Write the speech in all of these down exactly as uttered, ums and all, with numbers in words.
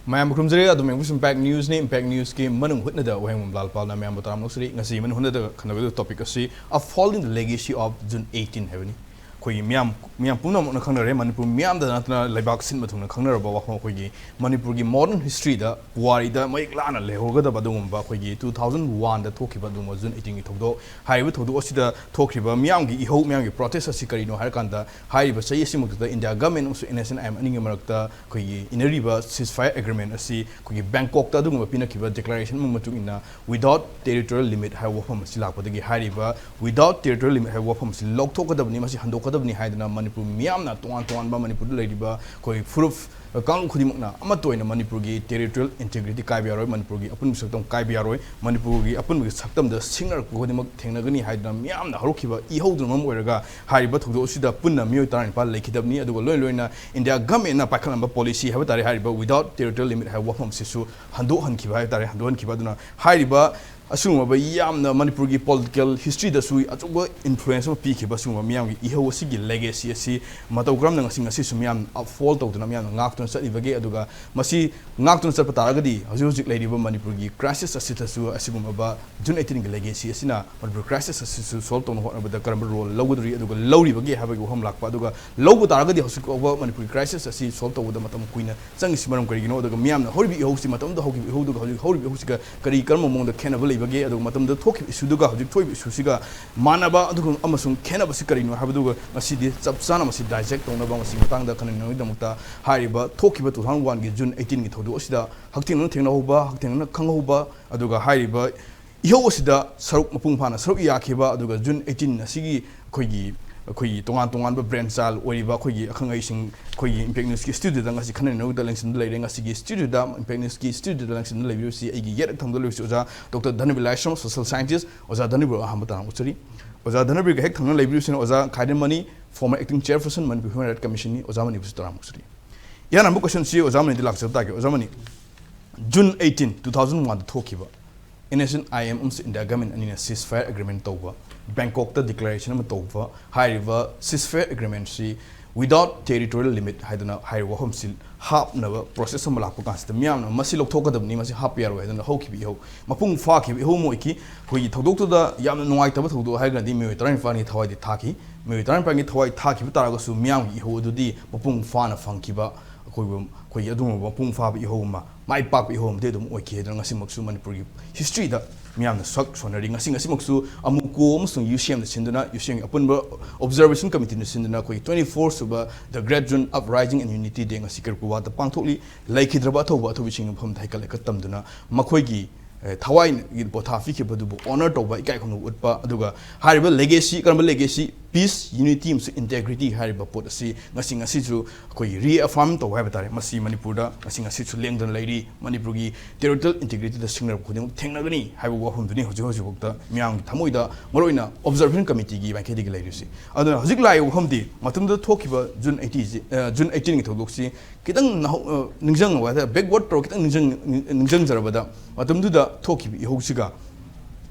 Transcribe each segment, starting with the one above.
ꯃꯌꯥꯝꯕꯨ ꯈꯨꯔꯨꯝꯖꯔꯤ꯫ ꯑꯗꯨꯝ ꯌꯦꯡꯕꯁꯨ Impact Newsꯅꯤ꯫ Impact Newsꯀꯤ ꯃꯅꯨꯡ ꯍꯨꯠꯅꯗ ꯋꯥꯍꯦꯡꯕꯝ ꯂꯥꯜꯄꯥꯜꯅ ꯃꯌꯥꯝꯕꯨ ꯇꯔꯥꯝꯅ ꯑꯣꯛꯆꯔꯤ꯫ ꯉꯁꯤ ꯃꯅꯨꯡ ꯍꯨꯠꯅꯗ ꯈꯟꯅꯒꯗꯕ topic ꯑꯁꯤ A Fall in the Legacy of June eighteen ꯍꯥꯏꯕꯅꯤ꯫ ꯑꯩꯈꯣꯏꯒꯤ ꯃꯤꯌꯥꯝ, ꯃꯤꯌꯥꯝ ꯄꯨꯝꯅꯃꯛꯅ ꯈꯪꯅꯔꯦ, ꯃꯅꯤꯄꯨꯔ ꯃꯤꯌꯥꯝꯗ ꯅꯠꯇꯅ ꯂꯩꯕꯥꯛ ꯁꯤꯟꯕ ꯊꯨꯡꯅ ꯈꯪꯅꯔꯕ ꯋꯥꯐꯝ, ꯑꯩꯈꯣꯏꯒꯤ ꯃꯅꯤꯄꯨꯔꯒꯤ modern historyꯗ ꯄꯨꯋꯥꯔꯤꯗ ꯃꯌꯦꯛ ꯂꯥꯅ ꯂꯩꯍꯧꯔꯒꯗꯕ ꯑꯗꯨꯒꯨꯝꯕ ꯑꯩꯈꯣꯏꯒꯤ two thousand oneꯗ ꯊꯣꯛꯈꯤꯕ ꯑꯗꯨꯒꯨꯝꯕ June eighteenꯒꯤ ꯊꯧꯗꯣꯛ꯫ ꯍꯥꯏꯔꯤꯕ ꯊꯧꯗꯣꯛ ꯑꯁꯤꯗ ꯊꯣꯛꯈꯤꯕ ꯃꯤꯌꯥꯝꯒꯤ ꯏꯍꯧ, ꯃꯤꯌꯥꯝꯒꯤ protest ꯑꯁꯤ ꯀꯔꯤꯅꯣ ꯍꯥꯏꯔꯀꯥꯟꯗ, ꯍꯥꯏꯔꯤꯕ ꯆꯍꯤ ꯑꯁꯤꯃꯛꯇꯗ India government ꯑꯃꯁꯨꯡ N S C N I M ꯑꯅꯤꯒꯤ ꯃꯔꯛꯇ ꯑꯩꯈꯣꯏꯒꯤ ꯏꯟꯅꯔꯤꯕ ceasefire agreement ꯑꯁꯤ ꯑꯩꯈꯣꯏꯒꯤ ꯕꯦꯡꯀꯣꯛꯇ ꯑꯗꯨꯒꯨꯝꯕ ꯄꯤꯅꯈꯤꯕ declaration ꯑꯃꯒꯤ ꯃꯇꯨꯡ ꯏꯟꯅ without territorial limit ꯍꯥꯏꯕ ꯋꯥꯐꯝ ꯑꯁꯤ ꯂꯥꯛꯄꯗꯒꯤ, ꯍꯥꯏꯔꯤꯕ without territorial limit ꯍꯥꯏꯕ ꯋꯥꯐꯝ ꯑꯁꯤ ꯂꯧꯊꯣꯛꯀꯗꯕꯅꯤ, ꯃꯁꯤ ꯍꯟꯗꯣꯛꯀꯗꯕꯅꯤ ꯍꯥꯏꯗꯅ ꯃꯅꯤꯄꯨꯔ ꯃꯤꯌꯥꯝꯅ, ꯇꯣꯉꯥꯟ ꯇꯣꯉꯥꯟꯕ ꯃꯅꯤꯄꯨꯔꯗ ꯂꯩꯔꯤꯕ ꯑꯩꯈꯣꯏ ꯐꯨꯔꯨꯞ ꯀꯥꯡꯂꯨꯞ ꯈꯨꯗꯤꯡꯃꯛꯅ ꯑꯃꯠꯇ ꯑꯣꯏꯅ ꯃꯅꯤꯄꯨꯔꯒꯤ territorial integrity ꯀꯥꯏꯕ ꯌꯥꯔꯣꯏ, ꯃꯅꯤꯄꯨꯔꯒꯤ ꯑꯄꯨꯟꯕ ꯁꯛꯇꯝ ꯀꯥꯏꯕ ꯌꯥꯔꯣꯏ, ꯃꯅꯤꯄꯨꯔꯒꯤ ꯑꯄꯨꯟꯕꯒꯤ ꯁꯛꯇꯝꯗ ꯁꯤꯡꯅꯔꯛꯄ ꯈꯨꯗꯤꯡꯃꯛ ꯊꯦꯡꯅꯒꯅꯤ ꯍꯥꯏꯗꯨꯅ ꯃꯤꯌꯥꯝꯅ ꯍꯧꯔꯛꯈꯤꯕ ꯏꯍꯧꯗꯨꯅ ꯃꯔꯝ ꯑꯣꯏꯔꯒ ꯍꯥꯏꯔꯤꯕ ꯊꯧꯗꯣꯛ ꯑꯁꯤꯗ ꯄꯨꯟꯅ ꯃꯤꯑꯣꯏ ꯇꯔꯥꯅꯤꯄꯥꯜ ꯂꯩꯈꯤꯗꯕꯅꯤ꯫ ꯑꯗꯨꯒ ꯂꯣꯏꯅ ꯂꯣꯏꯅ India governmentꯅ ꯄꯥꯏꯈꯠꯂꯝꯕ policy ꯍꯥꯏꯕ ꯇꯥꯔꯦ, ꯍꯥꯏꯔꯤꯕ without territorial limit ꯍꯥꯏꯕ ꯋꯥꯐꯝ ꯑꯁꯤꯁꯨ ꯍꯟꯗꯣꯛꯍꯟꯈꯤꯕ ꯍꯥꯏꯕ ꯇꯥꯔꯦ, ꯍꯟꯗꯣꯛꯍꯟꯈꯤꯕ꯫ ꯑꯗꯨꯅ ꯍꯥꯏꯔꯤꯕ ꯑꯁꯤꯒꯨꯝꯂꯕ ꯌꯥꯝꯅ ꯃꯅꯤꯄꯨꯔꯒꯤ political historyꯗꯁꯨ ꯑꯆꯧꯕ influence ꯑꯃ ꯄꯤꯈꯤꯕ ꯑꯁꯤꯒꯨꯝꯕ ꯃꯤꯌꯥꯝꯒꯤ ꯏꯍꯧ ꯑꯁꯤꯒꯤ legacy ꯑꯁꯤ ꯃꯇꯧ ꯀꯔꯝꯅ ꯉꯁꯤ, ꯉꯁꯤꯁꯨ ꯃꯤꯌꯥꯝ uphold ꯇꯧꯗꯨꯅ ꯃꯤꯌꯥꯝꯅ ꯉꯥꯛꯇꯨꯅ ꯆꯠꯂꯤꯕꯒꯦ? ꯑꯗꯨꯒ ꯃꯁꯤ ꯉꯥꯛꯇꯨꯅ ꯆꯠꯄ ꯇꯥꯔꯒꯗꯤ ꯍꯧꯖꯤꯛ ꯍꯧꯖꯤꯛ ꯂꯩꯔꯤꯕ ꯃꯅꯤꯄꯨꯔꯒꯤ crisis ꯑꯁꯤꯗꯁꯨ ꯑꯁꯤꯒꯨꯝꯂꯕ June eighteenꯒꯤ legacy ꯑꯁꯤꯅ ꯃꯅꯤꯄꯨꯔ crisis ꯑꯁꯤꯁꯨ solve ꯇꯧꯅꯕ ꯍꯣꯠꯅꯕꯗ ꯀꯔꯝꯕ role ꯂꯧꯒꯗꯧꯔꯤ, ꯑꯗꯨꯒ ꯂꯧꯔꯤꯕꯒꯦ ꯍꯥꯏꯕꯒꯤ ꯋꯥꯐꯝ ꯂꯥꯛꯄ꯫ ꯑꯗꯨꯒ ꯂꯧꯕ ꯇꯥꯔꯒꯗꯤ ꯍꯧꯖꯤꯛ ꯐꯥꯎꯕ ꯃꯅꯤꯄꯨꯔꯒꯤ crisis ꯑꯁꯤ solve ꯇꯧꯕꯗ ꯃꯇꯝ ꯀꯨꯏꯅ ꯆꯪꯉꯤꯁꯤ ꯃꯔꯝ ꯀꯔꯤꯒꯤꯅꯣ? ꯑꯗꯨꯒ ꯃꯤꯌꯥꯝꯅ ꯍꯧꯔꯤꯕ ꯏꯍꯧꯁꯤ, ꯃꯇꯝꯗꯨꯗ ꯍꯧꯈꯤꯕ ꯏꯍꯧꯗꯨꯒ ꯍꯧꯖꯤꯛ ꯍꯧꯔꯤꯕ ꯏꯍꯧꯁꯤꯒ ꯀꯔꯤ, ꯀꯔꯝꯕ ꯃꯑꯣꯡꯗ ꯈꯦꯠꯅꯕ ꯂꯩꯕꯒꯦ? ꯑꯗꯨꯒ ꯃꯇꯝꯗꯨꯗ ꯊꯣꯛꯈꯤꯕ issueꯗꯨꯒ ꯍꯧꯖꯤꯛ ꯊꯣꯛꯏꯕ issueꯁꯤꯒ ꯃꯥꯟꯅꯕ ꯑꯗꯨꯒ ꯑꯃꯁꯨꯡ ꯈꯦꯠꯅꯕꯁꯤ ꯀꯔꯤꯅꯣ ꯍꯥꯏꯕꯗꯨꯒ ꯉꯁꯤꯗꯤ ꯆꯞ ꯆꯥꯅ ꯃꯁꯤ dissect ꯇꯧꯅꯕ, ꯃꯁꯤꯒꯤ ꯃꯇꯥꯡꯗ ꯈꯟꯅꯅꯕꯒꯤꯗꯃꯛꯇ ꯍꯥꯏꯔꯤꯕ ꯊꯣꯛꯈꯤꯕ two thousand oneꯒꯤ June eighteenꯒꯤ ꯊꯧꯗꯣꯛ ꯑꯁꯤꯗ ꯍꯛꯊꯦꯡꯅꯅ ꯊꯦꯡꯅꯍꯧꯕ, ꯍꯛꯊꯦꯡꯅꯅ ꯈꯪꯍꯧꯕ, ꯑꯗꯨꯒ ꯍꯥꯏꯔꯤꯕ ꯏꯍꯧ ꯑꯁꯤꯗ ꯁꯔꯨꯛ ꯃꯄꯨꯡ ꯐꯥꯅ ꯁꯔꯨꯛ ꯌꯥꯈꯤꯕ, ꯑꯗꯨꯒ June eighteen ꯑꯁꯤꯒꯤ ꯑꯩꯈꯣꯏꯒꯤ, ꯑꯩꯈꯣꯏꯒꯤ ꯇꯣꯉꯥꯟ ꯇꯣꯉꯥꯟꯕ brain child ꯑꯣꯏꯔꯤꯕ ꯑꯩꯈꯣꯏꯒꯤ ꯑꯈꯪ ꯑꯍꯩꯁꯤꯡ ꯑꯩꯈꯣꯏꯒꯤ Impact Newsꯀꯤ studioꯗ ꯉꯁꯤ ꯈꯟꯅꯅꯕꯗ ꯂꯦꯡꯁꯤꯟꯗꯨꯅ ꯂꯩꯔꯦ꯫ ꯉꯁꯤꯒꯤ studioꯗ, Impact Newsꯀꯤ studioꯗ ꯂꯦꯡꯁꯤꯟꯗꯨꯅ ꯂꯩꯕꯤꯔꯤꯕꯁꯤ ꯑꯩꯒꯤ ꯌꯦꯠ ꯊꯪꯕꯗ ꯂꯩꯕꯁꯤ ꯑꯣꯖꯥ Doctor ꯙꯅꯕꯤꯔ ꯂꯥꯏꯁ꯭ꯔꯝ, social scientist꯫ ꯑꯣꯖꯥ ꯙꯅꯕꯤꯔ ꯑꯍꯥꯟꯕ ꯇꯔꯥꯝꯅ ꯑꯣꯛꯆꯔꯤ꯫ ꯑꯣꯖꯥ ꯙꯅꯕꯤꯔꯒ ꯍꯦꯛ ꯊꯪꯅ ꯂꯩꯕꯤꯔꯤꯕꯁꯤꯅ ꯑꯣꯖꯥ ꯈꯥꯏꯔꯦꯝꯃꯅꯤ, former acting chairperson, Manipur Human Rights Commissionꯅꯤ꯫ ꯑꯣꯖꯥ ꯃꯅꯤꯕꯨꯁꯨ ꯇꯔꯥꯝꯅ ꯑꯣꯛꯆꯔꯤ꯫ ꯏꯍꯥꯟ ꯍꯥꯟꯕ questionꯁꯤ ꯑꯣꯖꯥ ꯃꯅꯤꯗ ꯂꯥꯛꯆꯕ ꯇꯥꯒꯦ꯫ ꯑꯣꯖꯥ ꯃꯅꯤ, June eighteen, two thousand oneꯗ ꯊꯣꯛꯈꯤꯕ N S C N I M ꯑꯃꯁꯨꯡ India government ꯑꯅꯤꯅ ceasefire agreement ꯇꯧꯕ, ꯕꯦꯡꯀꯣꯛꯇ declaration ꯑꯃ ꯇꯧꯕ, ꯍꯥꯏꯔꯤꯕ ceasefire agreementꯁꯤ Without territorial limit ꯍꯥꯏꯗꯅ ꯍꯥꯏꯔꯤꯕ ꯋꯥꯐꯝꯁꯤ ꯍꯥꯞꯅꯕ ꯄ꯭ꯔꯣꯁꯦꯁ ꯑꯃ ꯂꯥꯛꯄ ꯀꯥꯟꯁꯤꯗ ꯃꯤꯌꯥꯝꯅ ꯃꯁꯤ ꯂꯧꯊꯣꯛꯀꯗꯕꯅꯤ, ꯃꯁꯤ ꯍꯥꯞꯄ ꯌꯥꯔꯣꯏ ꯍꯥꯏꯗꯅ ꯍꯧꯈꯤꯕ ꯏꯍꯧ, ꯃꯄꯨꯡ ꯐꯥꯈꯤꯕ ꯏꯍꯧ ꯑꯃ ꯑꯣꯏꯈꯤ꯫ ꯑꯩꯈꯣꯏꯒꯤ ꯊꯧꯗꯣꯛꯇꯨꯗ ꯌꯥꯝꯅ ꯅꯨꯡꯉꯥꯏꯇꯕ ꯊꯧꯗꯣꯛ ꯍꯥꯏꯔꯒꯗꯤ ꯃꯤꯑꯣꯏ ꯇꯔꯥꯅꯤꯄꯥꯟꯒꯤ ꯊꯋꯥꯏꯗꯤ ꯊꯥꯈꯤ꯫ ꯃꯤꯑꯣꯏ ꯇꯔꯥꯅꯤꯄꯥꯟꯒꯤ ꯊꯋꯥꯏ ꯊꯥꯈꯤꯕ ꯇꯥꯔꯒꯁꯨ ꯃꯤꯌꯥꯝꯒꯤ ꯏꯍꯧ ꯑꯗꯨꯗꯤ ꯃꯄꯨꯡ ꯐꯥꯅ ꯐꯪꯈꯤꯕ, ꯑꯩꯈꯣꯏꯕꯨ, ꯑꯩꯈꯣꯏꯒꯤ ꯑꯗꯨꯒꯨꯝꯕ ꯃꯄꯨꯡ ꯐꯥꯕ ꯏꯍꯧ ꯑꯃ, ꯃꯥꯏ ꯄꯥꯛꯄ ꯏꯍꯧ ꯑꯃꯗꯤ ꯑꯗꯨꯝ ꯑꯣꯏꯈꯤ꯫ ꯑꯗꯨꯅ ꯉꯁꯤꯃꯛꯁꯨ ꯃꯅꯤꯄꯨꯔꯒꯤ ꯍꯤꯁꯇ꯭ꯔꯤꯗ ꯃꯤꯌꯥꯝꯅ ꯁꯛ ꯁꯣꯟꯅꯔꯤ꯫ ꯉꯁꯤ, ꯉꯁꯤꯃꯛꯁꯨ ꯑꯃꯨꯀꯣ ꯑꯃꯁꯨꯡ ꯌꯨ ꯁꯤ ꯑꯦꯝꯅ ꯁꯤꯟꯗꯨꯅ, ꯌꯨ ꯁꯤ ꯑꯦꯝꯒꯤ ꯑꯄꯨꯟꯕ ꯑꯣꯕꯖꯥꯔꯕꯦꯁꯟ ꯀꯃꯤꯇꯤꯅ ꯁꯤꯟꯗꯨꯅ ꯑꯩꯈꯣꯏꯒꯤ ꯇ꯭ꯋꯦꯟꯇꯤ ꯐꯣꯔ ꯁꯨꯕ The Great June Uprising and Unity Day ꯉꯁꯤ ꯀꯩꯔꯛꯄ ꯋꯥꯗ ꯄꯥꯡꯊꯣꯛꯂꯤ꯫ ꯂꯩꯈꯤꯗ꯭ꯔꯕ ꯑꯊꯧꯕ ꯑꯊꯧꯕꯁꯤꯡꯒꯤ ꯃꯐꯝꯗ ꯍꯩꯀꯠ ꯂꯩꯀꯠ ꯇꯝꯗꯨꯅ ꯃꯈꯣꯏꯒꯤ, ꯑꯦ, ꯊꯋꯥꯏꯒꯤ ꯄꯣꯊꯥ ꯄꯤꯈꯤꯕꯗꯨꯕꯨ ꯑꯣꯅꯔ ꯇꯧꯕ, ꯏꯀꯥꯏ ꯈꯨꯝꯅꯕ ꯎꯠꯄ, ꯑꯗꯨꯒ ꯍꯥꯏꯔꯤꯕ ꯂꯦꯒꯦꯁꯤ, ꯀꯔꯝꯕ ꯂꯦꯒꯦꯁꯤ? ꯄꯤꯁ, ꯌꯨꯅꯤꯇꯤ ꯑꯃꯁꯨꯡ ꯏꯟꯇꯦꯒ꯭ꯔꯤꯇꯤ ꯍꯥꯏꯔꯤꯕ ꯄꯣꯠ ꯑꯁꯤ ꯉꯁꯤ, ꯉꯁꯤꯁꯨ ꯑꯩꯈꯣꯏꯒꯤ ꯔꯤꯑꯦꯐꯥꯔꯝ ꯇꯧꯕ ꯍꯥꯏꯕ ꯇꯥꯔꯦ꯫ ꯃꯁꯤ ꯃꯅꯤꯄꯨꯔꯗ ꯉꯁꯤ, ꯉꯁꯤꯁꯨ ꯂꯦꯡꯗꯅ ꯂꯩꯔꯤ꯫ ꯃꯅꯤꯄꯨꯔꯒꯤ ꯇꯦꯔꯤꯇꯣꯔꯤꯌꯦꯜ ꯏꯟꯇꯦꯒ꯭ꯔꯤꯇꯤꯗ ꯁꯤꯡꯅꯔꯛꯄ ꯈꯨꯗꯤꯡꯃꯛ ꯊꯦꯡꯅꯒꯅꯤ ꯍꯥꯏꯕ ꯋꯥꯐꯝꯗꯨꯅꯤ ꯍꯧꯖꯤꯛ ꯍꯧꯖꯤꯛꯐꯥꯎꯗ ꯃꯤꯌꯥꯝꯒꯤ ꯊꯃꯣꯏꯗ, ꯃꯔꯨꯑꯣꯏꯅ ꯑꯣꯕꯖꯥꯔꯕꯦꯁꯟ ꯀꯃꯤꯇꯤꯒꯤ ꯃꯥꯏꯀꯩꯗꯒꯤ ꯂꯩꯔꯤꯕꯁꯤ꯫ ꯑꯗꯨꯅ ꯍꯧꯖꯤꯛ ꯂꯥꯛꯏꯕ ꯋꯥꯐꯝꯗꯤ ꯃꯇꯝꯗꯨꯗ ꯊꯣꯛꯈꯤꯕ ꯖꯨꯟ ꯑꯩꯠꯇꯤꯟꯁꯤ, ꯑ, ꯖꯨꯟ ꯑꯩꯠꯇꯤꯟꯒꯤ ꯊꯧꯗꯣꯛꯁꯤ ꯈꯤꯇꯪ ꯅꯍꯧ-, ꯑ, ꯅꯤꯡꯁꯤꯡꯉꯕ ꯍꯥꯏ ꯇꯥꯔꯦ, ꯕꯦꯛꯋꯥꯔꯗ ꯇꯧꯔꯒ ꯈꯤꯇꯪ ꯅꯤꯡꯁꯤꯡ-, ꯅꯤꯡꯁꯤꯡꯖꯔꯕꯗ, ꯃꯇꯝꯗꯨꯗ ꯊꯣꯛꯈꯤꯕ ꯏꯍꯧꯁꯤꯒ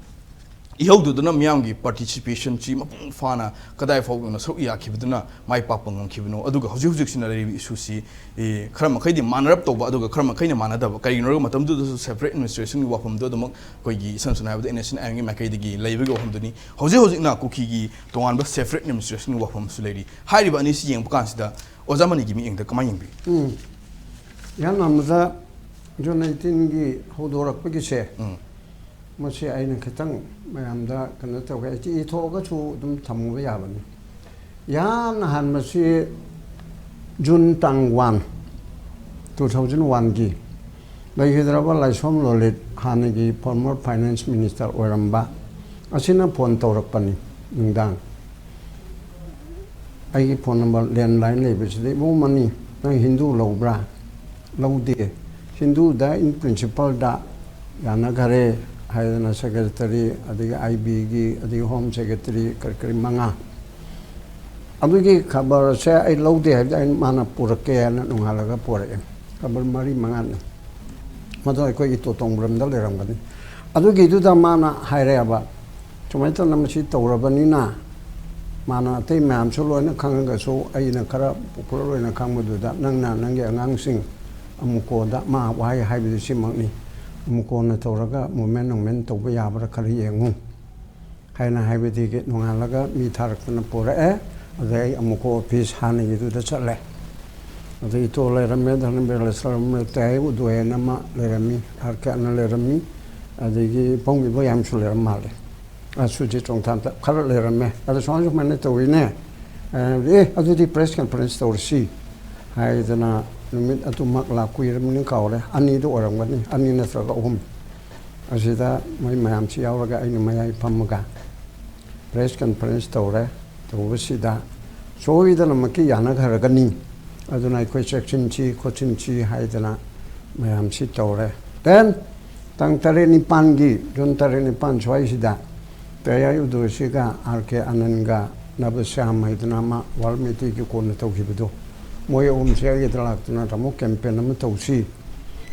ꯏꯍꯧꯗꯨꯗꯅ ꯃꯤꯌꯥꯝꯒꯤ ꯄꯥꯔꯇꯤꯁꯤꯄꯦꯁꯟꯁꯤ ꯃꯄꯨꯡ ꯐꯥꯅ ꯀꯗꯥꯏ ꯐꯥꯎꯕꯅ ꯁꯔꯨꯛ ꯌꯥꯈꯤꯕꯗꯨꯅ ꯃꯥꯏ ꯄꯥꯛꯄ ꯉꯝꯈꯤꯕꯅꯣ, ꯑꯗꯨꯒ ꯍꯧꯖꯤꯛ ꯍꯧꯖꯤꯛꯁꯤꯅ ꯂꯩꯔꯤꯕ ꯏꯁꯨꯁꯤ, ꯑꯦ, ꯈꯔ ꯃꯈꯩꯗꯤ ꯃꯥꯟꯅꯔꯞ ꯇꯧꯕ, ꯑꯗꯨꯒ ꯈꯔ ꯃꯈꯩꯅ ꯃꯥꯟꯅꯗꯕ꯫ ꯀꯔꯤꯒꯤꯅꯣ ꯍꯥꯏꯔꯒ ꯃꯇꯝꯗꯨꯗꯁꯨ ꯁꯦꯄꯔꯦꯠ ꯑꯦꯗꯃꯤꯅꯤꯁꯇ꯭ꯔꯦꯁꯟꯒꯤ ꯋꯥꯐꯝꯗꯨ ꯑꯗꯨꯃꯛ ꯑꯩꯈꯣꯏꯒꯤ ꯏꯁꯝ ꯁꯝꯅ ꯍꯥꯏꯔꯕꯗ ꯑꯦꯟ ꯑꯦꯁ ꯑꯦꯟ ꯑꯥꯏ ꯑꯦꯝꯒꯤ ꯃꯥꯏꯀꯩꯗꯒꯤ ꯂꯩꯕꯒꯤ ꯋꯥꯐꯝꯗꯨꯅꯤ꯫ ꯍꯧꯖꯤꯛ ꯍꯧꯖꯤꯛꯅ ꯀꯨꯀꯤꯒꯤ ꯇꯣꯉꯥꯟꯕ ꯁꯦꯄꯔꯦꯠ ꯑꯦꯗꯃꯤꯅꯤꯁꯇ꯭ꯔꯦꯁꯟꯒꯤ ꯋꯥꯐꯝ ꯑꯃꯁꯨ ꯂꯩꯔꯤ꯫ ꯍꯥꯏꯔꯤꯕ ꯑꯅꯤꯁꯤ ꯌꯦꯡꯕ ꯀꯥꯟꯁꯤꯗ ꯑꯣꯖꯥ ꯃꯅꯤꯒꯤ ꯃꯤꯠꯌꯦꯡꯗ ꯀꯃꯥꯏꯅ ꯌꯦꯡꯕꯤ? ꯎꯝ꯫ ꯏꯍꯥꯟ ꯍꯥꯟꯕꯗ ꯖꯨꯟ ꯑꯩꯠꯇꯤꯟꯒꯤ ꯍꯧꯗꯣꯔꯛꯄꯒꯤꯁꯦ, ꯎꯝ꯫ ꯃꯁꯤ ꯑꯩꯅ ꯈꯤꯇꯪ ꯃꯌꯥꯝꯗ ꯀꯩꯅꯣ ꯇꯧꯒꯦ, ꯑꯩ ꯏꯊꯣꯛꯑꯒꯁꯨ ꯑꯗꯨꯝ ꯊꯝꯃꯨꯕ ꯌꯥꯕꯅꯤ꯫ ꯏꯍꯥꯟ ꯍꯥꯟꯕꯁꯤ ꯖꯨꯟ ꯇꯥꯡ ꯋꯥꯟ, ꯇꯨ ꯊꯥꯎꯖꯟ ꯋꯥꯟꯒꯤ ꯂꯩꯈꯤꯗ꯭ꯔꯕ ꯂꯥꯏꯁꯣꯝ ꯂꯣꯂꯤꯠ, ꯍꯥꯟꯅꯒꯤ ꯐꯣꯔꯃꯔ ꯐꯥꯏꯅꯥꯟꯁ ꯃꯤꯅꯤꯁꯇꯔ ꯑꯣꯏꯔꯝꯕ, ꯑꯁꯤꯅ ꯐꯣꯟ ꯇꯧꯔꯛꯄꯅꯤ ꯅꯨꯡꯗꯥꯡ꯫ ꯑꯩꯒꯤ ꯐꯣꯟ ꯅꯝꯕꯔ ꯂꯦꯟꯂꯥꯏꯟ ꯂꯩꯕꯁꯤꯗ, "ꯏꯕꯨꯡ ꯃꯅꯤ, ꯅꯪ ꯍꯤꯟꯗꯨ ꯂꯧꯕ꯭ꯔꯥ?" "ꯂꯧꯗꯦ꯫" "ꯍꯤꯟꯗꯨꯗ in principle ꯗ ꯌꯥꯅꯈꯔꯦ" ꯍꯥꯏꯗꯅ ꯁꯦꯀ꯭ꯔꯦꯇꯔꯤ, ꯑꯗꯒꯤ ꯑꯥꯏ ꯕꯤꯒꯤ, ꯑꯗꯒꯤ ꯍꯣꯝ ꯁꯦꯀ꯭ꯔꯦꯇꯔꯤ, ꯀꯔꯤ ꯀꯔꯤ ꯃꯉꯥ꯫ ꯑꯗꯨꯒꯤ ꯈꯕꯔꯁꯦ ꯑꯩ ꯂꯧꯗꯦ ꯍꯥꯏꯕꯗꯤ ꯑꯩ, ꯃꯥꯅ ꯄꯨꯔꯛꯀꯦ ꯍꯥꯏꯅ ꯅꯣꯡꯉꯥꯜꯂꯒ ꯄꯨꯔꯛꯑꯦ꯫ ꯈꯕꯔ ꯃꯔꯤ ꯃꯉꯥꯅꯤ꯫ ꯃꯗꯨ ꯑꯩꯈꯣꯏꯒꯤ ꯇꯣꯇꯣꯡꯕ꯭ꯔꯝꯗ ꯂꯩꯔꯝꯒꯅꯤ꯫ ꯑꯗꯨꯒꯤꯗꯨꯗ ꯃꯥꯅ ꯍꯥꯏꯔꯛꯑꯦꯕ, "ꯁꯨꯃꯥꯏꯅ ꯇꯧꯅ ꯃꯁꯤ ꯇꯧꯔꯕꯅꯤꯅ ꯃꯥꯅ ꯑꯇꯩ ꯃꯌꯥꯝꯁꯨ ꯂꯣꯏꯅ ꯈꯪꯉꯒꯁꯨ, ꯑꯩꯅ ꯈꯔ popular ꯑꯣꯏꯅ ꯈꯪꯕꯗꯨꯗ, "ꯅꯪꯅ ꯅꯪꯒꯤ ꯑꯉꯥꯡꯁꯤꯡ ꯑꯃꯨꯀꯣꯗ", ꯃꯥ ꯋꯥꯍꯩ ꯍꯥꯏꯕꯗꯨ ꯁꯤꯃꯛꯅꯤ, "ꯑꯃꯨꯀꯣꯅ ꯇꯧꯔꯒ movement ꯅꯨꯡꯃꯦꯟ ꯇꯧꯕ ꯌꯥꯕ꯭ꯔꯥ ꯈꯔ ꯌꯦꯡꯉꯨ" ꯍꯥꯏꯅ ꯍꯥꯏꯕꯗꯒꯤ ꯅꯣꯡꯉꯥꯜꯂꯒ ꯃꯤ ꯊꯥꯔꯛꯇꯅ ꯄꯨꯔꯛꯑꯦ꯫ ꯑꯗꯩ ꯑꯩ ꯑꯃꯨꯀꯣ office ꯍꯥꯟꯅꯒꯤꯗꯨꯗ ꯆꯠꯂꯦ꯫ ꯑꯗꯩ ꯏꯇꯣ ꯂꯩꯔꯝꯃꯦ, ꯙꯔꯃꯦꯟꯗ꯭ꯔ ꯂꯩꯔꯝꯃꯦ, ꯇꯌꯥꯏ ꯎꯗꯣꯏ ꯍꯥꯏꯅ ꯑꯃ ꯂꯩꯔꯝꯃꯤ, ꯑꯥꯔ ꯀꯦ ꯑꯅꯟ ꯂꯩꯔꯝꯃꯤ, ꯑꯗꯒꯤ ꯄꯥꯎꯃꯤꯕ ꯌꯥꯝꯁꯨ ꯂꯩꯔꯝ ꯃꯥꯜꯂꯦ꯫ ꯑ, ꯁꯨꯖꯤꯠ ꯔꯣꯡꯊꯥꯝꯇ ꯈꯔ ꯂꯩꯔꯝꯃꯦ꯫ ꯑꯗ ꯁꯨꯃꯥꯏ ꯁꯨꯃꯥꯏꯅ ꯇꯧꯋꯤꯅꯦ꯫ ꯑ, "ꯑꯦ, ꯑꯗꯨꯗꯤ press conference ꯇꯧꯔꯁꯤ" ꯍꯥꯏꯗꯅ, ꯅꯨꯃꯤꯠ ꯑꯗꯨꯃꯛ ꯂꯥꯛ ꯀꯨꯏꯔꯕꯅꯤ ꯀꯥꯎꯔꯦ, ꯑꯅꯤꯗ ꯑꯣꯏꯔꯝꯒꯅꯤ, ꯑꯅꯤ ꯅꯠꯇ꯭ꯔꯒ ꯑꯍꯨꯝ꯫ ꯑꯁꯤꯗ ꯃꯣꯏ ꯃꯌꯥꯝꯁꯤ ꯌꯥꯎꯔꯒ ꯑꯩꯅ ꯃꯌꯥꯏ ꯐꯝꯃꯒ press conference ꯇꯧꯔꯦ꯫ ꯇꯧꯕꯁꯤꯗ ꯁꯣꯏꯗꯅꯃꯛꯀꯤ ꯌꯥꯅꯈ꯭ꯔꯒꯅꯤ, ꯑꯗꯨꯅ ꯑꯩꯈꯣꯏ ꯆꯦꯛꯁꯤꯟꯁꯤ ꯈꯣꯠꯆꯤꯟꯁꯤ ꯍꯥꯏꯗꯅ ꯃꯌꯥꯝꯁꯤ ꯇꯧꯔꯦ꯫ Then ꯇꯥꯡ ꯇꯔꯦꯠ ꯅꯤꯄꯥꯟꯒꯤ, ꯖꯨꯟ ꯇꯔꯦꯠ ꯅꯤꯄꯥꯟ ꯁ꯭ꯋꯥꯏꯁꯤꯗ ꯇꯌꯥꯏ ꯎꯗꯣꯏꯁꯤꯒ ꯑꯥꯔ ꯀꯦ ꯑꯅꯟꯒ ꯅꯕꯁ꯭ꯌꯥꯝ ꯍꯥꯏꯗꯅ ꯑꯃ ꯋꯥꯔꯜ ꯃꯩꯇꯩꯒꯤ ꯀꯣꯟꯅ ꯇꯧꯈꯤꯕꯗꯣ, ꯃꯣꯏ ꯑꯍꯨꯝꯁꯦ ꯑꯩꯒꯤꯗ ꯂꯥꯛꯇꯨꯅ "ꯇꯥꯃꯣ, campaign ꯑꯃ ꯇꯧꯁꯤ,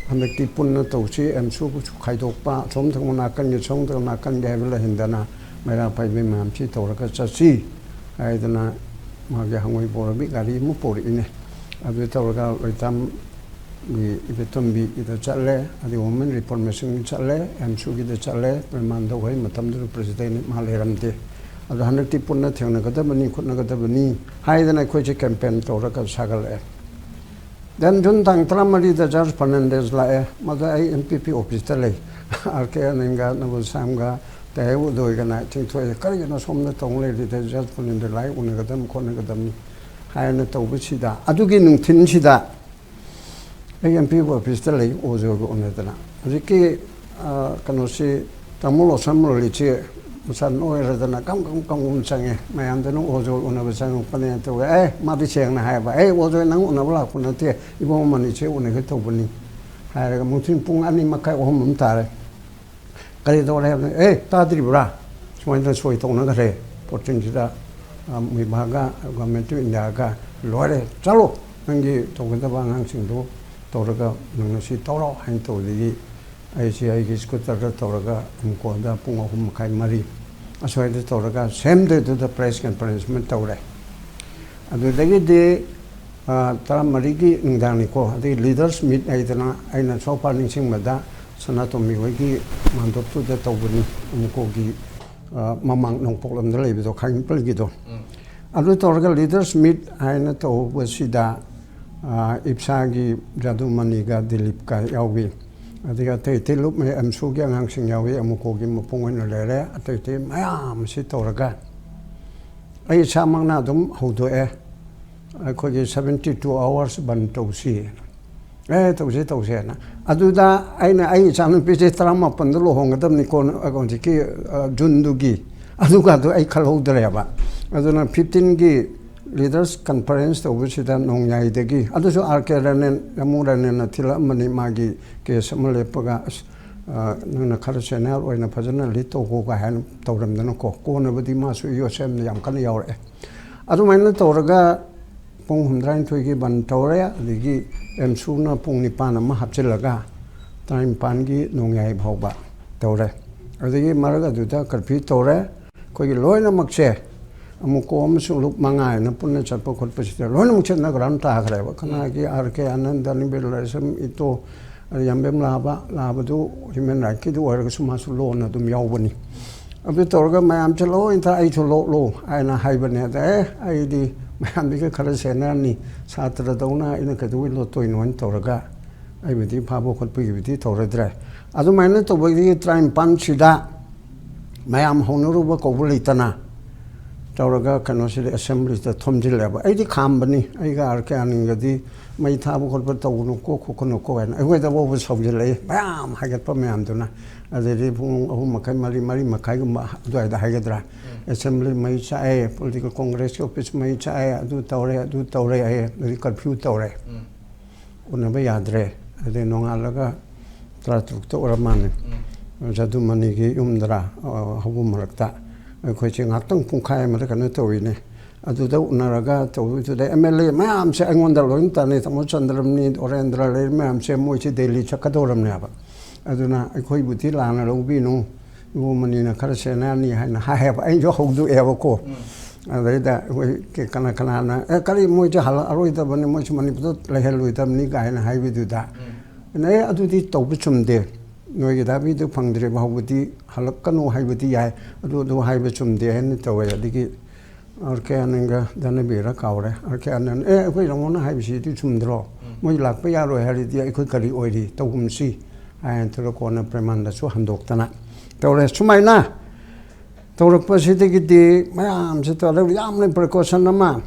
ꯍꯟꯗꯛꯇꯤ ꯄꯨꯟꯅ ꯇꯧꯁꯤ, ꯑꯦꯝꯁꯨ ꯈꯥꯏꯗꯣꯛꯄ, ꯑꯁꯣꯝ ꯊꯪꯕ ꯅꯥꯀꯟꯒꯤ, ꯑꯁꯣꯝ ꯊꯪꯕ ꯅꯥꯀꯟꯒꯤ" ꯍꯥꯏꯕ ꯂꯩꯍꯟꯗꯅ, ꯃꯩꯔꯥ ꯄꯥꯏꯕꯤ ꯃꯌꯥꯝꯁꯤ ꯇꯧꯔꯒ ꯆꯠꯁꯤ ꯍꯥꯏꯗꯅ ꯃꯥꯒꯤ ꯍꯪꯉꯣꯏ ꯄꯣꯔꯕꯤ ꯒꯥꯔꯤ ꯑꯃ ꯄꯣꯔꯛꯏꯅꯦ꯫ ꯑꯗꯨ ꯇꯧꯔꯒ ꯂꯣꯏꯇꯥꯝꯒꯤ ꯏꯕꯦꯇꯣꯝꯕꯤꯒꯤꯗ ꯆꯠꯂꯦ, ꯑꯗꯩ Women Reformationꯒꯤ ꯆꯠꯂꯦ, ꯑꯦꯝꯁꯨꯒꯤꯗ ꯆꯠꯂꯦ꯫ ꯄ꯭ꯔꯦꯃꯥꯟꯗ ꯍꯣꯏ ꯃꯇꯝꯗꯨꯗ presidentꯅꯤ, ꯃꯥ ꯂꯩꯔꯝꯗꯦ꯫ ꯑꯗꯣ ꯍꯟꯗꯛꯇꯤ ꯄꯨꯟꯅ ꯊꯦꯡꯅꯒꯗꯕꯅꯤ, ꯈꯣꯠꯅꯒꯗꯕꯅꯤ ꯍꯥꯏꯗꯅ ꯑꯩꯈꯣꯏꯁꯦ campaign ꯇꯧꯔꯒ ꯁꯥꯒꯠꯂꯛꯑꯦ꯫ Then ꯖꯨꯟ ꯇꯥꯡ ꯇꯔꯥꯃꯔꯤꯗ ꯖꯣꯔꯖ ꯐꯔꯅꯥꯟꯗꯦꯁ ꯂꯥꯛꯑꯦ꯫ ꯃꯗꯨ ꯑꯩ ꯑꯦꯝ ꯄꯤ ꯄꯤ officeꯇ ꯂꯩ꯫ ꯑꯥꯔ ꯀꯦ ꯑꯅꯟꯒ ꯅꯕꯁ꯭ꯌꯥꯝꯒ ꯇꯌꯥꯏ ꯎꯗꯣꯏꯒꯅ ꯆꯤꯡꯊꯣꯛꯑꯦ꯫ "ꯀꯔꯤꯒꯤꯅꯣ ꯁꯣꯝꯗ ꯇꯧ ꯂꯩꯔꯤꯗ? ꯖꯣꯔꯖ ꯐꯔꯅꯥꯟꯗꯦꯁ ꯂꯥꯛꯑꯦ, ꯎꯅꯒꯗꯕꯅꯤ ꯈꯣꯠꯅꯒꯗꯕꯅꯤ" ꯍꯥꯏꯅ ꯇꯧꯕꯁꯤꯗ, ꯑꯗꯨꯒꯤ ꯅꯨꯡꯊꯤꯜꯁꯤꯗ ꯑꯩ ꯑꯦꯝ ꯄꯤ ꯑꯣꯐꯤꯁꯇ ꯂꯩ, ꯑꯣꯖꯣꯒ ꯎꯅꯗꯅ꯫ ꯍꯧꯖꯤꯛꯀꯤ, ꯑ, ꯀꯩꯅꯣꯁꯤ, ꯇꯥꯃꯣ ꯂꯣꯁꯟ ꯃꯨꯔꯂꯤꯁꯤ ꯃꯁꯥ ꯅꯣꯏꯔꯗꯅ ꯀꯝ ꯀꯝ ꯀꯝ ꯀꯝ ꯆꯪꯉꯦ꯫ ꯃꯌꯥꯝꯗꯅ ꯑꯣꯖꯣ ꯎꯅꯕ ꯆꯪꯉꯛꯄꯅꯦ ꯇꯧꯋꯦ꯫ "ꯑꯦ, ꯃꯥꯗꯤ ꯁꯦꯡꯅ ꯍꯥꯏꯕ, 'ꯑꯦ, ꯑꯣꯖꯣ, ꯅꯪ ꯎꯅꯕ ꯂꯥꯛꯄ ꯅꯠꯇꯦ, ꯏꯕꯨꯡꯉꯣ ꯃꯅꯤꯁꯦ ꯎꯅꯒꯦ ꯇꯧꯕꯅꯤ' ꯍꯥꯏꯔꯒ ꯅꯨꯡꯊꯤꯜ ꯄꯨꯡ ꯑꯅꯤ ꯃꯈꯥꯏ, ꯑꯍꯨꯝ ꯑꯃ ꯇꯥꯔꯦ꯫ ꯀꯔꯤ ꯇꯧꯔꯦ ꯍꯥꯏꯕꯗ, "ꯑꯦ, ꯇꯥꯗ꯭ꯔꯤꯕ꯭ꯔꯥ? ꯁꯨꯃꯥꯏꯅ ꯁꯣꯏ ꯇꯧꯅꯈ꯭ꯔꯦ ꯐꯣꯔꯆꯨꯟꯁꯤꯗ, ꯑ, ꯃꯤꯕꯥꯒ Government of Indiaꯒ꯫ ꯂꯣꯏꯔꯦ, ꯆꯠꯂꯣ, ꯅꯪꯒꯤ ꯇꯧꯒꯗꯕ ꯑꯉꯥꯡꯁꯤꯡꯗꯨ ꯇꯧꯔꯒ ꯅꯪꯅ ꯁꯤ ꯇꯧꯔꯣ" ꯍꯥꯏꯅ ꯇꯧꯕꯗꯒꯤ ꯑꯩꯁꯦ ꯑꯩꯒꯤ scooterꯗ ꯇꯧꯔꯒ ꯏꯪꯈꯣꯜꯗ ꯄꯨꯡ ꯑꯍꯨꯝ ꯃꯈꯥꯏ, ꯃꯔꯤ ꯑꯁ꯭ꯋꯥꯏꯗ ꯇꯧꯔꯒ same day ꯗꯨꯗ press conference ꯑꯃ ꯇꯧꯔꯦ꯫ ꯑꯗꯨꯗꯒꯤꯗꯤ, ꯑ, ꯇꯔꯥꯃꯔꯤꯒꯤ ꯅꯨꯡꯗꯥꯡꯅꯤꯀꯣ, ꯑꯗꯒꯤ leaders meet ꯍꯥꯏꯗꯅ ꯑꯩꯅ so far ꯅꯤꯡꯁꯤꯡꯕꯗ ꯁꯅꯥꯇꯣꯝꯕꯤ ꯍꯣꯏꯒꯤ ꯃꯥꯟꯗꯣꯞꯇꯨꯗ ꯇꯧꯕꯅꯤ, ꯑꯃꯨꯀꯣꯒꯤ, ꯑ, ꯃꯃꯥꯡ ꯅꯣꯡꯄꯣꯛꯂꯣꯝꯗ ꯂꯩꯕꯗꯣ, ꯈꯥꯡꯉꯤꯝꯄꯜꯒꯤꯗꯣ꯫ ꯑꯗꯨ ꯇꯧꯔꯒ leaders meet ꯍꯥꯏꯅ ꯇꯧꯕꯁꯤꯗ, ꯑ, ꯏꯞꯁꯥꯒꯤ ꯖꯥꯗꯨꯃꯅꯤꯒ ꯗꯤꯂꯤꯞꯀ ꯌꯥꯎꯏ꯫ ꯑꯗꯒꯤ ꯑꯇꯩ ꯑꯇꯩ ꯂꯨꯞ ꯑꯦꯝꯁꯨꯒꯤ ꯑꯉꯥꯡꯁꯤꯡ ꯌꯥꯎꯏ, ꯑꯃꯨꯀꯣꯒꯤ ꯃꯄꯨꯡ ꯑꯣꯏꯅ ꯂꯩꯔꯦ, ꯑꯇꯩ ꯑꯇꯩ ꯃꯌꯥꯝ ꯑꯁꯤ ꯇꯧꯔꯒ ꯑꯩ ꯏꯁꯥꯃꯛꯅ ꯑꯗꯨꯝ ꯍꯧꯗꯣꯛꯑꯦ, ꯑꯩꯈꯣꯏꯒꯤ seventy two hours ꯕꯟ ꯇꯧꯁꯤ, ꯑꯦ, ꯇꯧꯁꯤ, ꯇꯧꯁꯦꯅ꯫ ꯑꯗꯨꯗ ꯑꯩꯅ ꯑꯩ ꯏꯆꯥꯅꯨꯄꯤꯁꯦ ꯇꯔꯥꯃꯥꯄꯟꯗ ꯂꯨꯍꯣꯡꯒꯗꯕꯅꯤꯀꯣ, ꯍꯧꯖꯤꯛꯀꯤ, ꯑ, ꯖꯨꯟꯗꯨꯒꯤ, ꯑꯗꯨꯒꯗꯣ ꯑꯩ ꯈꯜꯍꯧꯗ꯭ꯔꯦꯕ꯫ ꯑꯗꯨꯅ fifteenꯒꯤ leaders conference ꯇꯧꯕꯁꯤꯗ ꯅꯣꯡꯌꯥꯏꯗꯒꯤ, ꯑꯗꯨꯁꯨ ꯑꯥꯔ ꯀꯦ ꯔꯥꯅꯦꯟ, ꯌꯥꯃꯨ ꯔꯥꯅꯦꯟꯅ ꯊꯤꯜꯂꯛꯑꯝꯕꯅꯤ, ꯃꯥꯒꯤ case ꯑꯃ ꯂꯦꯞꯄꯒ, ꯑꯁ, ꯑ, ꯅꯪꯅ ꯈꯔ senior ꯑꯣꯏꯅ ꯐꯖꯅ lead ꯇꯧꯈꯣꯒ ꯍꯥꯏꯅ ꯇꯧꯔꯝꯗꯅꯀꯣ, ꯀꯣꯟꯅꯕꯗꯤ ꯃꯥꯁꯨ ꯌꯨ ꯑꯦꯁ ꯑꯦꯝꯗ ꯌꯥꯝ ꯀꯟꯅ ꯌꯥꯎꯔꯛꯑꯦ꯫ ꯑꯗꯨꯃꯥꯏꯅ ꯇꯧꯔꯒ ꯄꯨꯡ ꯍꯨꯝꯗ꯭ꯔꯥꯅꯤꯊꯣꯏꯒꯤ ꯕꯟ ꯇꯧꯔꯦ, ꯑꯗꯒꯤ ꯑꯦꯝꯁꯨꯅ ꯄꯨꯡ ꯅꯤꯄꯥꯟ ꯑꯃ ꯍꯥꯞꯆꯤꯜꯂꯒ ꯇꯔꯥꯅꯤꯄꯥꯟꯒꯤ ꯅꯣꯡꯌꯥꯏ ꯐꯥꯎꯕ ꯇꯧꯔꯦ꯫ ꯑꯗꯒꯤ ꯃꯔꯛ ꯑꯗꯨꯗ curfew ꯇꯧꯔꯦ꯫ ꯑꯩꯈꯣꯏꯒꯤ ꯂꯣꯏꯅꯃꯛꯁꯦ ꯑꯃꯨꯛ ꯀꯣ ꯑꯃꯁꯨꯡ ꯂꯨꯞ ꯃꯉꯥ ꯍꯥꯏꯅ ꯄꯨꯟꯅ ꯆꯠꯄ ꯈꯣꯠꯄꯁꯤꯗ ꯂꯣꯏꯅꯃꯛꯁꯦ underground ꯇꯥꯈ꯭ꯔꯦꯕ꯫ ꯀꯅꯥꯒꯤ ꯑꯥꯔ ꯀꯦ ꯑꯥꯅꯟꯗ, ꯅꯤꯕꯤꯔ ꯂꯥꯏꯁ꯭ꯔꯝ ꯏꯇꯣ, ꯌꯥꯝꯕꯦꯝ ꯂꯥꯕ, ꯂꯥꯕꯗꯨ human rightꯀꯤꯗꯨ ꯑꯣꯏꯔꯒꯁꯨ ꯃꯥꯁꯨ lawꯅ ꯑꯗꯨꯝ ꯌꯥꯎꯕꯅꯤ꯫ ꯑꯗꯨ ꯇꯧꯔꯒ ꯃꯌꯥꯝꯁꯦ ꯂꯣꯏ ꯊꯥ, ꯑꯩꯁꯨ law, law ꯍꯥꯏꯅ ꯍꯥꯏꯕꯅꯦ꯫ ꯑꯗ ꯑꯦ, ꯑꯩꯗꯤ ꯃꯌꯥꯝꯗꯒꯤ ꯈꯔ seniorꯅꯤ, ꯁꯥꯇ꯭ꯔꯗꯧꯅ ꯑꯩꯅ ꯀꯩꯗꯧꯕꯩ ꯂꯣꯠꯇꯣꯏꯅꯣ ꯍꯥꯏꯅ ꯇꯧꯔꯒ ꯑꯩꯕꯨꯗꯤ ꯐꯥꯕ ꯈꯣꯠꯄꯒꯤꯕꯨꯗꯤ ꯇꯧꯔꯗ꯭ꯔꯦ꯫ ꯑꯗꯨꯃꯥꯏꯅ ꯇꯧꯕꯒꯤ ꯇꯔꯥꯅꯤꯄꯥꯟꯁꯤꯗ ꯃꯌꯥꯝ ꯍꯧꯅꯔꯨꯕ ꯀꯧꯕ ꯂꯩꯇꯅ ꯇꯧꯔꯒ ꯀꯩꯅꯣꯁꯤꯗ assemblyꯗ ꯊꯣꯝꯖꯤꯜꯂꯦꯕ꯫ ꯑꯩꯗꯤ ꯈꯥꯝꯕꯅꯤ, ꯑꯩꯒ ꯑꯥꯔ ꯀꯦ ꯑꯥꯅꯟꯗꯒꯗꯤ ꯃꯩ ꯊꯥꯕ ꯈꯣꯠꯄ ꯇꯧꯒꯅꯨꯀꯣ, ꯈꯣꯠꯀꯅꯨꯀꯣ ꯍꯥꯏꯅ꯫ ꯑꯩꯈꯣꯏꯗꯐꯥꯎꯕ ꯁꯧꯖꯤꯜꯂꯛꯏ, ꯃꯌꯥꯝ ꯍꯥꯏꯒꯠꯄ ꯃꯌꯥꯝꯗꯨꯅ꯫ ꯑꯗꯩꯗꯤ ꯄꯨꯡ ꯑꯍꯨꯝ ꯃꯈꯥꯏ, ꯃꯔꯤ, ꯃꯔꯤ ꯃꯈꯥꯏꯒꯨꯝꯕ ꯑꯗꯨꯋꯥꯏꯗ ꯍꯥꯏꯒꯗ꯭ꯔꯥ, assembly ꯃꯩ ꯆꯥꯛꯑꯦ, political congressꯀꯤ office ꯃꯩ ꯆꯥꯛꯑꯦ, ꯑꯗꯨ ꯇꯧꯔꯦ, ꯑꯗꯨ ꯇꯧꯔꯦ ꯍꯥꯏꯌꯦ, ꯑꯗꯨꯗꯤ curfew ꯇꯧꯔꯦ꯫ ꯎꯅꯕ ꯌꯥꯗ꯭ꯔꯦ꯫ ꯑꯗꯩ ꯅꯣꯡꯉꯥꯜꯂꯒ ꯇꯔꯥꯇꯔꯨꯛꯇ ꯑꯣꯏꯔ ꯃꯥꯜꯂꯦ, ꯖꯥꯗꯨꯃꯅꯤꯒꯤ ꯌꯨꯝꯗꯔꯥ, ꯑ, ꯍꯧꯕ ꯃꯔꯛꯇ ꯑꯩꯈꯣꯏꯁꯦ ꯉꯥꯏꯍꯥꯛꯇꯪ ꯄꯨꯡꯈꯥꯏ ꯑꯃꯗ ꯀꯩꯅꯣ ꯇꯧꯔꯤꯅꯦ꯫ ꯑꯗꯨꯗ ꯎꯅꯔꯒ ꯇꯧꯕꯗꯨꯗ ꯑꯦꯝ ꯑꯦꯜ ꯑꯦ ꯃꯌꯥꯝꯁꯦ ꯑꯩꯉꯣꯟꯗ ꯂꯣꯏꯅ ꯇꯥꯟꯅꯩ꯫ ꯇꯥꯃꯣ ꯆꯟꯗ꯭ꯔꯝꯅꯤ, ꯗꯣꯔꯦꯟꯗ꯭ꯔ ꯂꯩꯔꯤ ꯃꯌꯥꯝꯁꯦ, ꯃꯣꯏꯁꯦ ꯗꯦꯜꯂꯤ ꯆꯠꯀꯗꯧꯔꯕꯅꯦꯕ꯫ ꯑꯗꯨꯅ ꯑꯩꯈꯣꯏꯕꯨꯗꯤ ꯂꯥꯟꯅ ꯂꯧꯕꯤꯅꯨ, ꯏꯕꯣꯃꯅꯤꯅ ꯈꯔ ꯁꯦꯟꯅꯔꯅꯤ ꯍꯥꯏꯅ ꯍꯥꯏꯌꯦꯕ꯫ ꯑꯩꯁꯨ ꯍꯧꯗꯣꯛꯑꯦꯕꯀꯣ꯫ ꯑꯗꯩꯗ ꯑꯩꯈꯣꯏ ꯀ-, ꯀꯅꯥ ꯀꯅꯥꯅ, "ꯑꯦ, ꯀꯔꯤ, ꯃꯣꯏꯁꯦ ꯍꯜꯂꯛꯑꯔꯣꯏꯗꯕꯅꯤ, ꯃꯣꯏꯁꯨ ꯃꯅꯤꯄꯨꯔꯗ ꯂꯩꯍꯜꯂꯣꯏꯗꯕꯅꯤ" ꯀꯥꯏꯅ ꯍꯥꯏꯕꯗꯨꯗ, ꯑꯩꯅ, "ꯑꯦ, ꯑꯗꯨꯗꯤ ꯇꯧꯕ ꯆꯨꯝꯗꯦ, ꯅꯣꯏꯒꯤ ꯗꯥꯕꯤꯗꯨ ꯐꯪꯗ꯭ꯔꯤꯕ ꯐꯥꯎꯕꯗꯤ ꯍꯜꯂꯛꯀꯅꯨ ꯍꯥꯏꯕꯗꯤ ꯌꯥꯏ, ꯑꯗꯨ, ꯑꯗꯨ ꯍꯥꯏꯕ ꯆꯨꯝꯗꯦ" ꯍꯥꯏꯅ ꯇꯧꯋꯦ꯫ ꯑꯗꯒꯤ ꯑꯥꯔ ꯀꯦ ꯑꯥꯅꯟꯒ ꯙꯅꯕꯤꯔ ꯀꯥꯎꯔꯦ, ꯑꯥꯔ ꯀꯦ ꯑꯥꯅꯟ, "ꯑꯦ, ꯑꯩꯈꯣꯏ ꯔꯥꯃꯣꯅ ꯍꯥꯏꯕꯁꯤꯗꯤ ꯆꯨꯝꯗ꯭ꯔꯣ? ꯃꯣꯏ ꯂꯥꯛꯄ ꯌꯥꯔꯣꯏ ꯍꯥꯏꯔꯗꯤ ꯑꯩꯈꯣꯏ ꯀꯔꯤ ꯑꯣꯏꯔꯤ? ꯇꯧꯒꯨꯝꯁꯤ" ꯍꯥꯏꯅ ꯇꯧꯔ ꯀꯣꯟꯅ ꯄ꯭ꯔꯦꯃꯥꯅꯟꯗꯁꯨ ꯍꯟꯗꯣꯛꯇꯅ ꯇꯧꯔꯦ꯫ ꯁꯨꯃꯥꯏꯅ ꯇꯧꯔꯛꯄꯁꯤꯗꯒꯤꯗꯤ ꯃꯌꯥꯝꯁꯦ ꯇꯧꯔꯒ ꯌꯥꯝꯅ ꯄ꯭ꯔꯤꯀꯣꯁꯟ ꯑꯃ,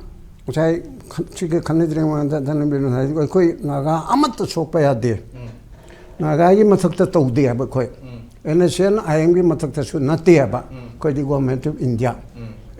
ꯉꯁꯥꯏ ꯈ-, ꯁꯤꯒ ꯈꯟꯅꯗ꯭ꯔꯤꯉꯩ ꯃꯃꯥꯡꯗ ꯙꯅꯕꯤꯔꯅ ꯍꯥꯏ, "ꯑꯩꯈꯣꯏ ꯅꯥꯒꯥ ꯑꯃꯠꯇ ꯁꯣꯛꯄ ꯌꯥꯗꯦ, ꯅꯥꯒꯥꯒꯤ ꯃꯊꯛꯇ ꯇꯧꯗꯦ" ꯍꯥꯏꯕ ꯑꯩꯈꯣꯏ꯫ ꯑꯦꯟ ꯑꯦꯁ ꯑꯦꯟ ꯑꯥꯏ ꯑꯦꯝꯒꯤ ꯃꯊꯛꯇꯁꯨ ꯅꯠꯇꯦ ꯍꯥꯏꯕ꯫ ꯑꯩꯈꯣꯏꯗꯤ government of India,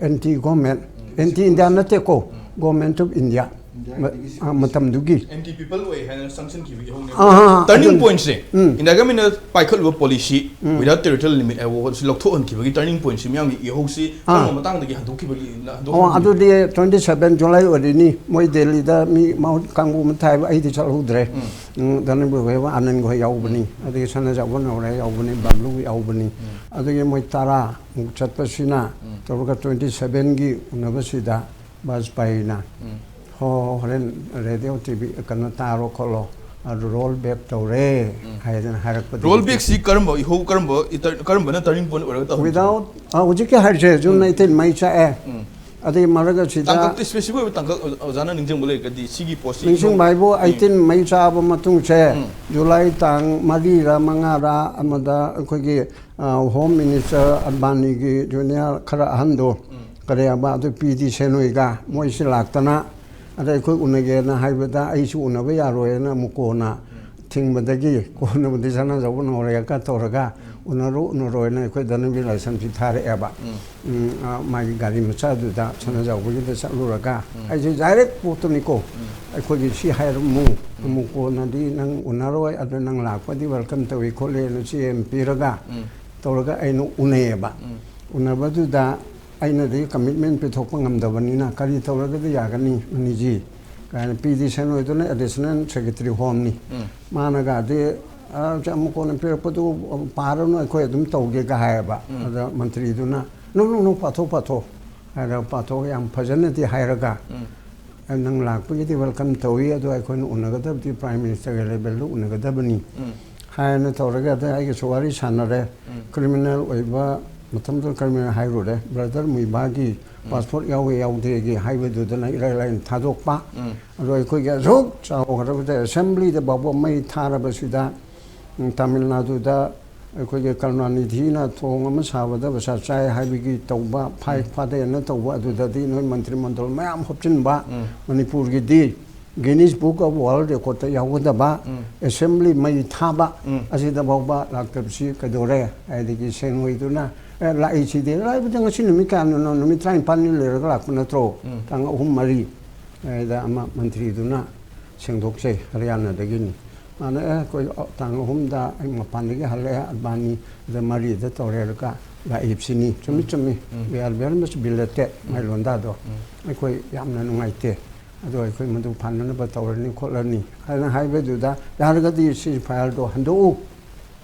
anti government, anti India ꯅꯠꯇꯦꯀꯣ, ꯒꯣꯔꯃꯦꯟ ꯑꯣꯐ ꯏꯟꯗꯤꯌꯥ꯫ ꯃ-, ꯑꯥ, ꯃꯇꯝꯗꯨꯒꯤ ꯑꯦꯟꯇꯤ ꯄꯤꯄꯜ ꯑꯣꯏ ꯍꯥꯏꯅ ꯁꯪꯁꯟꯈꯤꯕ ꯏꯍꯧꯅꯦꯕ꯫ ꯑꯥ, ꯑꯥ, ꯇꯔꯅꯤꯡ ꯑꯗꯨꯅꯤ꯫ ꯄꯣꯏꯟꯠꯁꯦ, ꯎꯝ꯫ ꯏꯟꯗꯤꯌꯥ ꯒꯃꯦꯟꯅ ꯄꯥꯏꯈꯠꯂꯨꯕ ꯄꯣꯂꯤꯁꯤ, ꯎꯝ꯫ Without territorial limit ꯍꯥꯏꯕ ꯋꯥꯍꯩꯁꯤ ꯂꯧꯊꯣꯛꯍꯟꯈꯤꯕꯒꯤ ꯇꯔꯅꯤꯡ ꯄꯣꯏꯟꯠꯁꯤ ꯃꯤꯌꯥꯝꯒꯤ ꯏꯍꯧꯁꯤ ꯑꯥ꯫ ꯀꯔꯝꯕ ꯃꯇꯥꯡꯗꯒꯤ ꯍꯟꯗꯣꯛꯈꯤꯕꯒꯤ, ꯑꯣ, ꯍꯟꯗꯣꯛꯍꯟꯈꯤꯕꯒꯦ? ꯑꯗꯨꯗꯤ twenty seven July ꯑꯣꯏꯔꯤꯅꯤ꯫ ꯃꯣꯏ ꯗꯦꯜꯂꯤꯗ ꯃꯤ ꯃꯍꯨꯠ ꯀꯥꯡꯕꯨ ꯑꯃ ꯊꯥꯏꯕ, ꯑꯩꯗꯤ ꯆꯠꯍꯧꯗ꯭ꯔꯦ꯫ ꯎꯝ꯫ ꯎꯝ, ꯙꯅꯕꯤꯔ ꯍꯣꯏ, ꯑꯥꯅꯟꯗ ꯍꯣꯏ ꯌꯥꯎꯕꯅꯤ, ꯎꯝ꯫ ꯑꯗꯒꯤ ꯁꯅꯥꯖꯥꯎꯕ ꯅꯧꯔꯦ ꯌꯥꯎꯕꯅꯤ, ꯕꯥꯕ꯭ꯂꯨ ꯌꯥꯎꯕꯅꯤ꯫ ꯎꯝ꯫ ꯑꯗꯒꯤ ꯃꯣꯏ ꯇꯔꯥ ꯆꯠꯄꯁꯤꯅ ꯎꯝ꯫ ꯇꯧꯔꯒ twenty seven ꯒꯤ ꯎꯅꯕꯁꯤꯗ ꯕꯥꯖꯄꯥꯏꯅ, ꯎꯝ꯫ "ꯍꯣ, ꯍꯣꯔꯦꯟ ꯔꯦꯗꯤꯑꯣ, ꯇꯤ ꯚꯤ ꯀꯩꯅꯣ ꯇꯥꯔꯣ ꯈꯣꯠꯂꯣ, ꯑꯗꯨ ꯔꯣꯜ ꯕꯦꯛ ꯇꯧꯔꯦ" ꯎꯝ꯫ ꯍꯥꯏꯗꯅ ꯍꯥꯏꯔꯛꯄꯗꯒꯤ ꯔꯣꯜ ꯕꯦꯛꯁꯤ ꯀꯔꯝꯕ ꯏꯍꯧ, ꯀꯔꯝꯕ ꯏꯇꯔ-, ꯀꯔꯝꯕꯅ ꯇꯔꯅꯤꯡ ꯄꯣꯏꯟꯠ ꯑꯣꯏꯔꯒ ꯇꯧꯍꯟꯈꯤꯕꯅꯣ? Without, ꯑ, ꯍꯧꯖꯤꯛꯀꯤ ꯍꯥꯏꯔꯤꯁꯦ, ꯖꯨꯟ ꯎꯝ꯫ eighteen ꯃꯩ ꯆꯥꯛꯑꯦ꯫ ꯎꯝ꯫ ꯑꯗꯩ ꯃꯔꯛ ꯑꯁꯤꯗ ꯇꯥꯡꯀꯛꯇꯤ, ꯁ꯭ꯄꯦꯁꯤꯐꯤꯛ ꯑꯣꯏꯕ ꯇꯥꯡꯀꯛ ꯑꯣꯖꯥꯅ ꯅꯤꯡꯁꯤꯡꯕ ꯂꯩꯔꯒꯗꯤ ꯁꯤꯒꯤ ꯄꯣꯠꯁꯤ ꯅꯤꯡꯁꯤꯡꯕ ꯏꯍꯧ-, ꯍꯥꯏꯕꯨ, ꯎꯝ꯫ eighteen ꯃꯩ ꯆꯥꯕ ꯃꯇꯨꯡꯁꯦ, ꯎꯝ꯫ ꯖꯨꯂꯥꯏ ꯇꯥꯡ ꯃꯔꯤꯔ ꯃꯉꯥꯔ ꯑꯃꯗ ꯑꯩꯈꯣꯏꯒꯤ, ꯑ, ꯍꯣꯝ ꯃꯤꯅꯤꯁꯇꯔ ꯑꯗꯕꯥꯅꯤꯒꯤ ꯖꯨꯅꯤꯌꯔ ꯈꯔ ꯑꯍꯟꯗꯣ, ꯎꯝ꯫ ꯀꯔꯤ ꯍꯥꯏꯕ, ꯑꯗꯨ ꯄꯤ ꯗꯤ ꯁꯦꯅꯣꯏꯒ ꯃꯣꯏꯁꯤ ꯂꯥꯛꯇꯅ, ꯑꯗ ꯑꯩꯈꯣꯏ ꯎꯅꯒꯦꯅ ꯍꯥꯏꯕꯗ ꯑꯩꯁꯨ ꯎꯅꯕ ꯌꯥꯔꯣꯏꯅ ꯑꯃꯨꯛ ꯀꯣꯟꯅ ꯎꯝ꯫ ꯊꯤꯡꯕꯗꯒꯤ ꯀꯣꯟꯅꯕꯨꯗꯤ ꯁꯅꯥꯖꯥꯎꯕ ꯅꯧꯔꯦꯒ ꯇꯧꯔꯒ ꯎꯝ꯫ ꯎꯅꯔꯨ ꯎꯅꯔꯣꯏꯅ ꯑꯩꯈꯣꯏ ꯙꯅꯕꯤꯔ ꯂꯥꯏꯁ꯭ꯔꯝꯁꯤ ꯊꯥꯔꯛꯑꯦꯕ꯫ ꯎꯝ꯫ ꯎꯝ, ꯑ, ꯃꯥꯒꯤ ꯒꯥꯔꯤ ꯃꯆꯥꯗꯨꯗ ꯁꯅꯥꯖꯥꯎꯕꯒꯤꯗ ꯆꯠꯂꯨꯔꯒ ꯎꯝ꯫ ꯑꯩꯁꯦ ꯗꯥꯏꯔꯦꯛ ꯄꯣꯠꯇꯨꯅꯤꯀꯣ꯫ ꯎꯝ꯫ ꯑꯩꯈꯣꯏꯒꯤ ꯁꯤ ꯍꯥꯏꯔꯝꯃꯨ, ꯎꯝ꯫ ꯑꯃꯨꯛ ꯀꯣꯟꯅꯗꯤ ꯅꯪ ꯎꯅꯔꯣꯏ, ꯑꯗꯨ ꯅꯪ ꯂꯥꯛꯄꯗꯤ ꯋꯦꯜꯀꯝ ꯇꯧꯏ ꯈꯣꯠꯂꯦꯅ ꯆꯦ ꯑꯃ ꯄꯤꯔꯒ ꯎꯝ꯫ ꯇꯧꯔꯒ ꯑꯩꯅ ꯎꯅꯩꯌꯦꯕ꯫ ꯎꯝ꯫ ꯎꯅꯕꯗꯨꯗ ꯑꯩꯅꯗꯤ ꯀꯃꯤꯠꯃꯦꯟ ꯄꯤꯊꯣꯛꯄ ꯉꯝꯗꯕꯅꯤꯅ ꯀꯔꯤ ꯇꯧꯔꯒꯗꯤ ꯌꯥꯒꯅꯤ ꯃꯅꯤꯖꯤ ꯀꯥꯏꯅ ꯄꯤ ꯗꯤ ꯁꯦꯅꯣꯏꯗꯨꯅ ꯑꯦꯗꯤꯁꯅꯦꯜ ꯁꯦꯀ꯭ꯔꯦꯇꯔꯤ ꯍꯣꯝꯅꯤ꯫ ꯎꯝ꯫ ꯃꯥꯅꯒꯗꯤ "ꯑ, ꯁꯦ ꯑꯃꯨꯛ ꯀꯣꯟꯅ ꯄꯤꯔꯛꯄꯗꯨ ꯄꯥꯔꯅꯨ, ꯑꯩꯈꯣꯏ ꯑꯗꯨꯝ ꯇꯧꯒꯦꯒ" ꯍꯥꯏꯌꯦꯕ꯫ ꯑꯗ ꯃꯟꯇ꯭ꯔꯤꯗꯨꯅ, "ꯅꯣ, ꯅꯣ, ꯅꯣ, ꯄꯥꯊꯣꯛ, ꯄꯥꯊꯣꯛ" ꯍꯥꯏꯔꯒ ꯄꯥꯊꯣꯛ, ꯌꯥꯝ ꯐꯖꯅꯗꯤ ꯍꯥꯏꯔꯒ, "ꯑ, ꯅꯪ ꯂꯥꯛꯄꯒꯤꯗꯤ welcome ꯇꯧꯏ, ꯑꯗꯣ ꯑꯩꯈꯣꯏꯅ ꯎꯅꯒꯗꯕꯗꯤ Prime Ministerꯒꯤ levelꯗ ꯎꯅꯒꯗꯕꯅꯤ" ꯍꯥꯏꯅ ꯇꯧꯔꯒ, ꯑꯗ ꯑꯩꯒꯁꯨ ꯋꯥꯔꯤ ꯁꯥꯟꯅꯔꯦ꯫ ꯀ꯭ꯔꯤꯃꯤꯅꯦꯜ ꯑꯣꯏꯕ, ꯃꯇꯝꯗꯨꯗ ꯀ꯭ꯔꯤꯃꯤꯅꯦꯜ ꯍꯥꯏꯔꯨꯔꯦ, ꯕ꯭ꯔꯗꯔ ꯃꯨꯏꯕꯥꯒꯤ ꯄꯥꯁꯄꯣꯔꯠ ꯌꯥꯎꯋꯦ ꯌꯥꯎꯗꯦꯒꯤ ꯍꯥꯏꯕꯗꯨꯗꯅ ꯏꯔꯥꯏ ꯂꯥꯏꯅ ꯊꯥꯗꯣꯛꯄ꯫ ꯑꯗꯣ ꯑꯩꯈꯣꯏꯒꯤ ꯑꯁꯨꯛ ꯆꯥꯎꯈ꯭ꯔꯕꯗ ꯑꯦꯁꯦꯝꯕ꯭ꯂꯤꯗ ꯐꯥꯎꯕ ꯃꯩ ꯊꯥꯔꯕꯁꯤꯗ, ꯎꯝ, ꯇꯥꯃꯤꯜ ꯅꯥꯗꯨꯗ ꯑꯩꯈꯣꯏꯒꯤ ꯀꯔꯨꯅꯥꯅꯤꯙꯤꯅ ꯊꯣꯡ ꯑꯃ ꯁꯥꯕꯗ ꯄꯩꯁꯥ ꯆꯥꯏ ꯍꯥꯏꯕꯒꯤ ꯇꯧꯕ, ꯐꯥꯏ ꯐꯥꯗꯦꯅ ꯇꯧꯕ, ꯑꯗꯨꯗꯗꯤ ꯅꯣꯏ ꯃꯟꯇ꯭ꯔꯤ ꯃꯟꯗꯜ ꯃꯌꯥꯝ ꯍꯥꯞꯆꯤꯟꯕ, ꯃꯅꯤꯄꯨꯔꯒꯤꯗꯤ Guinness Book of World Recordꯇ ꯌꯥꯎꯒꯗꯕ ꯑꯦꯁꯦꯝꯕ꯭ꯂꯤ ꯃꯩ ꯊꯥꯕ ꯑꯁꯤꯗ ꯐꯥꯎꯕ ꯂꯥꯛꯇꯕꯁꯤ ꯀꯩꯗꯧꯔꯦ? ꯑꯗꯒꯤ ꯁꯦꯟꯋꯩꯗꯨꯅ, "ꯑꯦ, ꯂꯥꯛꯏꯁꯤꯗꯤ ꯂꯥꯛꯏꯕꯗꯤ ꯉꯁꯤ ꯅꯨꯃꯤꯠ ꯀꯌꯥꯅꯣ? ꯅꯨꯃꯤꯠ ꯇꯔꯥꯅꯤꯄꯥꯜꯅꯤ ꯂꯩꯔꯒ ꯂꯥꯛꯄ ꯅꯠꯇ꯭ꯔꯣ? ꯇꯥꯡ ꯑꯍꯨꯝ ꯃꯔꯤ" ꯍꯥꯏꯗ ꯑꯃ ꯃꯟꯇ꯭ꯔꯤꯗꯨꯅ ꯁꯦꯡꯗꯣꯛꯆꯩ, ꯍꯔꯤꯌꯥꯅꯥꯗꯒꯤꯅꯤ꯫ ꯃꯥꯅ, "ꯑꯦ, ꯑꯩꯈꯣꯏ ꯇꯥꯡ ꯑꯍꯨꯝꯗ ꯑꯩ ꯃꯄꯥꯟꯗꯒꯤ ꯍꯜꯂꯛꯑꯦ, ꯑꯗꯕꯥꯅꯤꯗ ꯃꯔꯤꯗ ꯇꯧꯔꯦꯔꯒ ꯂꯥꯛꯏꯕꯁꯤꯅꯤ"꯫ ꯆꯨꯝꯃꯤ, ꯆꯨꯝꯃꯤ꯫ "We are very much belated", ꯃꯥꯏ ꯂꯣꯟꯗꯥꯗꯣ꯫ "ꯑꯩꯈꯣꯏ ꯌꯥꯝꯅ ꯅꯨꯡꯉꯥꯏꯇꯦ꯫ ꯑꯗꯣ ꯑꯩꯈꯣꯏ ꯃꯗꯨ ꯐꯥꯅꯅꯕ ꯇꯧꯔꯅꯤ ꯈꯣꯠꯂꯅꯤ" ꯍꯥꯏꯅ ꯍꯥꯏꯕꯗꯨꯗ, "ꯌꯥꯔꯒꯗꯤ ꯁꯤ ꯐꯥꯏꯜꯗꯣ ꯍꯟꯗꯣꯛꯎ꯫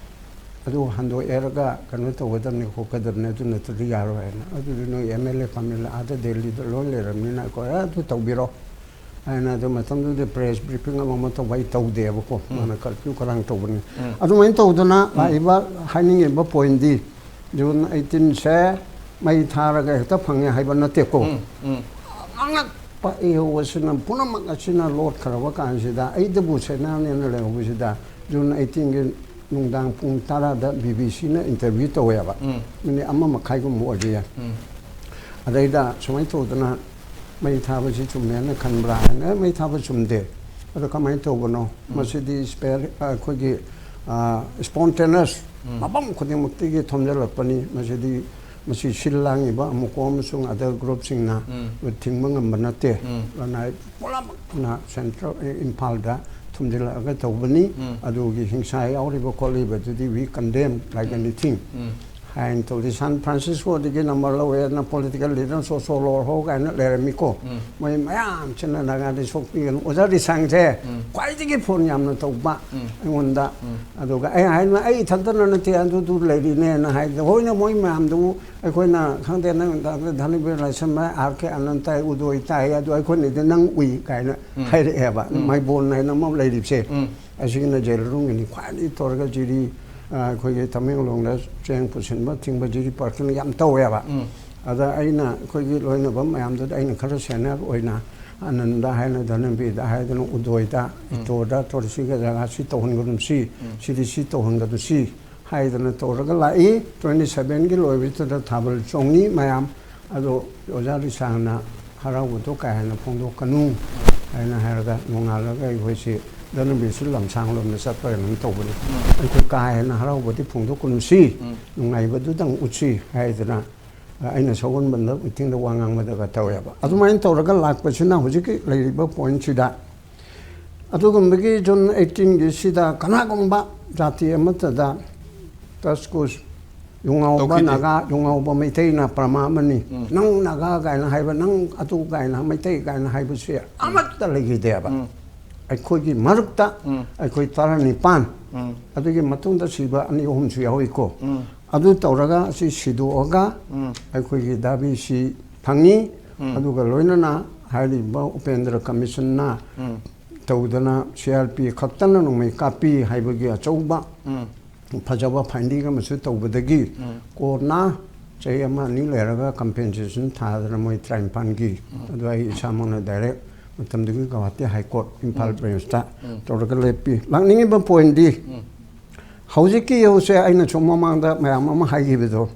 ꯑꯗꯨ ꯍꯟꯗꯣꯛꯑꯦꯔꯒ ꯀꯩꯅꯣ ꯇꯧꯒꯗꯕꯅꯤ ꯈꯣꯠꯀꯗꯕꯅꯤ, ꯑꯗꯨ ꯅꯠꯇ꯭ꯔꯗꯤ ꯌꯥꯔꯣꯏ" ꯍꯥꯏꯅ꯫ "ꯑꯗꯨꯗꯤ ꯅꯣꯏ ꯑꯦꯝ ꯑꯦꯜ ꯑꯦ ꯐꯥꯃꯤꯂꯥ ꯑꯥꯗ ꯗꯦꯜꯂꯤꯗ ꯂꯣꯏ ꯂꯩꯔꯕꯅꯤꯅ ꯑꯩꯈꯣꯏ ꯑꯗꯨ ꯇꯧꯕꯤꯔꯣ" ꯍꯥꯏꯅ꯫ ꯑꯗꯨ ꯃꯇꯝꯗꯨꯗ ꯄ꯭ꯔꯦꯁ ꯕ꯭ꯔꯤꯐꯤꯡ ꯑꯃ ꯑꯃ ꯇꯧꯕ ꯑꯩ ꯇꯧꯗꯦꯕꯀꯣ꯫ ꯃꯥꯅ ꯀꯔꯐ꯭ꯌꯨ ꯈꯔꯥꯡ ꯇꯧꯕꯅꯤ꯫ ꯑꯗꯨꯃꯥꯏꯅ ꯇꯧꯗꯅ ꯂꯥꯛꯏꯕ, ꯍꯥꯏꯅꯤꯡꯉꯤꯕ ꯄꯣꯏꯟꯗꯤ, ꯖꯨꯟ ꯑꯩꯠꯇꯤꯟꯁꯦ ꯃꯩ ꯊꯥꯔꯒ ꯍꯦꯛꯇ ꯐꯪꯉꯦ ꯍꯥꯏꯕ ꯅꯠꯇꯦꯀꯣ꯫ ꯑꯉꯛꯄ ꯑꯍꯧꯕꯁꯤꯅ, ꯄꯨꯝꯅꯃꯛ ꯑꯁꯤꯅ ꯂꯣꯠꯈ꯭ꯔꯕ ꯀꯥꯟꯁꯤꯗ, ꯑꯩꯗꯕꯨ ꯁꯦꯅꯥꯅꯦꯅ ꯂꯩꯍꯧꯕꯁꯤꯗ, ꯖꯨꯟ ꯑꯩꯠꯇꯤꯟꯒꯤ ꯅꯨꯡꯗꯥꯡ ꯄꯨꯡ ꯇꯔꯥꯗ ꯕꯤ ꯕꯤ ꯁꯤꯅ ꯏꯟꯇꯔꯚ꯭ꯌꯨ ꯇꯧꯋꯦꯕ꯫ ꯃꯤꯅꯤꯠ ꯑꯃ ꯃꯈꯥꯏꯒꯨꯝꯕ ꯑꯣꯏꯕ ꯌꯥꯏ꯫ ꯑꯗꯩꯗ ꯁꯨꯃꯥꯏꯅ ꯇꯧꯗꯅ, "ꯃꯩ ꯊꯥꯕꯁꯤ ꯆꯨꯝꯃꯦꯅ ꯈꯟꯕ꯭ꯔꯥ?" ꯍꯥꯏꯅ, "ꯃꯩ ꯊꯥꯕ ꯆꯨꯝꯗꯦ꯫ ꯑꯗꯣ ꯀꯃꯥꯏꯅ ꯇꯧꯕꯅꯣ? ꯃꯁꯤꯗꯤ ꯁ꯭ꯄꯦꯌꯔ, ꯑꯩꯈꯣꯏꯒꯤ, ꯑ, ꯁ꯭ꯄꯣꯟꯇꯦꯅꯁ ꯃꯐꯝ ꯈꯨꯗꯤꯡꯃꯛꯇꯒꯤ ꯊꯣꯝꯖꯤꯜꯂꯛꯄꯅꯤ꯫ ꯃꯁꯤꯗꯤ, ꯃꯁꯤ ꯁꯤꯜ ꯂꯥꯡꯉꯤꯕ ꯑꯃꯨꯀꯣ ꯑꯃꯁꯨꯡ ꯑꯗꯔ ꯒ꯭ꯔꯨꯞꯁꯤꯡꯅ ꯊꯤꯡꯕ ꯉꯝꯕ ꯅꯠꯇꯦ"꯫ ꯑꯗꯨꯅ ꯄꯨꯝꯅꯃꯛꯅ ꯁꯦꯟꯇ꯭ꯔꯦꯜ, ꯏꯝꯐꯥꯜꯗ ꯊꯣꯝꯖꯤꯜꯂꯛꯑꯒ ꯇꯧꯕꯅꯤ꯫ ꯑꯗꯨꯒꯤ ꯍꯤꯡꯁꯥ ꯌꯥꯎꯔꯤꯕ ꯈꯣꯠꯂꯤꯕꯗꯨꯗꯤ we condemn like anything꯫ ꯀꯥꯏꯅ ꯇꯧꯗꯦ꯫ ꯁꯥꯟ ꯐ꯭ꯔꯥꯟꯁꯤꯁꯀꯣꯗꯒꯤ ꯅꯝꯕꯔ ꯂꯧꯋꯦꯅ ꯄꯣꯂꯤꯇꯤꯀꯦꯜ ꯂꯤꯗꯔ ꯁꯣꯁꯣ ꯂꯣꯔꯍꯣ ꯀꯥꯏꯅ ꯂꯩꯔꯝꯃꯤꯀꯣ꯫ ꯃꯣꯏ ꯃꯌꯥꯝꯁꯤꯅ ꯅꯥꯒꯥꯗ ꯁꯣꯛꯄꯤꯒꯅꯨ꯫ ꯑꯣꯖꯥ ꯔꯤꯁꯥꯡꯁꯦ ꯈ꯭ꯋꯥꯏꯗꯒꯤ ꯐꯣꯟ ꯌꯥꯝꯅ ꯇꯧꯕ ꯑꯩꯉꯣꯟꯗ꯫ ꯑꯗꯨꯒ ꯑꯩ ꯍꯥꯏꯅ, "ꯑꯩ ꯏꯊꯟꯇꯅ ꯅꯠꯇꯦ, ꯑꯗꯨꯗꯨ ꯂꯩꯔꯤꯅꯦꯅ" ꯍꯥꯏꯗ꯫ ꯍꯣꯏꯅ ꯃꯣꯏ ꯃꯌꯥꯝꯗꯨꯕꯨ ꯑꯩꯈꯣꯏꯅ ꯈꯪꯗꯦ, ꯅꯪ ꯗꯥꯛꯇꯔ ꯙꯅꯕꯤꯔ ꯂꯥꯏꯁ꯭ꯔꯝ, ꯑꯥꯔ ꯀꯦ ꯑꯅꯟꯇ, ꯎꯗꯣꯏ ꯇꯥꯏ, ꯑꯗꯨ ꯑꯩꯈꯣꯏꯅꯗꯤ ꯅꯪ ꯎꯏ ꯀꯥꯏꯅ ꯍꯥꯏꯔꯛꯑꯦꯕ꯫ ꯃꯥꯏꯕꯣꯟ ꯍꯥꯏꯅ ꯑꯃ ꯂꯩꯔꯤꯕꯁꯦ꯫ ꯑꯁꯤꯒꯤꯅ ꯖꯦꯜ ꯃꯅꯨꯡꯒꯤꯅꯤ ꯈ꯭ꯋꯥꯏꯗꯒꯤ ꯇꯧꯔꯒ ꯖꯤꯔꯤ, ꯑ, ꯑꯩꯈꯣꯏꯒꯤ ꯇꯃꯦꯡꯂꯣꯡꯗ ꯆꯦꯡ ꯄꯨꯁꯤꯟꯕ ꯊꯤꯡꯕ ꯖꯤꯔꯤ ꯄꯥꯔꯀꯤꯡ ꯌꯥꯝ ꯇꯧꯋꯦꯕ꯫ ꯑꯗ ꯑꯩꯅ ꯑꯩꯈꯣꯏꯒꯤ ꯂꯣꯏꯅꯕ ꯃꯌꯥꯝꯗꯨꯗ ꯑꯩꯅ ꯈꯔ ꯁꯦꯅꯤꯌꯔ ꯑꯣꯏꯅ ꯑꯅꯟꯗ ꯍꯥꯏꯅ, ꯙꯅꯕꯤꯗ ꯍꯥꯏꯗꯅ, ꯎꯗꯣꯏꯗ, ꯏꯇꯣꯔꯗ, ꯇꯣꯔꯁꯤꯒ ꯖꯒꯥꯁꯤ ꯇꯧꯍꯟꯒꯅꯨ ꯁꯤ, ꯁꯤꯗꯤ ꯁꯤ ꯇꯧꯍꯟꯒꯅꯨ ꯁꯤ ꯍꯥꯏꯗꯅ ꯇꯧꯔꯒ ꯂꯥꯛꯏ꯫ ꯇ꯭ꯋꯦꯟꯇꯤ ꯁꯚꯦꯟꯒꯤ ꯂꯣꯏꯕꯁꯤꯗ ꯊꯥꯕꯜ ꯆꯣꯡꯉꯤ ꯃꯌꯥꯝ꯫ ꯑꯗꯣ ꯑꯣꯖꯥ ꯔꯤꯁꯥꯡꯅ ꯍꯔꯥꯎꯕꯗꯣ ꯀꯥ ꯍꯦꯟꯅ ꯐꯣꯡꯗꯣꯛꯀꯅꯨ ꯍꯥꯏꯅ ꯍꯥꯏꯔꯒ ꯅꯣꯡꯉꯥꯜꯂꯒ ꯑꯩꯈꯣꯏꯁꯤ ꯙꯅꯕꯤꯔꯁꯤ ꯂꯝꯁꯥꯡ ꯂꯣꯝꯗ ꯆꯠꯄ꯭ꯔꯥ ꯀꯩꯅꯣꯝ ꯇꯧꯕꯅꯤ꯫ ꯑꯩꯈꯣꯏ ꯀꯥ ꯍꯦꯟꯅ ꯍꯔꯥꯎꯕꯗꯤ ꯐꯣꯡꯗꯣꯛꯀꯅꯨꯁꯤ, ꯅꯨꯡꯉꯥꯏꯕꯗꯨꯗꯪ ꯎꯠꯁꯤ ꯍꯥꯏꯗꯅ ꯑꯩꯅ ꯁꯒꯣꯜꯕꯟꯗ ꯃꯤꯇꯤꯡꯗ ꯋꯥ ꯉꯥꯡꯕꯗꯒ ꯇꯧꯋꯦꯕ꯫ ꯑꯗꯨꯃꯥꯏꯅ ꯇꯧꯔꯒ ꯂꯥꯛꯄꯁꯤꯅ ꯍꯧꯖꯤꯛꯀꯤ ꯂꯩꯔꯤꯕ ꯄꯣꯏꯟꯠꯁꯤꯗ ꯑꯗꯨꯒꯨꯝꯕꯒꯤ ꯖꯨꯟ ꯑꯩꯠꯇꯤꯟꯒꯤꯁꯤꯗ ꯀꯅꯥꯒꯨꯝꯕ ꯖꯥꯇꯤ ꯑꯃꯠꯇꯗ ꯇꯁꯀꯨꯁ, ꯌꯨꯉꯥꯎꯕ ꯇꯧꯈꯤꯗꯦ꯫ ꯅꯥꯒꯥ, ꯌꯨꯉꯥꯎꯕ ꯃꯩꯇꯩꯅ ꯄ꯭ꯔꯃꯥ ꯑꯃꯅꯤ꯫ ꯅꯪ ꯅꯥꯒꯥ ꯀꯥꯏꯅ ꯍꯥꯏꯕ, ꯅꯪ ꯑꯗꯨ ꯀꯥꯏꯅ, ꯃꯩꯇꯩ ꯀꯥꯏꯅ ꯍꯥꯏꯕꯁꯦ ꯑꯃꯠꯇ ꯂꯩꯈꯤꯗꯦꯕ꯫ ꯑꯩꯈꯣꯏꯒꯤ ꯃꯔꯛꯇ ꯑꯩꯈꯣꯏ ꯇꯔꯥꯅꯤꯄꯥꯟ, ꯑꯗꯨꯒꯤ ꯃꯇꯨꯡꯗ ꯁꯤꯕ ꯑꯅꯤ ꯑꯍꯨꯝꯁꯨ ꯌꯥꯎꯏꯀꯣ꯫ ꯑꯗꯨ ꯇꯧꯔꯒ ꯑꯁꯤ ꯁꯤꯗꯣꯛꯑꯒ ꯑꯩꯈꯣꯏꯒꯤ ꯗꯥꯕꯤꯁꯤ ꯐꯪꯉꯤ꯫ ꯑꯗꯨꯒ ꯂꯣꯏꯅꯅ ꯍꯥꯏꯔꯤꯕ ꯎꯄꯦꯟꯗ꯭ꯔ ꯀꯃꯤꯁꯟꯅ ꯇꯧꯗꯅ ꯁꯤ ꯑꯥꯔ ꯄꯤ ꯈꯛꯇꯅ ꯅꯣꯡꯃꯩ ꯀꯥꯞꯄꯤ ꯍꯥꯏꯕꯒꯤ ꯑꯆꯧꯕ ꯐꯖꯕ ꯐꯥꯏꯟꯗꯤꯡ ꯑꯃꯁꯨ ꯇꯧꯕꯗꯒꯤ ꯀꯣꯟꯅ ꯆꯍꯤ ꯑꯃ ꯑꯅꯤ ꯂꯩꯔꯒ ꯀꯝꯄꯦꯟꯁꯦꯁꯟ ꯊꯥꯗꯅ ꯃꯣꯏ ꯇꯔꯥꯅꯤꯄꯥꯟꯒꯤ, ꯑꯗꯨ ꯑꯩ ꯏꯁꯥꯃꯛꯅ ꯗꯥꯏꯔꯦꯛ ꯃꯇꯝꯗꯨꯒꯤ ꯒꯧꯍꯥꯇꯤ ꯍꯥꯏ ꯀꯣꯔꯠ ꯏꯝꯐꯥꯜ ꯕꯦꯟꯁꯇ ꯇꯧꯔꯒ ꯂꯦꯞꯄꯤ꯫ ꯂꯥꯛꯅꯤꯡꯉꯤꯕ ꯄꯣꯏꯟꯗꯤ ꯍꯧꯖꯤꯛꯀꯤ ꯌꯧꯁꯦ ꯑꯩꯅ ꯁꯨꯝ ꯃꯃꯥꯡꯗ ꯃꯌꯥꯝ ꯑꯃ ꯍꯥꯏꯈꯤꯕꯗꯣ,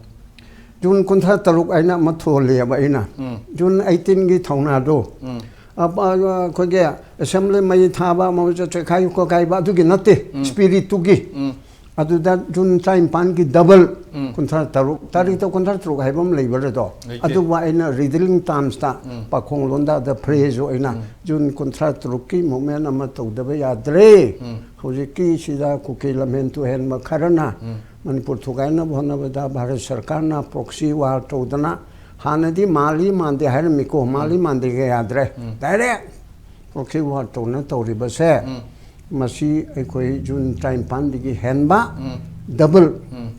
ꯖꯨꯟ ꯀꯨꯟꯊ꯭ꯔꯥ ꯇꯔꯨꯛ ꯍꯥꯏꯅ ꯑꯃ ꯊꯣꯜꯂꯤꯑꯕ ꯑꯩꯅ꯫ ꯖꯨꯟ ꯑꯩꯠꯇꯤꯟꯒꯤ ꯊꯧꯅꯥꯗꯣ, ꯑ, ꯑ, ꯑꯩꯈꯣꯏꯒꯤ ꯑꯦꯁꯦꯝꯕ꯭ꯂꯤ ꯃꯩ ꯊꯥꯕ ꯑꯃ ꯆꯦꯈꯥꯏ ꯈꯣꯠꯀꯥꯏꯕ ꯑꯗꯨꯒꯤ ꯅꯠꯇꯦ, ꯁ꯭ꯄꯤꯔꯤꯠꯇꯨꯒꯤ꯫ ꯑꯗꯨꯗ ꯖꯨꯟ ꯇꯔꯥꯅꯤꯄꯥꯟꯒꯤ ꯗꯕꯜ, ꯀꯨꯟꯊ꯭ꯔꯥ ꯇꯔꯨꯛ, ꯇꯥꯔꯤꯛꯇ ꯀꯨꯟꯊ꯭ꯔꯥ ꯇꯔꯨꯛ ꯍꯥꯏꯕ ꯑꯃ ꯂꯩꯕ꯭ꯔꯗꯣ? ꯂꯩꯇꯦ꯫ ꯑꯗꯨꯕꯨ ꯑꯩꯅ ꯔꯤꯗꯂꯤꯡ ꯇꯥꯝꯁꯇ ꯄꯥꯈꯣꯡ ꯂꯣꯟꯗꯥꯗ ꯐ꯭ꯔꯦꯖ ꯑꯣꯏꯅ ꯖꯨꯟ ꯀꯨꯟꯊ꯭ꯔꯥ ꯇꯔꯨꯛꯀꯤ ꯃꯨꯞꯃꯦꯟ ꯑꯃ ꯇꯧꯗꯕ ꯌꯥꯗ꯭ꯔꯦ꯫ ꯍꯧꯖꯤꯛꯀꯤ ꯁꯤꯗ ꯀꯨꯀꯤ ꯂꯝꯍꯦꯟ ꯇꯨꯍꯦꯟꯕ ꯈꯔꯅ ꯃꯅꯤꯄꯨꯔ ꯊꯨꯒꯥꯏꯅꯕ ꯍꯣꯠꯅꯕꯗ ꯚꯥꯔꯠ ꯁꯔꯀꯥꯔꯅ proxy war ꯇꯧꯗꯅ, ꯍꯥꯟꯅꯗꯤ ꯃꯥꯜꯂꯤ ꯃꯥꯟꯗꯦ ꯍꯥꯏꯔꯝꯃꯤꯀꯣ, ꯃꯥꯜꯂꯤ ꯃꯥꯟꯗꯦꯒ ꯌꯥꯗ꯭ꯔꯦ꯫ Direct proxy war ꯇꯧꯅ ꯇꯧꯔꯤꯕꯁꯦ, ꯃꯁꯤ ꯑꯩꯈꯣꯏ ꯖꯨꯟ ꯇꯔꯥꯅꯤꯄꯥꯟꯗꯒꯤ ꯍꯦꯟꯕ, double,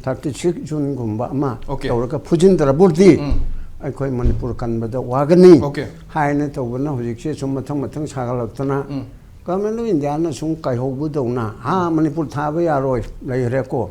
thirty six ꯖꯨꯟꯒꯨꯝꯕ ꯑꯃ Okay. ꯇꯧꯔꯒ ꯐꯨꯖꯤꯟꯗ꯭ꯔꯕꯨꯗꯤ ꯑꯩꯈꯣꯏ ꯃꯅꯤꯄꯨꯔ ꯀꯟꯕꯗ ꯋꯥꯒꯅꯤ Okay. ꯍꯥꯏꯅ ꯇꯧꯕꯅ ꯍꯧꯖꯤꯛꯁꯦ ꯁꯨꯝ ꯃꯊꯪ ꯃꯊꯪ ꯁꯥꯒꯠꯂꯛꯇꯅ, Government of Indiaꯅ ꯁꯨꯝ ꯀꯥꯏꯍꯧꯕꯗꯧꯅ, "ꯍꯥ, ꯃꯅꯤꯄꯨꯔ ꯊꯥꯕ ꯌꯥꯔꯣꯏ" ꯂꯩꯈ꯭ꯔꯦꯀꯣ꯫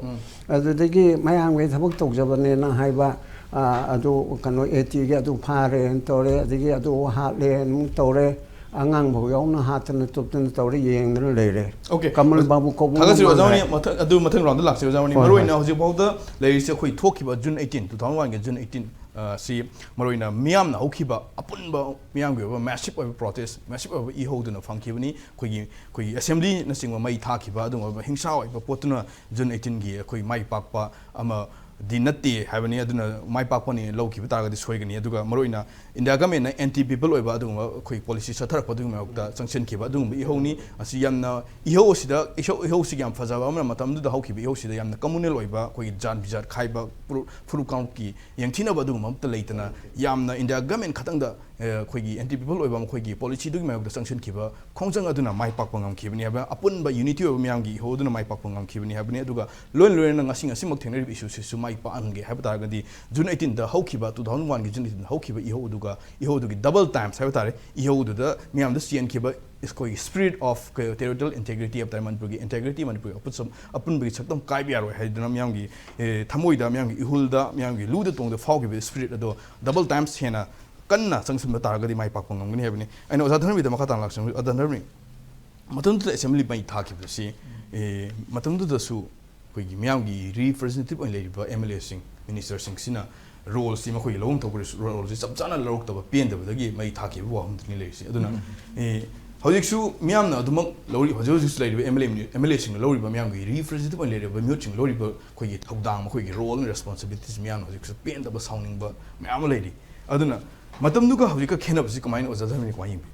ꯑꯗꯨꯗꯒꯤ ꯃꯌꯥꯝꯒꯤ ꯊꯕꯛ ꯇꯧꯖꯕꯅꯦꯅ ꯍꯥꯏꯕ, ꯑ, ꯑꯗꯨ ꯀꯩꯅꯣ, ATꯒꯤ ꯑꯗꯨ ꯐꯥꯔꯦꯅ ꯇꯧꯔꯦ, ꯑꯗꯒꯤ ꯑꯗꯨ ꯍꯥꯠꯂꯦꯅ ꯑꯃꯨꯛ ꯇꯧꯔꯦ, ꯑꯉꯥꯡꯐꯥꯎ ꯌꯥꯎꯅ ꯍꯥꯠꯇꯅ ꯇꯨꯞꯇꯅ ꯇꯧꯔꯦ, ꯌꯦꯡꯗꯅ ꯂꯩꯔꯦ꯫ Okay. ꯀꯃꯜ ꯕꯥꯕꯨ ꯀꯧꯕ ꯊꯥꯒꯠꯆꯔꯤ, ꯉꯝꯃꯣꯏ꯫ ꯑꯣꯖꯥ ꯃꯅꯤ꯫ ꯃꯊꯪ, ꯑꯗꯨ ꯃꯊꯪ roundꯗ ꯂꯥꯛꯁꯤ, ꯑꯣꯖꯥ ꯃꯅꯤ꯫ ꯍꯣꯏ, ꯃꯔꯨ ꯍꯣꯏ꯫ ꯑꯣꯏꯅ ꯍꯧꯖꯤꯛ ꯐꯥꯎꯗ ꯂꯩꯔꯤꯁꯦ ꯑꯩꯈꯣꯏ ꯊꯣꯛꯈꯤꯕ June eighteen, two thousand oneꯒꯤ June eighteen, ꯑ, ꯁꯤ ꯃꯔꯨ ꯑꯣꯏꯅ ꯃꯤꯌꯥꯝꯅ ꯍꯧꯈꯤꯕ ꯑꯄꯨꯟꯕ ꯃꯤꯌꯥꯝꯒꯤ ꯑꯣꯏꯕ massive ꯑꯣꯏꯕ protest, massive ꯑꯣꯏꯕ ꯏꯍꯧꯗꯨꯅ ꯐꯪꯈꯤꯕꯅꯤ꯫ ꯑꯩꯈꯣꯏꯒꯤ, ꯑꯩꯈꯣꯏꯒꯤ Assemblyꯅꯆꯤꯡꯕ ꯃꯩ ꯊꯥꯈꯤꯕ ꯑꯗꯨꯒꯨꯝꯕ ꯍꯤꯡꯁꯥ ꯑꯣꯏꯕ ꯄꯣꯠꯇꯨꯅ June eighteenꯒꯤ ꯑꯩꯈꯣꯏ ꯃꯥꯏ ꯄꯥꯛꯄ ꯑꯃꯗꯤ ꯅꯠꯇꯦ ꯍꯥꯏꯕꯅꯤ꯫ ꯑꯗꯨꯅ ꯃꯥꯏ ꯄꯥꯛꯄꯅꯤ ꯂꯧꯈꯤꯕ ꯇꯥꯔꯒꯗꯤ ꯁꯣꯏꯒꯅꯤ꯫ ꯑꯗꯨꯒ ꯃꯔꯨ ꯑꯣꯏꯅ India Governmentꯅ anti people ꯑꯣꯏꯕ ꯑꯗꯨꯒꯨꯝꯕ ꯑꯩꯈꯣꯏ policy ꯆꯠꯊꯔꯛꯄ ꯑꯗꯨꯒꯤ ꯃꯥꯌꯣꯛꯇ ꯆꯪꯁꯤꯟꯈꯤꯕ ꯑꯗꯨꯒꯨꯝꯕ ꯏꯍꯧꯅꯤ꯫ ꯑꯁꯤ ꯌꯥꯝꯅ ꯏꯍꯧ ꯑꯁꯤꯗ, ꯏꯍꯧ, ꯏꯍꯧꯁꯤꯒꯤ ꯌꯥꯝ ꯐꯖꯕ ꯑꯃꯅ ꯃꯇꯝꯗꯨꯗ ꯍꯧꯈꯤꯕ ꯏꯍꯧꯁꯤꯗ ꯌꯥꯝꯅ communal ꯑꯣꯏꯕ, ꯑꯩꯈꯣꯏꯒꯤ ꯖꯥꯠ ꯕꯤꯖꯥꯠ ꯈꯥꯏꯕ, ꯐꯨꯔꯨꯞ, ꯐꯨꯔꯨꯞ ꯀꯥꯡꯂꯨꯞꯀꯤ ꯌꯦꯡꯊꯤꯅꯕ ꯑꯗꯨꯒꯨꯝꯕ ꯑꯃꯠꯇ ꯂꯩꯇꯅ ꯌꯥꯝꯅ India Government ꯈꯛꯇꯪꯗ, ꯑꯦ, ꯑꯩꯈꯣꯏꯒꯤ anti people ꯑꯣꯏꯕ ꯃꯈꯣꯏꯒꯤ policyꯗꯨꯒꯤ ꯃꯥꯌꯣꯛꯇ ꯆꯪꯁꯤꯟꯈꯤꯕ ꯈꯣꯡꯖꯪ ꯑꯗꯨꯅ ꯃꯥꯏ ꯄꯥꯛꯄ ꯉꯝꯈꯤꯕꯅꯤ ꯍꯥꯏꯕ, ꯑꯄꯨꯟꯕ unity ꯑꯣꯏꯕ ꯃꯤꯌꯥꯝꯒꯤ ꯏꯍꯧ ꯑꯗꯨꯅ ꯃꯥꯏ ꯄꯥꯛꯄ ꯉꯝꯈꯤꯕꯅꯤ ꯍꯥꯏꯕꯅꯤ꯫ ꯑꯗꯨꯒ ꯂꯣꯏꯅ ꯂꯣꯏꯅꯅ ꯉꯁꯤ, ꯉꯁꯤꯃꯛ ꯊꯦꯡꯅꯔꯤꯕ issueꯁꯤꯁꯨ ꯃꯥꯏ ꯄꯥꯛꯍꯟꯒꯦ ꯍꯥꯏꯕ ꯇꯥꯔꯒꯗꯤ, June eighteenꯗ ꯍꯧꯈꯤꯕ, two thousand oneꯒꯤ June eighteenꯗ ꯍꯧꯈꯤꯕ ꯏꯍꯧ ꯑꯗꯨꯒ ꯏꯍꯧ ꯑꯗꯨꯒꯤ double times ꯍꯥꯏꯕ ꯇꯥꯔꯦ, ꯏꯍꯧ ꯑꯗꯨꯗ ꯃꯤꯌꯥꯝꯗ ꯆꯦꯟꯈꯤꯕ ꯑꯩꯈꯣꯏꯒꯤ spirit of territorial integrity ꯍꯥꯏꯕ ꯇꯥꯔꯦ, ꯃꯅꯤꯄꯨꯔꯒꯤ integrity, ꯃꯅꯤꯄꯨꯔꯒꯤ ꯑꯄꯨꯟꯁꯝ-, ꯑꯄꯨꯟꯕꯒꯤ ꯁꯛꯇꯝ ꯀꯥꯏꯕ ꯌꯥꯔꯣꯏ ꯍꯥꯏꯗꯨꯅ ꯃꯤꯌꯥꯝꯒꯤ, ꯑꯦ, ꯊꯃꯣꯏꯗ, ꯃꯤꯌꯥꯝꯒꯤ ꯏꯍꯨꯜꯗ, ꯃꯤꯌꯥꯝꯒꯤ ꯂꯨꯗ ꯇꯣꯡꯗ ꯐꯥꯎꯈꯤꯕ spirit ꯑꯗꯣ double times ꯍꯦꯟꯅ ꯀꯟꯅ ꯆꯪꯁꯤꯟꯕ ꯇꯥꯔꯒꯗꯤ ꯃꯥꯏ ꯄꯥꯛꯄ ꯉꯝꯒꯅꯤ ꯍꯥꯏꯕꯅꯤ꯫ ꯑꯩꯅ ꯑꯣꯖꯥ ꯙꯔꯃꯤꯗ ꯃꯈꯥ ꯇꯥꯅ ꯂꯥꯛꯆꯅꯤꯡ-, ꯑꯣꯖꯥ ꯙꯔꯃꯤ, ꯃꯇꯝꯗꯨꯗ Assembly ꯃꯩ ꯊꯥꯈꯤꯕꯁꯤ, ꯑꯦ, ꯃꯇꯝꯗꯨꯗꯁꯨ ꯑꯩꯈꯣꯏꯒꯤ ꯃꯤꯌꯥꯝꯒꯤ representative ꯑꯣꯏꯅ ꯂꯩꯔꯤꯕ MLAꯁꯤꯡ, ministerꯁꯤꯡꯁꯤꯅ roleꯁꯤ, ꯃꯈꯣꯏꯒꯤ ꯂꯧꯐꯝ ꯊꯣꯛꯄ roleꯁꯤ ꯆꯞ ꯆꯥꯅ ꯂꯧꯔꯛꯇꯕ, ꯄꯦꯟꯗꯕꯗꯒꯤ ꯃꯩ ꯊꯥꯈꯤꯕ ꯋꯥꯐꯝꯗꯨꯅꯤ ꯂꯩꯔꯤꯁꯤ꯫ ꯑꯗꯨꯅ, ꯎꯝ꯫ ꯑꯦ, ꯍꯧꯖꯤꯛꯁꯨ ꯃꯤꯌꯥꯝꯅ ꯑꯗꯨꯃꯛ ꯂꯧꯔꯤ, ꯍꯧꯖꯤꯛ ꯍꯧꯖꯤꯛꯁꯨ ꯂꯩꯔꯤꯕ MLA ꯃꯤ-, MLAꯁꯤꯡꯅ ꯂꯧꯔꯤꯕ ꯃꯤꯌꯥꯝꯒꯤ representative ꯑꯣꯏꯅ ꯂꯩꯔꯤꯕ ꯃꯤꯍꯨꯠꯁꯤꯡꯅ ꯂꯧꯔꯤꯕ ꯑꯩꯈꯣꯏꯒꯤ ꯊꯧꯗꯥꯡ, ꯃꯈꯣꯏꯒꯤ role and responsibilities ꯃꯤꯌꯥꯝꯅ ꯍꯧꯖꯤꯛꯁꯨ ꯄꯦꯟꯗꯕ, ꯁꯥꯎꯅꯤꯡꯕ ꯃꯌꯥꯝ ꯑꯃ ꯂꯩꯔꯤ꯫ ꯑꯗꯨꯅ ꯃꯇꯝꯗꯨꯒ ꯍꯧꯖꯤꯛꯀ ꯈꯦꯠꯅꯕꯁꯤ ꯀꯃꯥꯏꯅ ꯑꯣꯖꯥ ꯙꯔꯃꯅ ꯀꯃꯥꯏꯅ ꯌꯦꯡꯕꯤ?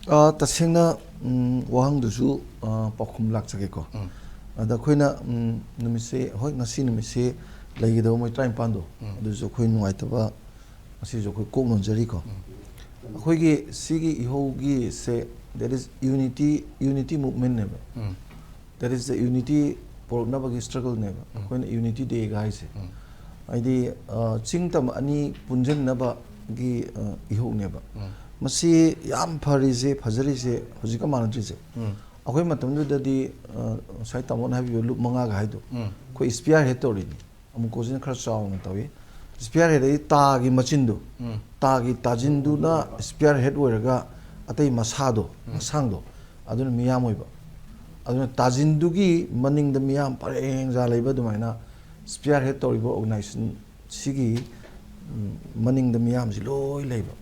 ꯑ, ꯇꯁꯦꯡꯅ, ꯎꯝ, ꯋꯥꯍꯪꯗꯨꯁꯨ, ꯑ, ꯄꯥꯎꯈꯨꯝ ꯂꯥꯛꯆꯒꯦꯀꯣ꯫ ꯎꯝ꯫ ꯑꯗ ꯑꯩꯈꯣꯏꯅ ꯎꯝ, ꯅꯨꯃꯤꯠꯁꯦ, ꯍꯣꯏ, ꯉꯁꯤ ꯅꯨꯃꯤꯠꯁꯦ ꯂꯩꯒꯗꯕ ꯃꯣꯏ ꯇꯔꯥꯅꯤꯄꯥꯟꯗꯣ, ꯑꯗꯨꯁꯨ ꯑꯩꯈꯣꯏ ꯅꯨꯡꯉꯥꯏꯇꯕ, ꯉꯁꯤꯁꯨ ꯑꯩꯈꯣꯏ ꯀꯣꯛ ꯅꯣꯟꯖꯔꯤꯀꯣ꯫ ꯑꯩꯈꯣꯏꯒꯤ ꯁꯤꯒꯤ ꯏꯍꯧꯒꯤꯁꯦ, that is unity, unity movementꯅꯦꯕ꯫ That is the unity ꯄꯨꯔꯛꯅꯕꯒꯤ struggleꯅꯦꯕ ꯑꯩꯈꯣꯏꯅ unity dayꯒ ꯍꯥꯏꯁꯦ꯫ ꯍꯥꯏꯗꯤ ꯑ, ꯆꯤꯡ ꯇꯝ ꯑꯅꯤ ꯄꯨꯟꯁꯤꯟꯅꯕꯒꯤ ꯑ, ꯏꯍꯧꯅꯦꯕ꯫ ꯃꯁꯤ ꯌꯥꯝ ꯐꯔꯤꯁꯦ, ꯐꯖꯔꯤꯁꯦ, ꯍꯧꯖꯤꯛꯀ ꯃꯥꯟꯅꯗ꯭ꯔꯤꯁꯦ, ꯑꯩꯈꯣꯏ ꯃꯇꯝꯗꯨꯗꯗꯤ ꯑ, ꯉꯁꯥꯏ ꯇꯥꯃꯣꯅ ꯍꯥꯏꯕꯤꯕ ꯂꯨꯞ ꯃꯉꯥꯒ ꯍꯥꯏꯗꯣ, ꯑꯩꯈꯣꯏ spearhead ꯇꯧꯔꯤꯅꯤ꯫ ꯑꯃꯨꯛꯀꯣꯁꯤꯅ ꯈꯔ ꯆꯥꯎꯅ ꯇꯧꯏ꯫ Spearhead ꯍꯥꯏꯗꯤ ꯇꯥꯒꯤ ꯃꯆꯤꯟꯗꯣ, ꯇꯥꯒꯤ ꯇꯥꯖꯤꯟꯗꯨꯅ spearhead ꯑꯣꯏꯔꯒ ꯑꯇꯩ ꯃꯁꯥꯗꯣ, ꯃꯁꯥꯡꯗꯣ, ꯑꯗꯨꯅ ꯃꯤꯌꯥꯝ ꯑꯣꯏꯕ꯫ ꯑꯗꯨꯅ ꯇꯥꯖꯤꯟꯗꯨꯒꯤ ꯃꯅꯤꯡꯗ ꯃꯤꯌꯥꯝ ꯄꯔꯦꯡ ꯖꯥ ꯂꯩꯕ ꯑꯗꯨꯃꯥꯏꯅ spearhead ꯇꯧꯔꯤꯕ organization ꯁꯤꯒꯤ ꯎꯝ, ꯃꯅꯤꯡꯗ ꯃꯤꯌꯥꯝꯁꯤ ꯂꯣꯏ ꯂꯩꯕ꯫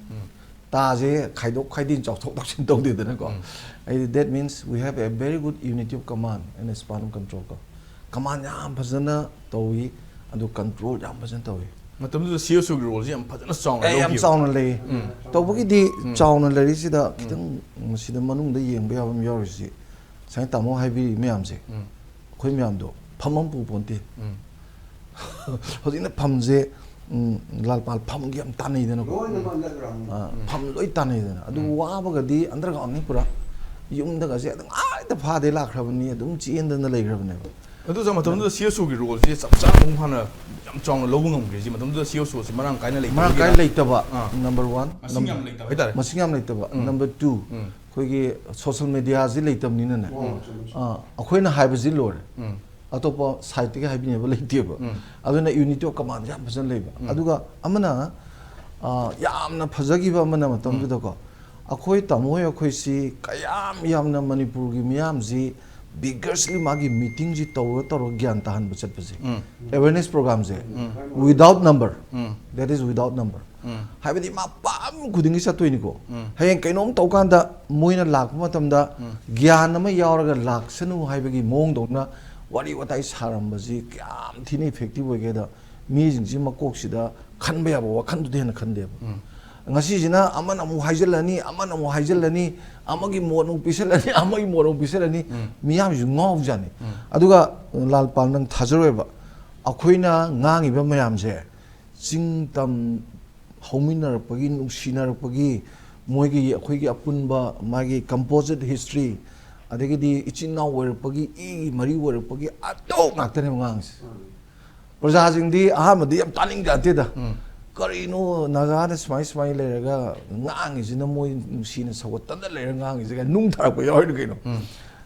ꯇꯥꯁꯦ ꯈꯥꯏꯗꯣꯛ ꯈꯥꯏꯗꯤꯟ ꯆꯥꯎꯊꯣꯛ ꯆꯥꯎꯁꯤꯟ ꯇꯧꯗꯦꯗꯅꯀꯣ꯫ ꯍꯥꯏꯗꯤ that means we have a very good unity of command and span of control ꯀꯣ꯫ Command ꯌꯥꯝ ꯐꯖꯅ ꯇꯧꯏ, ꯑꯗꯨ control ꯌꯥꯝ ꯐꯖꯅ ꯇꯧꯏ꯫ ꯃꯇꯝꯗꯨꯗ CSOꯒꯤ roleꯁꯤ ꯌꯥꯝ ꯐꯖꯅ ꯆꯥꯎꯅ ꯑꯦ, ꯌꯥꯝ ꯂꯧꯈꯤꯕ꯫ ꯆꯥꯎꯅ ꯂꯩ꯫ ꯇꯧꯕꯒꯤꯗꯤ ꯆꯥꯎꯅ ꯂꯩꯔꯤꯁꯤꯗ ꯈꯤꯇꯪ ꯃꯁꯤꯗ ꯃꯅꯨꯡꯗ ꯌꯦꯡꯕ ꯌꯥꯕ ꯑꯃ ꯌꯥꯎꯔꯤꯁꯤ, ꯉꯁꯥꯏ ꯇꯥꯃꯣ ꯍꯥꯏꯕꯤꯔꯤ ꯃꯌꯥꯝꯁꯦ, ꯑꯩꯈꯣꯏ ꯃꯌꯥꯝꯗꯣ ꯐꯝ ꯑꯃ ꯄꯨ ꯄꯣꯟꯇꯦ꯫ ꯍꯧꯖꯤꯛꯅ ꯐꯝꯁꯦ ꯎꯝ, ꯂꯥꯜꯄꯥꯜ ꯐꯝꯒꯤ ꯌꯥꯝ ꯇꯥꯟꯅꯩꯗꯅꯀꯣ꯫ ꯂꯣꯏꯅꯃꯛ underground꯫ ꯑꯥ, ꯐꯝ ꯂꯣꯏ ꯇꯥꯟꯅꯩꯗꯅ꯫ ꯑꯗꯨ ꯋꯥꯕꯒꯗꯤ undergroundꯅꯤ ꯄꯨꯔꯥ꯫ ꯌꯨꯝꯗꯒꯁꯦ ꯑꯗꯨꯝ ꯑꯥꯗ ꯐꯥꯗꯦ ꯂꯥꯛꯈ꯭ꯔꯕꯅꯤ, ꯑꯗꯨꯝ ꯆꯦꯟꯗꯅ ꯂꯩꯈ꯭ꯔꯕꯅꯦꯕ꯫ ꯑꯗꯨꯁꯨ ꯃꯇꯝꯗꯨꯗ CSOꯒꯤ roleꯁꯤ ꯆꯞ ꯆꯥꯅ ꯃꯄꯨꯡ ꯐꯥꯅ ꯌꯥꯝ ꯆꯥꯎꯅ ꯂꯧꯕ ꯉꯝꯈ꯭ꯔꯤꯁꯤ ꯃꯇꯝꯗꯨꯗ CSOꯁꯤ ꯃꯔꯥꯡ ꯀꯥꯏꯅ ꯂꯩꯇꯕꯒꯤꯔ? ꯃꯔꯥꯡ ꯀꯥꯏꯅ ꯂꯩꯇꯕ꯫ ꯑꯥ꯫ Number one꯫ ꯃꯁꯤꯡ ꯌꯥꯝ ꯂꯩꯇꯕ ꯍꯥꯏꯇꯥꯔꯦ꯫ ꯃꯁꯤꯡ ꯌꯥꯝ ꯂꯩꯇꯕ꯫ Number two, ꯑꯩꯈꯣꯏꯒꯤ social mediaꯁꯤ ꯂꯩꯇꯕꯅꯤꯅꯅꯦ꯫ ꯑꯥ, ꯑꯩꯈꯣꯏꯅ ꯍꯥꯏꯕꯁꯤ ꯂꯣꯏꯔꯦ꯫ ꯑꯇꯣꯞꯄ sideꯇꯒꯤ ꯍꯥꯏꯕꯤꯅꯕ ꯂꯩꯇꯦꯕ꯫ ꯑꯗꯨꯅ unity of command ꯌꯥꯝ ꯐꯖꯅ ꯂꯩꯕ꯫ ꯑꯗꯨꯒ ꯑꯃꯅ, ꯑꯥ, ꯌꯥꯝꯅ ꯐꯖꯈꯤꯕ ꯑꯃꯅ ꯃꯇꯝꯗꯨꯗꯀꯣ, ꯑꯩꯈꯣꯏ ꯇꯥꯃꯣ ꯍꯣꯏ ꯑꯩꯈꯣꯏꯁꯤ ꯀꯌꯥꯝ ꯌꯥꯝꯅ ꯃꯅꯤꯄꯨꯔꯒꯤ ꯃꯤꯌꯥꯝꯁꯤ vigorously ꯃꯥꯒꯤ meetingꯁꯤ ꯇꯧꯔ ꯇꯧꯔ ꯒ꯭ꯌꯥꯟ ꯇꯥꯍꯟꯕ ꯆꯠꯄꯁꯦ, awareness programꯁꯦ, without number, that is without number꯫ ꯍꯥꯏꯕꯗꯤ ꯃꯐꯝ ꯈꯨꯗꯤꯡꯒꯤ ꯆꯠꯇꯣꯏꯅꯤꯀꯣ꯫ ꯍꯌꯦꯡ ꯀꯩꯅꯣꯝ ꯇꯧꯀꯥꯟꯗ ꯃꯣꯏꯅ ꯂꯥꯛꯄ ꯃꯇꯝꯗ ꯒ꯭ꯌꯥꯟ ꯑꯃ ꯌꯥꯎꯔꯒ ꯂꯥꯛꯁꯅꯨ ꯍꯥꯏꯕꯒꯤ ꯃꯑꯣꯡꯗꯧꯅ ꯋꯥꯔꯤ ꯋꯥꯇꯥꯏ ꯁꯥꯔꯝꯕꯁꯤ ꯀꯌꯥꯝ ꯊꯤꯅ effective ꯑꯣꯏꯒꯦꯗ, ꯃꯤꯁꯤꯡꯁꯤ ꯃꯀꯣꯛꯁꯤꯗ ꯈꯟꯕ ꯌꯥꯕ ꯋꯥꯈꯜꯗꯨꯗꯤ ꯍꯦꯟꯅ ꯈꯟꯗꯦꯕ꯫ ꯉꯁꯤꯁꯤꯅ ꯑꯃꯅ ꯑꯃꯨꯛ ꯍꯥꯏꯖꯤꯜꯂꯅꯤ, ꯑꯃꯅ ꯑꯃꯨꯛ ꯍꯥꯏꯖꯤꯜꯂꯅꯤ, ꯑꯃꯒꯤ ꯃꯣꯠ ꯑꯃꯨꯛ ꯄꯤꯁꯜꯂꯅꯤ, ꯑꯃꯒꯤ ꯃꯣꯠ ꯑꯃꯨꯛ ꯄꯤꯁꯜꯂꯅꯤ, ꯃꯤꯌꯥꯝꯁꯤꯁꯨ ꯉꯥꯎꯕꯖꯥꯠꯅꯤ꯫ ꯑꯗꯨꯒ ꯂꯥꯜ ꯄꯥꯜ, ꯅꯪ ꯊꯥꯖꯔꯣꯏꯕ, ꯑꯩꯈꯣꯏꯅ ꯉꯥꯡꯉꯤꯕ ꯃꯌꯥꯝꯁꯦ ꯆꯤꯡ ꯇꯝ ꯍꯧꯃꯤꯟꯅꯔꯛꯄꯒꯤ, ꯅꯨꯡꯁꯤꯅꯔꯛꯄꯒꯤ, ꯃꯣꯏꯒꯤ, ꯑꯩꯈꯣꯏꯒꯤ ꯑꯄꯨꯟꯕ ꯃꯥꯒꯤ composite history, ꯑꯗꯒꯤꯗꯤ ꯏꯆꯤꯟ ꯏꯅꯥꯎ ꯑꯣꯏꯔꯛꯄꯒꯤ, ꯏꯒꯤ ꯃꯔꯤ ꯑꯣꯏꯔꯛꯄꯒꯤ ꯑꯗꯨ ꯉꯥꯛꯇꯅꯦꯕ ꯉꯥꯡꯉꯤꯁꯦ꯫ ꯄ꯭ꯔꯖꯥꯁꯤꯡꯗꯤ ꯑꯍꯥꯟꯕꯗꯤ ꯌꯥꯝ ꯇꯥꯅꯤꯡꯖꯗꯦꯗ꯫ ꯀꯔꯤꯅꯣ ꯅꯥꯒꯥꯗ ꯁꯨꯃꯥꯏ ꯁꯨꯃꯥꯏ ꯂꯩꯔꯒ ꯉꯥꯡꯉꯤꯁꯤꯅ, ꯃꯣꯏ ꯅꯨꯡꯁꯤꯅ ꯁꯧꯒꯠꯇꯅ ꯂꯩꯔꯒ ꯉꯥꯡꯉꯤꯁꯤꯒ ꯅꯨꯡ ꯊꯥꯔꯛꯄ ꯌꯥꯎꯔꯤꯅꯤ ꯀꯩꯅꯣ꯫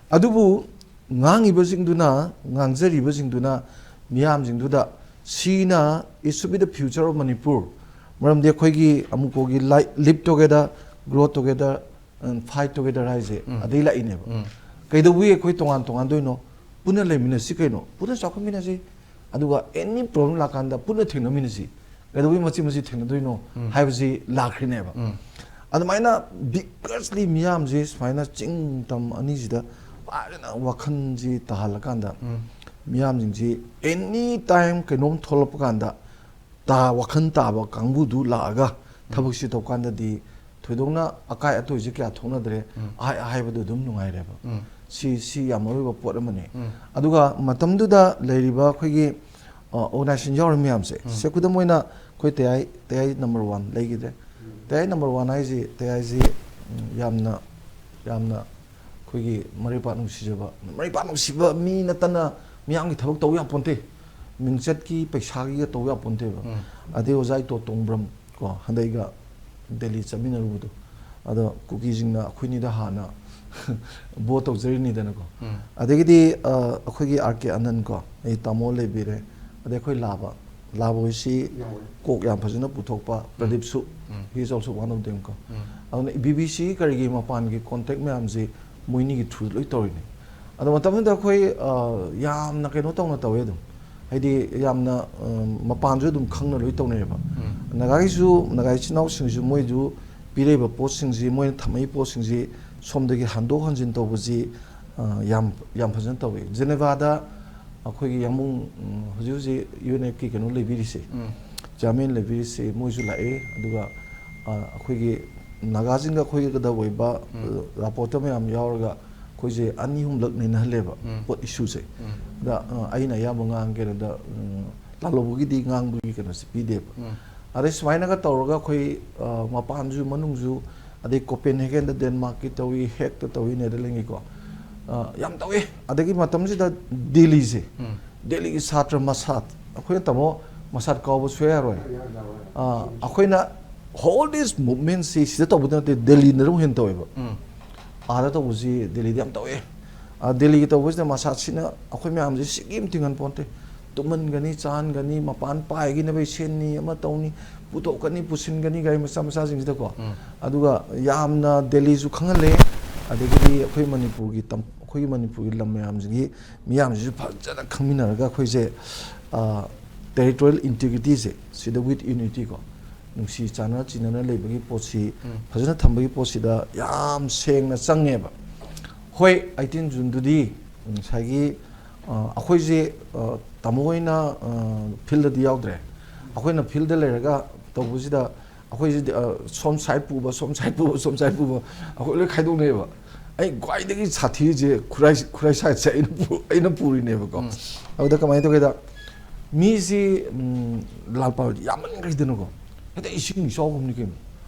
ꯑꯗꯨꯕꯨ ꯉꯥꯡꯉꯤꯕꯁꯤꯡꯗꯨꯅ, ꯉꯥꯡꯖꯔꯤꯕꯁꯤꯡꯗꯨꯅ ꯃꯤꯌꯥꯝꯁꯤꯡꯗꯨꯗ ꯁꯤꯅ, it should be the future of Manipur꯫ ꯃꯔꯝꯗꯤ ꯑꯩꯈꯣꯏꯒꯤ ꯑꯃꯨꯛꯀꯣꯒꯤ live together, grow together, and fight together ꯍꯥꯏꯁꯦ ꯑꯗꯩ ꯂꯥꯛꯏꯅꯦꯕ꯫ ꯀꯩꯗꯧꯕꯒꯤ ꯑꯩꯈꯣꯏ ꯇꯣꯉꯥꯟ ꯇꯣꯉꯥꯟꯗꯣꯏꯅꯣ? ꯄꯨꯟꯅ ꯂꯩꯃꯤꯟꯅꯁꯤ ꯀꯩꯅꯣ, ꯄꯨꯟꯅ ꯆꯥꯎꯈꯠꯃꯤꯟꯅꯁꯤ, ꯑꯗꯨꯒ any problem ꯂꯥꯛꯀꯥꯟꯗ ꯄꯨꯟꯅ ꯊꯦꯡꯅꯃꯤꯟꯅꯁꯤ꯫ ꯀꯩꯗꯧꯕꯒꯤ ꯃꯆꯤ ꯃꯆꯤ ꯊꯦꯡꯅꯗꯣꯏꯅꯣ ꯍꯥꯏꯕꯁꯤ ꯂꯥꯛꯈ꯭ꯔꯤꯅꯦꯕ꯫ ꯑꯗꯨꯃꯥꯏꯅ vigorously ꯃꯤꯌꯥꯝꯁꯤ ꯁꯨꯃꯥꯏꯅ ꯆꯤꯡ ꯇꯝ ꯑꯅꯤꯁꯤꯗ ꯐꯖꯅ ꯋꯥꯈꯜꯁꯤ ꯇꯥꯍꯜꯂꯀꯥꯟꯗ ꯃꯤꯌꯥꯝꯁꯤꯡꯁꯤ any time ꯀꯩꯅꯣꯝ ꯊꯣꯛꯂꯛꯄ ꯀꯥꯟꯗ ꯇꯥ ꯋꯥꯈꯜ ꯇꯥꯕ ꯀꯥꯡꯕꯨꯗꯨ ꯂꯥꯛꯑꯒ ꯊꯕꯛꯁꯤ ꯇꯧꯀꯥꯟꯗꯗꯤ ꯊꯣꯏꯗꯣꯛꯅ ꯑꯀꯥꯏ ꯑꯇꯣꯏꯁꯦ ꯀꯌꯥ ꯊꯣꯛꯅꯗ꯭ꯔꯦ꯫ ꯑꯍꯥꯏ ꯑꯍꯥꯏꯕꯗꯨ ꯑꯗꯨꯝ ꯅꯨꯡꯉꯥꯏꯔꯦꯕ꯫ ꯁꯤ, ꯁꯤ ꯌꯥꯝ ꯃꯔꯨ ꯑꯣꯏꯕ ꯄꯣꯠ ꯑꯃꯅꯤ꯫ ꯑꯗꯨꯒ ꯃꯇꯝꯗꯨꯗ ꯂꯩꯔꯤꯕ ꯑꯩꯈꯣꯏꯒꯤ, ꯑ, organization ꯌꯥꯎꯔꯤ ꯃꯌꯥꯝꯁꯦ, ꯁꯦ, ꯈꯨꯗꯝ ꯑꯣꯏꯅ ꯑꯩꯈꯣꯏ ꯇꯌꯥꯏ, ꯇꯌꯥꯏ number one ꯂꯩꯈꯤꯗ꯭ꯔꯦ꯫ ꯇꯌꯥꯏ number one ꯍꯥꯏꯁꯤ, ꯇꯌꯥꯏꯁꯤ, ꯎꯝ, ꯌꯥꯝꯅ, ꯌꯥꯝꯅ ꯑꯩꯈꯣꯏꯒꯤ ꯃꯔꯩꯄꯥꯛ ꯅꯨꯡꯁꯤꯖꯕ, ꯃꯔꯩꯄꯥꯛ ꯅꯨꯡꯁꯤꯕ ꯃꯤ ꯅꯠꯇꯅ ꯃꯤꯌꯥꯝꯒꯤ ꯊꯕꯛ ꯇꯧ ꯌꯥꯄꯣꯟꯇꯦ꯫ ꯃꯤꯡꯆꯠꯀꯤ ꯄꯩꯁꯥꯒꯤꯒ ꯇꯧ ꯌꯥꯄꯣꯟꯇꯦꯕ꯫ ꯑꯗꯩ ꯑꯣꯖꯥ ꯏꯇꯣ ꯇꯣꯡꯕ꯭ꯔꯝ ꯀꯣ, ꯍꯟꯗꯛ ꯑꯩꯒ ꯗꯦꯜꯂꯤ ꯆꯠꯃꯤꯟꯅꯔꯨꯕꯗꯣ, ꯑꯗꯣ ꯀꯨꯀꯤꯁꯤꯡꯅ ꯑꯩꯈꯣꯏꯅꯤꯗ ꯍꯥꯟꯅ vote ꯇꯧꯖꯔꯤꯅꯤꯗꯅꯀꯣ꯫ ꯑꯗꯒꯤꯗꯤ, ꯑ, ꯑꯩꯈꯣꯏꯒꯤ ꯑꯥꯔ ꯀꯦ ꯑꯅꯟ ꯀꯣ, ꯑꯩ ꯇꯥꯃꯣ ꯂꯩꯕꯤꯔꯦ, ꯑꯗꯩ ꯑꯩꯈꯣꯏ ꯂꯥꯕ, ꯂꯥꯕ ꯍꯣꯏꯁꯤ ꯀꯣꯛ ꯌꯥꯝ ꯐꯖꯅ ꯄꯨꯊꯣꯛꯄ, ꯄ꯭ꯔꯗꯤꯞꯁꯨ, he is also one of them ꯀꯣ꯫ ꯑꯗꯨꯅ ꯕꯤ ꯕꯤ ꯁꯤ ꯀꯔꯤꯒꯤ ꯃꯄꯥꯟꯒꯤ contact ꯃꯌꯥꯝꯁꯤ ꯃꯣꯏꯅꯤꯒꯤ through ꯂꯣꯏ ꯇꯧꯔꯤꯅꯤ꯫ ꯑꯗꯣ ꯃꯇꯝꯗꯨꯗ ꯑꯩꯈꯣꯏ, ꯑ, ꯌꯥꯝꯅ ꯀꯩꯅꯣ ꯇꯧꯅ ꯇꯧꯋꯦ ꯑꯗꯨꯝ꯫ ꯍꯥꯏꯗꯤ ꯌꯥꯝꯅ, ꯑ, ꯃꯄꯥꯟꯁꯨ ꯑꯗꯨꯝ ꯈꯪꯅ ꯂꯣꯏ ꯇꯧꯅꯩꯌꯦꯕ꯫ ꯅꯥꯒꯥꯒꯤꯁꯨ, ꯅꯥꯒꯥ ꯏꯆꯤꯟ ꯏꯅꯥꯎꯁꯤꯡꯁꯨ ꯃꯣꯏꯁꯨ ꯄꯤꯔꯛꯏꯕ ꯄꯣꯠꯁꯤꯡꯁꯤ, ꯃꯣꯏꯅ ꯊꯝꯃꯛꯏ ꯄꯣꯠꯁꯤꯡꯁꯤ ꯁꯣꯝꯗꯒꯤ ꯍꯟꯗꯣꯛ ꯍꯟꯖꯤꯟ ꯇꯧꯕꯁꯤ, ꯑ, ꯌꯥꯝ, ꯌꯥꯝ ꯐꯖꯅ ꯇꯧꯋꯤ꯫ ꯖꯦꯅꯦꯚꯥꯗ ꯑꯩꯈꯣꯏꯒꯤ ꯌꯥꯝꯕꯨꯡ, ꯎꯝ, ꯍꯧꯖꯤꯛ ꯍꯧꯖꯤꯛ ꯌꯨ ꯑꯦꯟ ꯑꯦꯐꯀꯤ ꯀꯩꯅꯣ ꯂꯩꯕꯤꯔꯤꯁꯦ, ꯎꯝ꯫ ꯆꯤꯌꯥꯔꯃꯦꯟ ꯂꯩꯕꯤꯔꯤꯁꯦ, ꯃꯣꯏꯁꯨ ꯂꯥꯛꯑꯦ꯫ ꯑꯗꯨꯒ ꯑ, ꯑꯩꯈꯣꯏꯒꯤ ꯅꯥꯒꯥꯁꯤꯡꯒ ꯑꯩꯈꯣꯏꯒꯗ ꯑꯣꯏꯕ, ꯎꯝ꯫ ꯑ, ꯔꯥꯄꯣꯔꯇꯔ ꯃꯌꯥꯝ ꯌꯥꯎꯔꯒ ꯑꯩꯈꯣꯏꯁꯦ ꯑꯅꯤ ꯑꯍꯨꯝꯂꯛ ꯅꯩꯅꯍꯜꯂꯦꯕ, ꯎꯝ꯫ ꯄꯣꯠ ꯏꯁꯨꯁꯦ꯫ ꯎꯝ꯫ ꯑꯗ, ꯑ, ꯑꯩꯅ ꯑꯌꯥꯝꯕ ꯉꯥꯡꯒꯦ ꯍꯥꯏꯔꯗ, ꯎꯝ, ꯂꯥꯜꯍꯧꯕꯒꯤꯗꯤ ꯉꯥꯡꯕꯒꯤ ꯀꯩꯅꯣꯁꯦ ꯄꯤꯗꯦꯕ꯫ ꯎꯝ꯫ ꯑꯗꯩ ꯁꯨꯃꯥꯏꯅꯒ ꯇꯧꯔꯒ ꯑꯩꯈꯣꯏ, ꯑ, ꯃꯄꯥꯟꯁꯨ ꯃꯅꯨꯡꯁꯨ, ꯑꯗꯩ ꯀꯣꯄꯦꯟꯍꯦꯒꯟꯗ ꯗꯦꯟꯃꯥꯔꯛꯀꯤ ꯇꯧꯏ, ꯍꯦꯛꯇ ꯇꯧꯏ, ꯅꯦꯗꯔꯂꯦꯟꯒꯤꯀꯣ꯫ ꯑ, ꯌꯥꯝ ꯇꯧꯏ꯫ ꯑꯗꯒꯤ ꯃꯇꯝꯁꯤꯗ ꯗꯦꯜꯂꯤꯁꯦ, ꯎꯝ꯫ ꯗꯦꯜꯂꯤꯒꯤ ꯁꯥꯇ꯭ꯔ ꯃꯁꯥꯠ, ꯑꯩꯈꯣꯏꯅ ꯇꯥꯃꯣ ꯃꯁꯥꯠ ꯀꯥꯎꯕ ꯁꯨꯌꯥ ꯌꯥꯔꯣꯏ꯫ ꯑ, ꯑꯩꯈꯣꯏꯅ whole this movementꯁꯤ ꯁꯤꯗ ꯇꯧꯕꯗ ꯅꯠꯇꯦ, ꯗꯦꯜꯂꯤꯅ ꯑꯗꯨꯝ ꯍꯦꯟꯅ ꯇꯧꯋꯦꯕ꯫ ꯎꯝ꯫ ꯑꯥꯗ ꯇꯧꯕꯁꯤ ꯗꯦꯜꯂꯤꯗ ꯌꯥꯝ ꯇꯧꯋꯦ꯫ ꯑ, ꯗꯦꯜꯂꯤꯒꯤ ꯇꯧꯕꯁꯤꯗ ꯃꯁꯥꯠꯁꯤꯅ ꯑꯩꯈꯣꯏ ꯃꯌꯥꯝꯁꯦ ꯁꯤꯒꯤ ꯑꯃ ꯇꯤꯡꯍꯟ ꯄꯣꯟꯇꯦ꯫ ꯇꯨꯝꯍꯟꯒꯅꯤ, ꯆꯥꯍꯟꯒꯅꯤ, ꯃꯄꯥꯟ ꯄꯥꯏꯈꯤꯅꯕꯒꯤ ꯁꯦꯟꯅꯤ, ꯑꯃ ꯇꯧꯅꯤ, ꯄꯨꯊꯣꯛꯀꯅꯤ, ꯄꯨꯁꯤꯟꯒꯅꯤ ꯒꯥꯔꯤ ꯃꯆꯥ ꯃꯆꯥꯁꯤꯡꯁꯤꯗꯀꯣ꯫ ꯎꯝ꯫ ꯑꯗꯨꯒ ꯌꯥꯝꯅ ꯗꯦꯜꯂꯤꯁꯨ ꯈꯪꯍꯜꯂꯦ, ꯑꯗꯒꯤꯗꯤ ꯑꯩꯈꯣꯏ ꯃꯅꯤꯄꯨꯔꯒꯤ ꯇꯝ-, ꯑꯩꯈꯣꯏꯒꯤ ꯃꯅꯤꯄꯨꯔꯒꯤ ꯂꯝ ꯃꯌꯥꯝꯁꯤꯒꯤ ꯃꯤꯌꯥꯝꯁꯤꯁꯨ ꯐꯖꯅ ꯈꯪꯃꯤꯟꯅꯔꯒ ꯑꯩꯈꯣꯏꯁꯦ, ꯑ, territorial integrityꯁꯦ, ꯁꯤꯗ with unityꯀꯣ, ꯅꯨꯡꯁꯤ ꯆꯥꯟꯅ ꯆꯤꯟꯅꯅ ꯂꯩꯕꯒꯤ ꯄꯣꯠꯁꯤ ꯎꯝ꯫ ꯐꯖꯅ ꯊꯝꯕꯒꯤ ꯄꯣꯠꯁꯤꯗ ꯌꯥꯝ ꯁꯦꯡꯅ ꯆꯪꯉꯦꯕ꯫ ꯍꯣꯏ, eighteen Juneꯗꯨꯗꯤ ꯉꯁꯥꯏꯒꯤ, ꯑ, ꯑꯩꯈꯣꯏꯁꯦ, ꯑ, ꯇꯥꯃꯣ ꯍꯣꯏꯅ, ꯑ, fieldꯗꯗꯤ ꯌꯥꯎꯗ꯭ꯔꯦ꯫ ꯑꯩꯈꯣꯏꯅ fieldꯗ ꯂꯩꯔꯒ ꯇꯧꯕꯁꯤꯗ ꯑꯩꯈꯣꯏꯁꯤꯗꯤ, ꯑ, ꯁꯣꯝ side ꯄꯨꯕ, ꯁꯣꯝ side ꯄꯨꯕ, ꯁꯣꯝ side ꯄꯨꯕ, ꯑꯩꯈꯣꯏ ꯂꯣꯏ ꯈꯥꯏꯗꯣꯛꯅꯩꯑꯕ꯫ ꯑꯩ ꯈ꯭ꯋꯥꯏꯗꯒꯤ ꯁꯥꯊꯤꯔꯤꯁꯦ ꯈꯨꯔꯥꯏ, ꯈꯨꯔꯥꯏ sideꯁꯦ ꯑꯩꯅ ꯄꯨ-, ꯑꯩꯅ ꯄꯨꯔꯤꯅꯦꯕꯀꯣ꯫ ꯎꯝ꯫ ꯑꯗꯨꯗ ꯀꯃꯥꯏꯅ ꯇꯧꯒꯦꯗ, ꯃꯤꯁꯤ, ꯎꯝ, ꯂꯥꯜ ꯄꯥꯎꯗꯤ ꯌꯥꯝꯃꯟꯈ꯭ꯔꯦꯗꯅꯀꯣ, ꯍꯦꯛꯇ ꯏꯁꯤꯡ ꯏꯆꯥꯎ ꯑꯃꯅꯤ ꯀꯩꯅꯣ꯫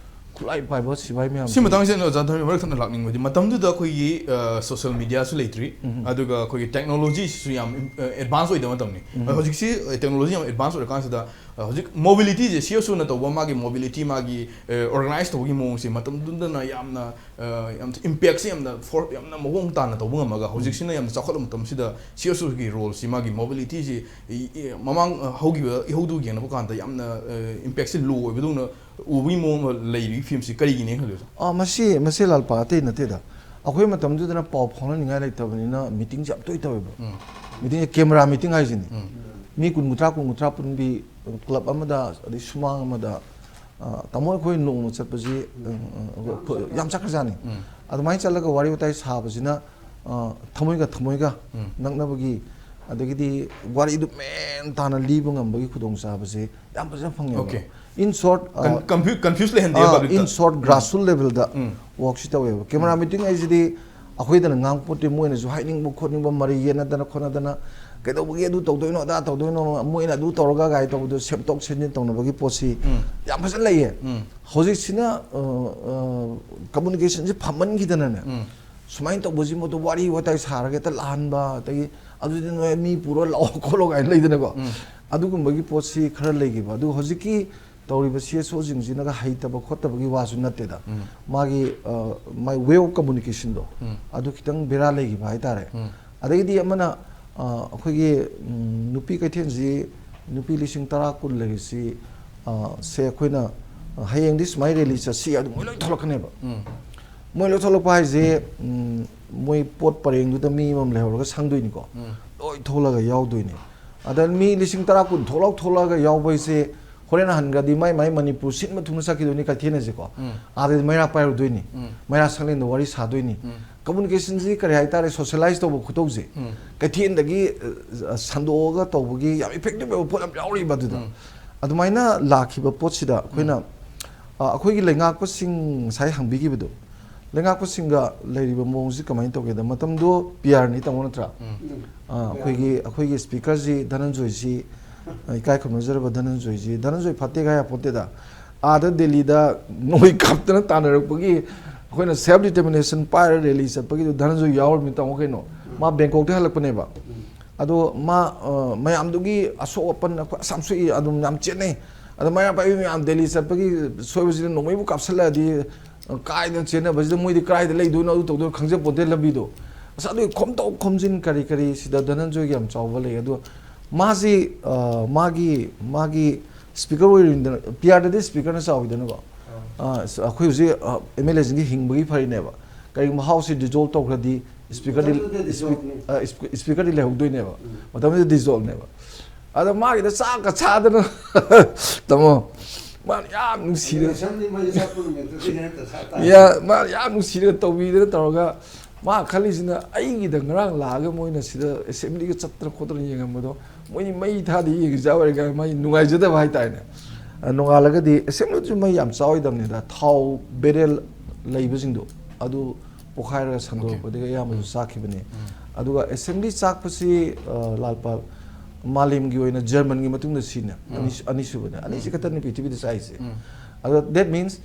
ꯈꯨꯠꯂꯥꯏ ꯄꯥꯏꯕ ꯁꯤꯐꯥꯏ ꯃꯌꯥꯝꯁꯤ꯫ ꯁꯤ ꯃꯇꯥꯡꯁꯤꯗ ꯑꯣꯖꯥ ꯙꯔꯃ ꯃꯔꯛ ꯊꯠꯅ ꯂꯥꯛꯅꯤꯡꯕꯗꯤ, ꯃꯇꯝꯗꯨꯗ ꯑꯩꯈꯣꯏꯒꯤ, ꯑ, social mediaꯁꯨ ꯂꯩꯇ꯭ꯔꯤ, ꯎꯝ꯫ ꯑꯗꯨꯒ ꯑꯩꯈꯣꯏꯒꯤ technologyꯁꯤꯁꯨ ꯌꯥꯝ ꯏꯝ-, ꯑ, advance ꯑꯣꯏꯗꯕ ꯃꯇꯝꯅꯤ꯫ ꯎꯝ꯫ ꯑꯗꯣ ꯍꯧꯖꯤꯛꯁꯤ, ꯑ, technology ꯌꯥꯝ advance ꯑꯣꯏꯔꯀꯥꯟꯁꯤꯗ, ꯑ, ꯍꯧꯖꯤꯛ mobilityꯁꯦ, CSOꯅ ꯇꯧꯕ ꯃꯥꯒꯤ mobility, ꯃꯥꯒꯤ, ꯑ, organize ꯇꯧꯕꯒꯤ ꯃꯑꯣꯡꯁꯦ ꯃꯇꯝꯗꯨꯗꯅ ꯌꯥꯝꯅ, ꯑ, ꯌꯥꯝ impactꯁꯦ ꯌꯥꯝꯅ for-, ꯌꯥꯝꯅ ꯃꯑꯣꯡ ꯇꯥꯅ ꯇꯧꯕ ꯉꯝꯃꯒ, ꯎꯝ꯫ ꯍꯧꯖꯤꯛꯁꯤꯅ ꯌꯥꯝꯅ ꯆꯥꯎꯈꯠꯂꯕ ꯃꯇꯝꯁꯤꯗ CSOꯒꯤ roleꯁꯤ, ꯃꯥꯒꯤ mobilityꯁꯤ, ꯏ-, ꯏ-, ꯃꯃꯥꯡ, ꯑ, ꯍꯧꯈꯤꯕ ꯏꯍꯧꯗꯨꯒ ꯌꯦꯡꯅꯕ ꯀꯥꯟꯗ ꯌꯥꯝꯅ, ꯑ, impactꯁꯦ low ꯑꯣꯏꯕꯗꯧꯅ ꯎꯕꯒꯤ ꯃꯑꯣꯡ ꯑꯃ ꯂꯩꯔꯤꯕꯒꯤ ꯐꯤꯕꯝꯁꯤ ꯀꯔꯤꯒꯤꯅꯦ ꯈꯜꯂꯤ, ꯑꯣꯖꯥ? ꯑꯥ, ꯃꯁꯤ, ꯃꯁꯤ ꯂꯥꯜꯄꯥ ꯑꯇꯩ ꯅꯠꯇꯦꯗ꯫ ꯑꯩꯈꯣꯏ ꯃꯇꯝꯗꯨꯗꯅ ꯄꯥꯎ ꯐꯥꯎꯅꯅꯤꯡꯉꯥꯏ ꯂꯩꯇꯕꯅꯤꯅ meetingꯁꯦ ꯌꯥꯝ ꯇꯣꯏ ꯇꯧꯋꯦꯕ꯫ ꯎꯝ꯫ Meetingꯁꯦ camera meeting ꯍꯥꯏꯁꯤꯅꯤ꯫ ꯎꯝ꯫ ꯃꯤ ꯀꯨꯟ, ꯀꯨꯟꯊ꯭ꯔꯥ, ꯀꯨꯟ, ꯀꯨꯟꯊ꯭ꯔꯥ ꯄꯨꯟꯕꯤ club ꯑꯃꯗ, ꯑꯗꯩ ꯁꯨꯃꯥꯡ ꯑꯃꯗ, ꯑ, ꯇꯥꯃꯣ ꯑꯩꯈꯣꯏ ꯅꯣꯡꯃ ꯆꯠꯄꯁꯤ, ꯑ, ꯑ, ꯑꯩꯈꯣꯏ ꯌꯥꯝ ꯆꯠꯈ꯭ꯔꯖꯥꯠꯅꯤ꯫ ꯎꯝ꯫ ꯑꯗꯨꯃꯥꯏꯅ ꯆꯠꯂꯒ ꯋꯥꯔꯤ ꯋꯥꯇꯥꯏ ꯁꯥꯕꯁꯤꯅ, ꯑ, ꯊꯃꯣꯏꯒ ꯊꯃꯣꯏꯒ ꯎꯝ꯫ ꯅꯛꯅꯕꯒꯤ ꯑꯗꯒꯤꯗꯤ ꯋꯥꯔꯤꯗꯨ ꯃꯦꯟ ꯇꯥꯅ ꯂꯤꯕ ꯉꯝꯕꯒꯤ ꯈꯨꯗꯣꯡꯆꯥꯕꯁꯦ ꯌꯥꯝ ꯐꯖꯅ ꯐꯪꯉꯦꯕ꯫ Okay. In short, ꯀꯟ- confuse ꯂꯩꯍꯟꯗꯦ ꯑꯥ, public ꯇ꯫ In short, grassroots level ꯗ ꯎꯝ. ꯋꯥꯛꯁꯤ ꯇꯧꯋꯦꯕ꯫ ꯀꯦꯃꯦꯔꯥ ꯃꯤꯇꯤꯡ ꯍꯥꯏꯁꯤꯗꯤ ꯑꯩꯈꯣꯏꯗꯅ ꯉꯥꯡꯄꯣꯠꯇꯦ, ꯃꯣꯏꯅꯁꯨ ꯍꯥꯏꯅꯤꯡꯕ ꯈꯣꯠꯅꯤꯡꯕ ꯃꯔꯩ ꯌꯦꯠꯅꯗꯅ ꯈꯣꯠꯅꯗꯅ ꯀꯩꯗꯧꯕꯒꯤ ꯑꯗꯨ ꯇꯧꯗꯣꯏꯅꯣ ꯑꯗꯥ ꯇꯧꯗꯣꯏꯅꯣ, ꯃꯣꯏꯅ ꯑꯗꯨ ꯇꯧꯔꯒ ꯒꯥꯏ ꯇꯧꯕꯗꯣ ꯁꯦꯝꯗꯣꯛ ꯁꯦꯝꯖꯤꯟ ꯇꯧꯅꯕꯒꯤ ꯄꯣꯠꯁꯤ ꯎꯝ. ꯌꯥꯝ ꯐꯖꯅ ꯂꯩꯌꯦ꯫ ꯎꯝ. ꯍꯧꯖꯤꯛꯁꯤꯅ ꯀꯝꯃꯨꯅꯤꯀꯦꯁꯟꯁꯤ ꯐꯝꯃꯟꯈꯤꯗꯅꯅꯦ, ꯎꯝ. ꯁꯨꯃꯥꯏꯅ ꯇꯧꯕꯁꯤꯃꯛꯇ ꯋꯥꯔꯤ ꯋꯥꯇꯥꯏ ꯁꯥꯔꯒ ꯍꯦꯛꯇ ꯂꯥꯛꯍꯟꯕ, ꯑꯗꯒꯤ ꯑꯗꯨꯗꯤ ꯅꯣꯏ ꯃꯤ ꯄꯨꯔ ꯂꯥꯛꯑꯣ ꯈꯣꯠꯂꯣ ꯀꯥꯏꯅ ꯂꯩꯗꯅꯀꯣ꯫ ꯎꯝ. ꯑꯗꯨꯒꯨꯝꯕꯒꯤ ꯄꯣꯠꯁꯤ ꯈꯔ ꯂꯩꯈꯤꯕ꯫ ꯑꯗꯨ ꯍꯧꯖꯤꯛꯀꯤ ꯇꯧꯔꯤꯕ ꯁꯤ ꯑꯦꯁ ꯑꯣꯁꯤꯡꯁꯤꯅꯒ ꯍꯩꯇꯕ ꯈꯣꯠꯇꯕꯒꯤ ꯋꯥꯁꯨ ꯅꯠꯇꯦꯗ꯫ ꯎꯝ. ꯃꯥꯒꯤ, ꯑ, my way of communication ꯗꯣ, ꯎꯝ. ꯑꯗꯨ ꯈꯤꯇꯪ ꯕꯦꯔꯥ ꯂꯩꯈꯤꯕ ꯍꯥꯏꯇꯥꯔꯦ꯫ ꯎꯝ. ꯑꯗꯒꯤꯗꯤ ꯑꯃꯅ, ꯑ, ꯑꯩꯈꯣꯏꯒꯤ, ꯎꯝ, ꯅꯨꯄꯤ ꯀꯩꯊꯦꯜꯁꯤ ꯅꯨꯄꯤ ꯂꯤꯁꯤꯡ ꯇꯔꯥ ꯀꯨꯟ ꯂꯩꯔꯤꯁꯤ, ꯑ, ꯁꯦ ꯑꯩꯈꯣꯏꯅ, ꯑ, ꯍꯌꯦꯡꯗꯤ ꯁꯨꯃꯥꯏꯅ ꯔꯦꯂꯤ ꯆꯠꯁꯤ ꯑꯗꯨ ꯃꯣꯏ ꯂꯣꯏ ꯊꯣꯛꯂꯛꯀꯅꯦꯕ꯫ ꯎꯝ. ꯃꯣꯏ ꯂꯣꯏ ꯊꯣꯛꯂꯛꯄ ꯍꯥꯏꯁꯦ, ꯎꯝ, ꯃꯣꯏ ꯄꯣꯠ ꯄꯔꯦꯡꯗꯨꯗ ꯃꯤ ꯑꯃꯃꯝ ꯂꯩꯍꯧꯔꯒ ꯁꯪꯗꯣꯏꯅꯤꯀꯣ꯫ ꯎꯝ. ꯂꯣꯏ ꯊꯣꯛꯂꯒ ꯌꯥꯎꯗꯣꯏꯅꯤ꯫ ꯑꯗ ꯃꯤ ꯂꯤꯁꯤꯡ ꯇꯔꯥ ꯀꯨꯟ ꯊꯣꯛꯂꯛ ꯊꯣꯛꯂꯛꯑꯒ ꯌꯥꯎꯕ ꯍꯥꯏꯁꯦ ꯍꯣꯔꯦꯟ ꯍꯟꯈ꯭ꯔꯗꯤ ꯃꯥꯏ ꯃꯥꯏ ꯃꯅꯤꯄꯨꯔ ꯁꯤꯟꯕ ꯊꯨꯡꯅ ꯆꯠꯈꯤꯗꯣꯏꯅꯤ ꯀꯩꯊꯦꯜ ꯍꯥꯏꯁꯦꯀꯣ꯫ ꯎꯝ. ꯑꯥꯗꯗꯤ ꯃꯩꯔꯥ ꯄꯥꯏꯔꯨꯗꯣꯏꯅꯤ꯫ ꯎꯝ. ꯃꯩꯔꯥ ꯁꯪꯂꯦꯟꯗ ꯋꯥꯔꯤ ꯁꯥꯗꯣꯏꯅꯤ꯫ ꯎꯝ. ꯀꯝꯃꯨꯅꯤꯀꯦꯁꯟꯁꯤ ꯀꯔꯤ ꯍꯥꯏꯇꯥꯔꯦ, ꯁꯣꯁꯤꯌꯦꯂꯥꯏꯁ ꯇꯧꯕ ꯈꯨꯇꯧꯁꯦ ꯎꯝ. ꯀꯩꯊꯦꯜꯗꯒꯤ, ꯑ, ꯁꯟꯗꯣꯛꯑꯒ ꯇꯧꯕꯒꯤ ꯌꯥꯝ ꯏꯐꯦꯛꯇꯤꯚ ꯑꯣꯏꯕ ꯄꯣꯠ ꯌꯥꯝ ꯌꯥꯎꯔꯤꯕ ꯑꯗꯨꯗ꯫ ꯎꯝ. ꯑꯗꯨꯃꯥꯏꯅ ꯂꯥꯛꯈꯤꯕ ꯄꯣꯠꯁꯤꯗ ꯑꯩꯈꯣꯏꯅ, ꯑ, ꯑꯩꯈꯣꯏꯒꯤ ꯂꯩꯉꯥꯛꯄꯁꯤꯡ ꯉꯁꯥꯏ ꯍꯪꯕꯤꯈꯤꯕꯗꯣ, ꯂꯩꯉꯥꯛꯄꯁꯤꯡꯒ ꯂꯩꯔꯤꯕ ꯃꯑꯣꯡꯁꯤ ꯀꯃꯥꯏꯅ ꯇꯧꯒꯦꯗ, ꯃꯇꯝꯗꯣ ꯄꯤ ꯑꯥꯔꯅꯤ ꯇꯥꯃꯣ ꯅꯠꯇ꯭ꯔꯥ? ꯎꯝ. ꯑ, ꯑꯩꯈꯣꯏꯒꯤ, ꯑꯩꯈꯣꯏꯒꯤ ꯁ꯭ꯄꯤꯀꯔꯁꯤ ꯙꯅꯟꯖꯣꯏꯁꯤ, ꯑ, ꯏꯀꯥꯏ ꯈꯨꯝꯅꯖꯔꯕ ꯙꯅꯟꯖꯣꯏꯁꯤ, ꯙꯅꯟꯖꯣꯏ ꯐꯠꯇꯦ ꯍꯥꯏ ꯌꯥꯄꯣꯠꯇꯦꯗ꯫ ꯑꯥꯗ ꯗꯦꯜꯂꯤꯗ ꯅꯣꯡꯃꯩ ꯀꯥꯞꯇꯅ ꯇꯥꯟꯅꯔꯛꯄꯒꯤ ꯑꯩꯈꯣꯏꯅ ꯁꯦꯜꯐ ꯗꯤꯇꯔꯃꯤꯅꯦꯁꯟ ꯄꯥꯏꯔ ꯔꯦꯂꯤ ꯆꯠꯄꯒꯤꯗꯣ ꯙꯅꯟꯖꯣꯏ ꯌꯥꯎꯔꯝꯃꯤ ꯇꯥꯃꯣ ꯀꯩꯅꯣ꯫ ꯃꯥ ꯕꯦꯡꯀꯣꯛꯇ ꯍꯜꯂꯛꯄꯅꯦꯕ꯫ ꯑꯗꯣ ꯃꯥ, ꯑ, ꯃꯌꯥꯝꯗꯨꯒꯤ ꯑꯁꯣꯛ ꯑꯄꯟ ꯑꯩꯈꯣꯏ ꯑꯁꯥꯝ ꯁꯣꯛꯏ ꯑꯗꯨꯝ ꯌꯥꯝ ꯆꯦꯟꯅꯩ꯫ ꯑꯗꯣ ꯃꯩꯔꯥ ꯄꯥꯏꯕꯤ ꯃꯌꯥꯝ ꯗꯦꯜꯂꯤ ꯆꯠꯄꯒꯤ ꯁꯣꯏꯕꯁꯤꯗ ꯅꯣꯡꯃꯩꯕꯨ ꯀꯥꯞꯁꯤꯜꯂꯛꯑꯗꯤ, ꯑ, ꯀꯥꯏꯗꯅ ꯆꯦꯟꯅꯕꯁꯤꯗ ꯃꯣꯏꯗꯤ ꯀꯗꯥꯏꯗ ꯂꯩꯗꯣꯏꯅꯣ ꯑꯗꯨ ꯇꯧꯗꯣꯏꯅꯣ ꯈꯪꯖꯄꯣꯟꯇꯦ ꯂꯝꯕꯤꯗꯣ꯫ ꯑꯁ ꯑꯗꯨꯒꯤ ꯈꯣꯝꯗꯣꯛ ꯈꯣꯝꯖꯤꯟ ꯀꯔꯤ ꯀꯔꯤ ꯁꯤꯗ ꯙꯅꯟꯖꯣꯏꯒꯤ ꯌꯥꯝ ꯆꯥꯎꯕ ꯂꯩ꯫ ꯑꯗꯣ ꯃꯥꯁꯤ, ꯑ, ꯃꯥꯒꯤ, ꯃꯥꯒꯤ ꯁ꯭ꯄꯤꯀꯔ ꯑꯣꯏꯔꯤꯗꯅ, ꯄꯤ ꯑꯥꯔꯗꯗꯤ ꯁ꯭ꯄꯤꯀꯔꯅ ꯆꯥꯎꯋꯤꯗꯅꯀꯣ꯫ ꯑ, ꯑꯩꯈꯣꯏ ꯍꯧꯖꯤꯛ, ꯑ, ꯑꯦꯝ ꯑꯦꯜ ꯑꯦꯁꯤꯡꯒꯤ ꯍꯤꯡꯕꯒꯤ ꯐꯔꯤꯅꯦꯕ꯫ ꯀꯔꯤꯒꯨꯝꯕ ꯍꯥꯎꯁꯁꯤ ꯗꯤꯖꯣꯜꯕ ꯇꯧꯈ꯭ꯔꯗꯤ ꯁ꯭ꯄꯤꯀꯔꯗꯤ, ꯃꯇꯝꯗꯨꯗ ꯗꯤꯖꯣꯜꯕꯅꯤ꯫ ꯑ, ꯁ꯭ꯄꯤ-, ꯁ꯭ꯄꯤꯀꯔꯗꯤ ꯂꯩꯍꯧꯗꯣꯏꯅꯦꯕ꯫ ꯎꯝ. ꯃꯇꯝꯗꯨꯗ ꯗꯤꯖꯣꯜꯕꯅꯦꯕ꯫ ꯑꯗ ꯃꯥꯒꯤꯗ ꯆꯥꯛꯀ ꯆꯥꯗꯅ ꯇꯥꯃꯣ, ꯃꯥꯅ ꯌꯥꯝ ꯅꯨꯡꯁꯤꯗꯅ, ꯑꯦꯁꯦꯝꯕ꯭ꯂꯤ ꯃꯣꯏ ꯆꯠꯄ ꯅꯨꯃꯤꯠꯇꯨꯗꯤ ꯍꯦꯛꯇ ꯁꯥ ꯇꯥꯏ꯫ ꯌꯥ-, ꯃꯥꯅ ꯌꯥꯝ ꯅꯨꯡꯁꯤꯗꯅ ꯇꯧꯕꯤꯗꯅ ꯇꯧꯔꯒ ꯃꯥ ꯈꯜꯂꯤꯁꯤꯅ ꯑꯩꯒꯤꯗ ꯉꯔꯥꯡ ꯂꯥꯛꯑꯒ ꯃꯣꯏꯅ ꯁꯤꯗ ꯑꯦꯁꯦꯝꯕ꯭ꯂꯤꯒ ꯆꯠꯇꯅ ꯈꯣꯠꯇꯅ ꯌꯦꯡꯉꯝꯕꯗꯣ, ꯃꯣꯏꯗꯤ ꯃꯩ ꯊꯥꯗꯦ, ꯌꯦꯡꯉꯤꯁꯦ ꯑꯣꯏꯔꯒ ꯃꯥꯏ ꯅꯨꯡꯉꯥꯏꯖꯗꯕ ꯍꯥꯏꯇꯥꯔꯦꯅꯦ꯫ ꯑ, ꯅꯣꯡꯉꯥꯜꯂꯒꯗꯤ ꯑꯦꯁꯦꯝꯕ꯭ꯂꯤꯗꯨꯁꯨ ꯃꯩ ꯌꯥꯝ ꯆꯥꯎꯔꯣꯏꯗꯕꯅꯤꯗ, ꯊꯥꯎ ꯕꯦꯔꯦꯜ ꯂꯩꯕꯁꯤꯡꯗꯣ ꯑꯗꯨ ꯄꯣꯈꯥꯏꯔꯒ ꯁꯟꯗꯣꯔꯛꯄꯗꯒꯤ ꯑꯌꯥꯝꯕꯁꯨ ꯆꯥꯛꯈꯤꯕꯅꯤ꯫ ꯑꯗꯨꯒ ꯑꯦꯁꯦꯝꯕ꯭ꯂꯤ ꯆꯥꯛꯄꯁꯤ, ꯑ, ꯂꯥꯜꯄꯥ, ꯃꯥꯂꯦꯝꯒꯤ ꯑꯣꯏꯅ ꯖꯔꯃꯟꯒꯤ ꯃꯇꯨꯡꯗ ꯁꯤꯅꯦ꯫ ꯑꯅꯤ-, ꯑꯅꯤꯁꯨꯕꯅꯦ꯫ ꯑꯅꯤꯁꯤ ꯈꯛꯇꯅꯤ ꯄ꯭ꯔꯤꯊꯤꯕꯤꯗ ꯆꯥꯛꯏꯁꯦ꯫ ꯑꯗꯣ that means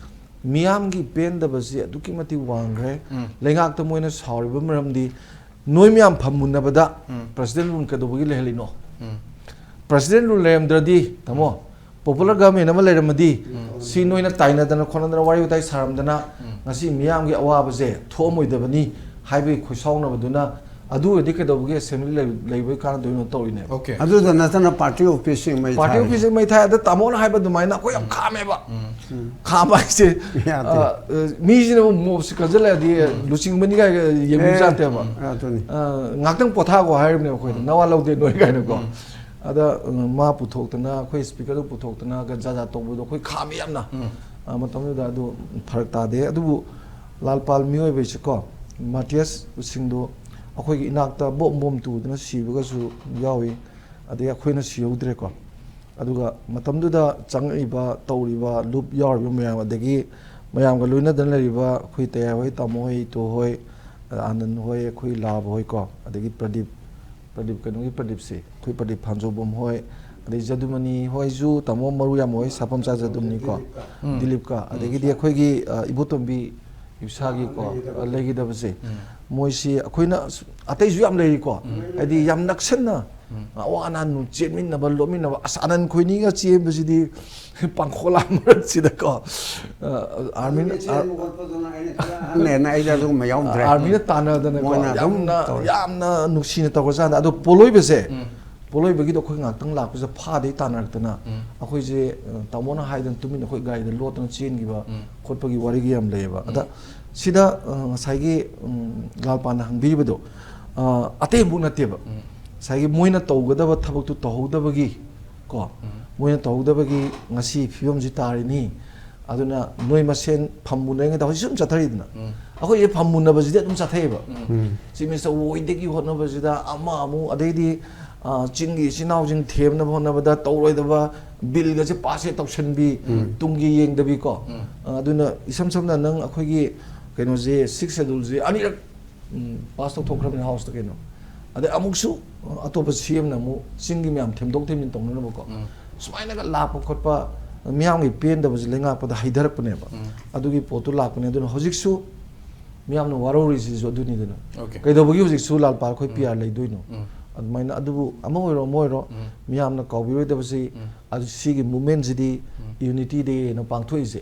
ꯃꯤꯌꯥꯝꯒꯤ ꯄꯦꯟꯗꯕꯁꯤ ꯑꯗꯨꯛꯀꯤ ꯃꯇꯤꯛ ꯋꯥꯡꯈ꯭ꯔꯦ꯫ ꯂꯩꯉꯥꯛꯇ ꯃꯣꯏꯅ ꯁꯥꯎꯔꯤꯕ ꯃꯔꯝꯗꯤ ꯅꯣꯏ ꯃꯌꯥꯝ ꯐꯝꯃꯨꯟꯅꯕꯗ president rule ꯀꯩꯗꯧꯕꯒꯤ ꯂꯩꯍꯜꯂꯤꯅꯣ? President rule ꯂꯩꯔꯝꯗ꯭ꯔꯗꯤ, ꯇꯥꯃꯣ, popular government ꯑꯃ ꯂꯩꯔꯝꯃꯗꯤ ꯁꯤ ꯅꯣꯏꯅ ꯇꯥꯏꯅꯗꯅ ꯈꯣꯠꯅꯗꯅ ꯋꯥꯔꯤ ꯋꯥꯇꯥꯏ ꯁꯥꯔꯝꯗꯅ ꯉꯁꯤ ꯃꯤꯌꯥꯝꯒꯤ ꯑꯋꯥꯕꯁꯦ ꯊꯣꯛꯑꯝꯃꯣꯏꯗꯕꯅꯤ ꯍꯥꯏꯕꯒꯤ ꯈꯣꯏꯁꯥꯎꯅꯕꯗꯨꯅ, ꯑꯗꯨ ꯑꯣꯏꯔꯗꯤ ꯀꯩꯗꯧꯕꯒꯤ ꯑꯦꯁꯦꯝꯕ꯭ꯂꯤ ꯂꯩ-, ꯂꯩꯕꯒꯤ ꯀꯥꯟꯅꯗꯣꯏꯅꯣ ꯇꯧꯔꯤꯅꯦꯕ꯫ ꯑꯣꯀꯦ꯫ ꯑꯗꯨꯗ ꯅꯠꯇꯅ ꯄꯥꯔꯇꯤ ꯑꯣꯐꯤꯁꯁꯤꯡ ꯃꯩ ꯄꯥꯔꯇꯤ ꯊꯥꯔꯤ꯫ ꯑꯣꯐꯤꯁꯁꯤꯡ ꯃꯩ ꯊꯥꯏ꯫ ꯑꯗ ꯇꯥꯃꯣꯅ ꯍꯥꯏꯕ ꯑꯗꯨꯃꯥꯏꯅ ꯑꯩꯈꯣꯏ ꯌꯥꯝ ꯈꯥꯝꯃꯦꯕ꯫ ꯈꯥꯝꯕ ꯍꯥꯏꯁꯦ, ꯌꯥꯗꯦ꯫ ꯑ, ꯑ, ꯃꯤꯁꯤꯅ ꯑꯃꯨꯛ ꯃꯣꯞꯁꯤ ꯀꯟꯁꯤꯜꯂꯛꯑꯗꯤ ꯂꯨꯆꯤꯡꯕꯅꯤ ꯀꯥꯏ ꯌꯦꯡꯕꯤꯕ ꯖꯥꯠꯇꯦꯕ꯫ ꯑꯗꯨꯅꯤ꯫ ꯑ, ꯉꯥꯛꯇꯪ ꯄꯣꯊꯥꯈꯣ ꯍꯥꯏꯔꯤꯕꯅꯦ ꯑꯩꯈꯣꯏꯗ, ꯅꯋꯥ ꯂꯧꯗꯦ ꯅꯣꯏ ꯀꯥꯏꯅꯀꯣ꯫ ꯑꯗ, ꯑ, ꯃꯥ ꯄꯨꯊꯣꯛꯇꯅ, ꯑꯩꯈꯣꯏ ꯁ꯭ꯄꯤꯀꯔꯗꯨ ꯄꯨꯊꯣꯛꯇꯅ ꯖꯥꯠ ꯖꯥꯠ ꯇꯧꯕꯗꯣ ꯑꯩꯈꯣꯏ ꯈꯥꯝꯃꯤ ꯌꯥꯝꯅ꯫ ꯑ, ꯃꯇꯝꯗꯨꯗ ꯑꯗꯨ ꯐꯔꯛ ꯇꯥꯗꯦ꯫ ꯑꯗꯨꯕꯨ ꯂꯥꯜꯄꯥꯜ ꯃꯤꯑꯣꯏꯕꯁꯤꯀꯣ, ꯃꯥꯇꯤꯌꯁꯁꯤꯡꯗꯣ ꯑꯩꯈꯣꯏꯒꯤ ꯏꯅꯥꯛꯇ ꯕꯣꯝ ꯕꯣꯝ ꯇꯨꯗꯅ ꯁꯤꯕꯒꯁꯨ ꯌꯥꯎꯏ꯫ ꯑꯗꯒꯤ ꯑꯩꯈꯣꯏꯅ ꯁꯤꯍꯧꯗ꯭ꯔꯦꯀꯣ꯫ ꯑꯗꯨꯒ ꯃꯇꯝꯗꯨꯗ ꯆꯪꯉꯛꯏꯕ, ꯇꯧꯔꯤꯕ, ꯂꯨꯞ ꯌꯥꯎꯔꯤꯕ ꯃꯌꯥꯝ, ꯑꯗꯒꯤ ꯃꯌꯥꯝꯒ ꯂꯣꯏꯅꯗꯅ ꯂꯩꯔꯤꯕ ꯑꯩꯈꯣꯏ ꯇꯌꯥꯏ ꯍꯣꯏ, ꯇꯥꯃꯣ ꯍꯣꯏ, ꯏꯇꯣ ꯍꯣꯏ, ꯑꯥꯅꯟ ꯍꯣꯏ, ꯑꯩꯈꯣꯏ ꯂꯥꯕ ꯍꯣꯏꯀꯣ, ꯑꯗꯒꯤ ꯄ꯭ꯔꯗꯤꯞ, ꯄ꯭ꯔꯗꯤꯞ ꯀꯩꯅꯣꯒꯤ ꯄ꯭ꯔꯗꯤꯞꯁꯦ, ꯑꯩꯈꯣꯏ ꯄ꯭ꯔꯗꯤꯞ ꯐꯥꯟꯖꯧꯕꯝ ꯍꯣꯏ, ꯑꯗꯩ ꯖꯗꯨꯃꯅꯤ ꯍꯣꯏꯁꯨ, ꯇꯥꯃꯣ ꯃꯔꯨ ꯌꯥꯝ ꯍꯣꯏ, ꯁꯥꯐꯝꯆꯥ ꯖꯗꯨꯃꯅꯤꯀꯣ, ꯗꯤꯂꯤꯞꯀ, ꯑꯗꯒꯤꯗꯤ ꯑꯩꯈꯣꯏꯒꯤ, ꯑ, ꯏꯕꯣꯇꯣꯝꯕꯤ ꯏꯁꯥꯒꯤꯀꯣ, ꯑ, ꯂꯩꯈꯤꯗꯕꯁꯦ, ꯃꯣꯏꯁꯤ ꯑꯩꯈꯣꯏꯅ ꯑꯁ-, ꯑꯇꯩꯁꯨ ꯌꯥꯝ ꯂꯩꯔꯤꯀꯣ, ꯍꯥꯏꯗꯤ ꯌꯥꯝ ꯅꯛꯁꯟꯅ ꯑꯋꯥ ꯑꯅꯥ ꯅꯨ-, ꯆꯦꯟꯃꯤꯟꯅꯕ, ꯂꯣꯠꯃꯤꯟꯅꯕ, ꯑꯁ, ꯑꯥꯅꯟ ꯈꯣꯏꯅꯤꯒ ꯆꯦꯟꯕꯁꯤꯗꯤ ꯄꯥꯡꯈꯣꯂꯥ ꯃꯔꯛꯁꯤꯗꯀꯣ, ꯑ, ꯑꯥꯔꯃꯤꯅ, ꯑꯥꯔ-, ꯑꯍꯟꯅꯦꯅ ꯑꯩꯗꯤ ꯑꯗꯨꯒꯨꯝꯕ ꯌꯥꯎꯗ꯭ꯔꯦ꯫ ꯑꯥꯔꯃꯤꯅ ꯇꯥꯟꯅꯗꯅꯀꯣ, ꯃꯣꯏꯅ ꯑꯗꯨꯝ ꯌꯥꯝꯅ, ꯇꯧꯔꯦ꯫ ꯌꯥꯝꯅ ꯅꯨꯡꯁꯤꯅ ꯇꯧꯈ꯭ꯔꯖꯥꯠꯅꯤ꯫ ꯑꯗꯣ ꯄꯣꯂꯣꯏꯕꯁꯦ, ꯄꯣꯂꯣꯏꯕꯒꯤꯗꯣ ꯑꯩꯈꯣꯏ ꯉꯥꯛꯇꯪ ꯂꯥꯛꯄꯁꯤꯗ ꯐꯥꯗꯩ ꯇꯥꯟꯅꯔꯛꯇꯅ, ꯑꯩꯈꯣꯏꯁꯦ, ꯑ, ꯇꯥꯃꯣꯅ ꯍꯥꯏꯗꯅ ꯇꯨꯃꯤꯟꯅ ꯑꯩꯈꯣꯏ ꯒꯥꯔꯤꯗ ꯂꯣꯠꯇꯅ ꯆꯦꯟꯈꯤꯕ ꯈꯣꯠꯄꯒꯤ ꯋꯥꯔꯤꯒ ꯌꯥꯝ ꯂꯩꯌꯦꯕ꯫ ꯑꯗ ꯁꯤꯗ, ꯑ, ꯉꯁꯥꯏꯒꯤ, ꯎꯝ, ꯂꯥꯜꯄꯥꯅ ꯍꯪꯕꯤꯔꯤꯕꯗꯣ, ꯑ, ꯑꯇꯩ ꯑꯃꯨꯛ ꯅꯠꯇꯦꯕ꯫ ꯉꯁꯥꯏꯒꯤ ꯃꯣꯏꯅ ꯇꯧꯒꯗꯕ ꯊꯕꯛꯇꯨ ꯇꯧꯍꯧꯗꯕꯒꯤ ꯀꯣ, ꯃꯣꯏꯅ ꯇꯧꯍꯧꯗꯕꯒꯤ ꯉꯁꯤ ꯐꯤꯕꯝꯁꯤ ꯇꯥꯔꯤꯅꯤ꯫ ꯑꯗꯨꯅ ꯅꯣꯏ ꯃꯁꯦꯟ ꯐꯝꯃꯨꯟꯅꯔꯤꯉꯩꯗ ꯍꯧꯖꯤꯛ ꯁꯨꯝ ꯆꯠꯊꯔꯤꯗꯅ, ꯑꯩꯈꯣꯏꯁꯦ ꯐꯝꯃꯨꯟꯅꯕꯁꯤꯗꯤ ꯑꯗꯨꯝ ꯆꯠꯊꯩꯑꯕ꯫ ꯆꯤꯐ ꯃꯤꯅꯤꯁꯇꯔ ꯑꯣꯏꯗꯒꯤ ꯍꯣꯠꯅꯕꯁꯤꯗ ꯑꯃ ꯑꯃꯨꯛ, ꯑꯗꯩꯗꯤ ꯑ, ꯆꯤꯡꯒꯤ ꯏꯆꯤꯟ ꯏꯅꯥꯎꯁꯤꯡ ꯊꯦꯝꯅꯕ ꯍꯣꯠꯅꯕꯗ ꯇꯧꯔꯣꯏꯗꯕ ꯕꯤꯜꯒꯁꯦ ꯄꯥꯁ ꯍꯦꯛ ꯇꯧꯁꯟꯕꯤ, ꯇꯨꯡꯒꯤ ꯌꯦꯡꯗꯕꯤꯀꯣ꯫ ꯑ, ꯑꯗꯨꯅ ꯏꯁꯝ ꯁꯝꯅ ꯅꯪ ꯑꯩꯈꯣꯏꯒꯤ ꯀꯩꯅꯣꯁꯦ, ꯁꯤꯛꯁ ꯁꯦꯗꯨꯜꯁꯦ ꯑꯅꯤꯔꯛ ꯄꯥꯁ ꯇꯧꯊꯣꯛꯈ꯭ꯔꯕꯅꯤ ꯍꯥꯎꯁꯇ ꯀꯩꯅꯣ꯫ ꯑꯗꯩ ꯑꯃꯨꯛꯁꯨ ꯑꯇꯣꯞꯄ ꯁꯤ ꯑꯦꯝꯅ ꯑꯃꯨꯛ ꯆꯤꯡꯒꯤ ꯃꯌꯥꯝ ꯊꯦꯝꯗꯣꯛ ꯊꯦꯝꯖꯤꯟ ꯇꯧꯅꯅꯕꯀꯣ꯫ ꯁꯨꯃꯥꯏꯅꯒ ꯂꯥꯛꯄ ꯈꯣꯠꯄ, ꯃꯤꯌꯥꯝꯒꯤ ꯄꯦꯟꯗꯕꯁꯦ ꯂꯩꯉꯥꯛꯄꯗ ꯍꯩꯊꯔꯛꯄꯅꯦꯕ꯫ ꯑꯗꯨꯒꯤ ꯄꯣꯠꯇꯨ ꯂꯥꯛꯄꯅꯦ꯫ ꯑꯗꯨꯅ ꯍꯧꯖꯤꯛꯁꯨ ꯃꯤꯌꯥꯝꯅ ꯋꯥꯔꯧꯔꯤꯁꯤꯁꯨ ꯑꯗꯨꯅꯤꯗꯅ꯫ Okay. ꯀꯩꯗꯧꯕꯒꯤ ꯍꯧꯖꯤꯛꯁꯨ ꯂꯥꯜ ꯄꯥꯔꯛ ꯑꯩꯈꯣꯏ ꯄꯤ ꯑꯥꯔ ꯂꯩꯗꯣꯏꯅꯣ? ꯑꯗꯨꯃꯥꯏꯅ, ꯑꯗꯨꯕꯨ ꯑꯃ ꯑꯣꯏꯔꯣ ꯑꯃ ꯑꯣꯏꯔꯣ, ꯃꯤꯌꯥꯝꯅ ꯀꯥꯎꯕꯤꯔꯣꯏꯗꯕꯁꯤ, ꯑꯗꯨ ꯁꯤꯒꯤ ꯃꯨꯞꯃꯦꯟꯁꯤꯗꯤ ꯌꯨꯅꯤꯇꯤ ꯗꯦꯅ ꯄꯥꯡꯊꯣꯛꯏꯁꯦ꯫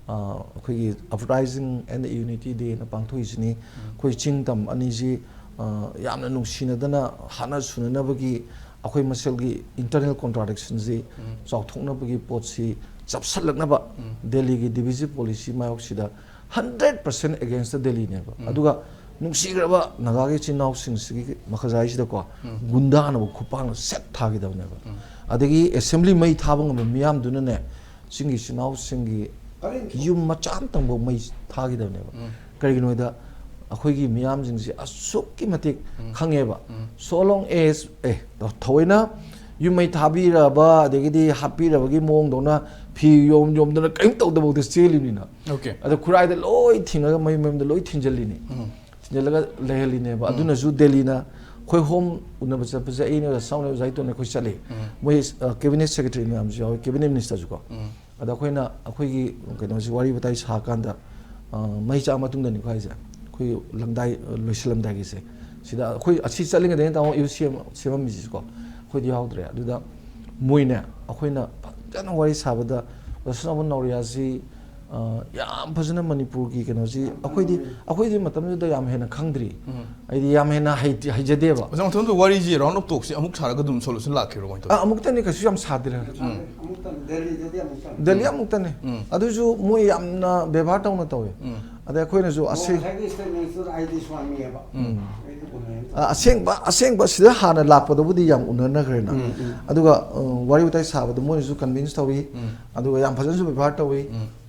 ꯑ, ꯑꯩꯈꯣꯏꯒꯤ Uprising and Unity Dayꯅ ꯄꯥꯡꯊꯣꯛꯏꯁꯤꯅꯤ꯫ ꯑꯩꯈꯣꯏ ꯆꯤꯡ ꯇꯝ ꯑꯅꯤꯁꯤ, ꯑ, ꯌꯥꯝꯅ ꯅꯨꯡꯁꯤꯅꯗꯅ, ꯍꯥꯠꯅ ꯁꯨꯅꯅꯕꯒꯤ, ꯑꯩꯈꯣꯏ ꯃꯁꯦꯜꯒꯤ internal contradictionꯁꯤ ꯆꯥꯎꯊꯣꯛꯅꯕꯒꯤ ꯄꯣꯠꯁꯤ ꯆꯞꯁꯤꯜꯂꯛꯅꯕ ꯗꯦꯜꯂꯤꯒꯤ divisive policy ꯃꯥꯌꯣꯛꯁꯤꯗ hundred percent against ꯗꯦꯜꯂꯤꯅꯦꯕ꯫ ꯑꯗꯨꯒ ꯅꯨꯡꯁꯤꯈ꯭ꯔꯕ ꯅꯥꯒꯥꯒꯤ ꯏꯆꯤꯟ ꯏꯅꯥꯎꯁꯤꯡꯁꯤꯒꯤ ꯃꯈꯖꯥꯏꯁꯤꯗꯀꯣ, ꯒꯨꯟꯗꯥꯅꯕ ꯈꯨꯄꯥꯛꯅ ꯁꯦꯠ ꯊꯥꯈꯤꯗꯕꯅꯦꯕ꯫ ꯑꯗꯒꯤ assembly ꯃꯩ ꯊꯥꯕ ꯉꯝꯕ ꯃꯤꯌꯥꯝꯗꯨꯅꯅꯦ, ꯆꯤꯡꯒꯤ ꯏꯆꯤꯟ ꯏꯅꯥꯎꯁꯤꯡꯒꯤ ꯌꯨꯝ ꯃꯆꯥ ꯑꯃꯇꯪꯐꯥꯎ ꯃꯩ ꯊꯥꯈꯤꯗꯕꯅꯦꯕ꯫ ꯀꯔꯤꯒꯤꯅꯣ ꯍꯥꯏꯗ, ꯑꯩꯈꯣꯏꯒꯤ ꯃꯤꯌꯥꯝꯁꯤꯡꯁꯦ ꯑꯁꯨꯛꯀꯤ ꯃꯇꯤꯛ ꯈꯪꯉꯦꯕ꯫ So long as, ꯑꯦ, ꯊꯑꯣꯏꯅ ꯌꯨꯝ ꯃꯩ ꯊꯥꯕꯤꯔꯕ, ꯑꯗꯒꯤꯗꯤ ꯍꯥꯠꯄꯤꯔꯕꯒꯤ ꯃꯑꯣꯡꯗꯧꯅ ꯐꯤ ꯌꯣꯝ ꯌꯣꯝꯗꯅ ꯀꯔꯤꯝ ꯇꯧꯗꯕꯧꯗ ꯆꯦꯜꯂꯤꯕꯅꯤꯅ꯫ Okay. ꯑꯗꯣ ꯈꯨꯔꯥꯏꯗ ꯂꯣꯏ ꯊꯤꯡꯉꯒ, ꯃꯌꯨꯝ ꯃꯌꯨꯝꯗ ꯂꯣꯏ ꯊꯤꯡꯖꯤꯜꯂꯤꯅꯤ꯫ ꯊꯤꯡꯖꯤꯜꯂꯒ ꯂꯩꯍꯜꯂꯤꯅꯦꯕ꯫ ꯑꯗꯨꯅꯁꯨ ꯗꯦꯜꯂꯤꯅ ꯑꯩꯈꯣꯏ ꯍꯣꯝ ꯎꯅꯕ ꯆꯠꯄꯁꯦ, ꯑꯩꯅ ꯑꯣꯖꯥ ꯁꯥꯎꯅ ꯑꯣꯖꯥ ꯏꯇꯣꯟꯅ ꯑꯩꯈꯣꯏ ꯆꯠꯂꯤ꯫ ꯃꯣꯏ, ꯑ, cabinet secretary ꯃꯌꯥꯝꯁꯨ ꯌꯥꯎꯋꯤ, cabinet ministerꯁꯨꯀꯣ꯫ ꯑꯗ ꯑꯩꯈꯣꯏꯅ ꯑꯩꯈꯣꯏꯒꯤ ꯀꯩꯅꯣꯁꯤ ꯋꯥꯔꯤ ꯋꯥꯇꯥꯏ ꯁꯥꯀꯥꯟꯗ, ꯑ, ꯃꯩ ꯆꯥꯛꯑ ꯃꯇꯨꯡꯗꯅꯤꯀꯣ ꯍꯥꯏꯁꯦ, ꯑꯩꯈꯣꯏ ꯂꯪꯗꯥꯏ, ꯑ, ꯂꯣꯏꯁꯤꯜꯂꯝꯗꯥꯏꯒꯤꯁꯦ, ꯁꯤꯗ ꯑꯩꯈꯣꯏ ꯑꯁꯤ ꯆꯠꯂꯤꯉꯩꯗꯅꯦ ꯇꯥꯃꯣ ꯏꯌꯨ ꯁꯦꯝ-, ꯁꯦꯝꯃꯝꯃꯤꯁꯤꯀꯣ꯫ ꯑꯩꯈꯣꯏꯗꯤ ꯌꯥꯎꯗ꯭ꯔꯦ꯫ ꯑꯗꯨꯗ ꯃꯣꯏꯅꯦ, ꯑꯩꯈꯣꯏꯅ ꯐꯖꯅ ꯋꯥꯔꯤ ꯁꯥꯕꯗ, ꯑꯣꯖꯥ ꯁꯅꯥꯕ ꯅꯥꯎꯔꯤꯌꯥꯁꯤ, ꯑ, ꯌꯥꯝ ꯐꯖꯅ ꯃꯅꯤꯄꯨꯔꯒꯤ ꯀꯩꯅꯣꯁꯤ, ꯑꯩꯈꯣꯏꯗꯤ, ꯑꯩꯈꯣꯏꯗꯤ ꯃꯇꯝꯗꯨꯗ ꯌꯥꯝ ꯍꯦꯟꯅ ꯈꯪꯗ꯭ꯔꯤ꯫ ꯍꯥꯏꯗꯤ ꯌꯥꯝ ꯍꯦꯟꯅ ꯍꯩ-, ꯍꯩꯖꯗꯦꯕ꯫ ꯑꯣꯖꯥ, ꯃꯊꯪꯗ ꯋꯥꯔꯤꯁꯤ round of talkꯁꯤ ꯑꯃꯨꯛ ꯁꯥꯔꯒ ꯑꯗꯨꯝ solution ꯂꯥꯛꯈꯤꯕ꯭ꯔꯣ, ꯀꯃꯥꯏꯅ ꯇꯧꯋꯤ? ꯑ, ꯑꯃꯨꯛꯇꯅꯤ, ꯀꯩꯁꯨ ꯌꯥꯝ ꯁꯥꯗ꯭ꯔꯦ꯫ ꯑꯃꯨꯛꯇꯪ ꯗꯦꯜꯂꯤꯗꯗꯤ ꯑꯃꯨꯛꯇꯪ꯫ ꯗꯦꯜꯂꯤ ꯑꯃꯨꯛꯇꯅꯤ꯫ ꯑꯗꯨꯁꯨ ꯃꯣꯏ ꯌꯥꯝꯅ ꯕꯦꯕꯥꯔ ꯇꯧꯅ ꯇꯧꯋꯦ꯫ ꯑꯗꯩ ꯑꯩꯈꯣꯏꯅꯁꯨ ꯑꯁꯤ-, ꯉꯁꯥꯏꯒꯤ statementꯁꯨ ꯑꯩꯗꯤ ꯁ꯭ꯋꯥꯃꯤꯑꯕ꯫ ꯑꯩꯗꯤ ꯎꯅꯩ꯫ ꯑ, ꯑꯁꯦꯡꯕ, ꯑꯁꯦꯡꯕ ꯁꯤꯗ ꯍꯥꯟꯅ ꯂꯥꯛꯄꯗꯕꯨꯗꯤ ꯌꯥꯝ ꯎꯅꯅꯈ꯭ꯔꯦꯅ꯫ ꯑꯗꯨꯒ, ꯑ, ꯋꯥꯔꯤ ꯋꯥꯇꯥꯏ ꯁꯥꯕꯗ ꯃꯣꯏꯅꯁꯨ convince ꯇꯧꯏ꯫ ꯑꯗꯨꯒ ꯌꯥꯝ ꯐꯖꯅꯁꯨ ꯕꯦꯕꯥꯔ ꯇꯧꯏ꯫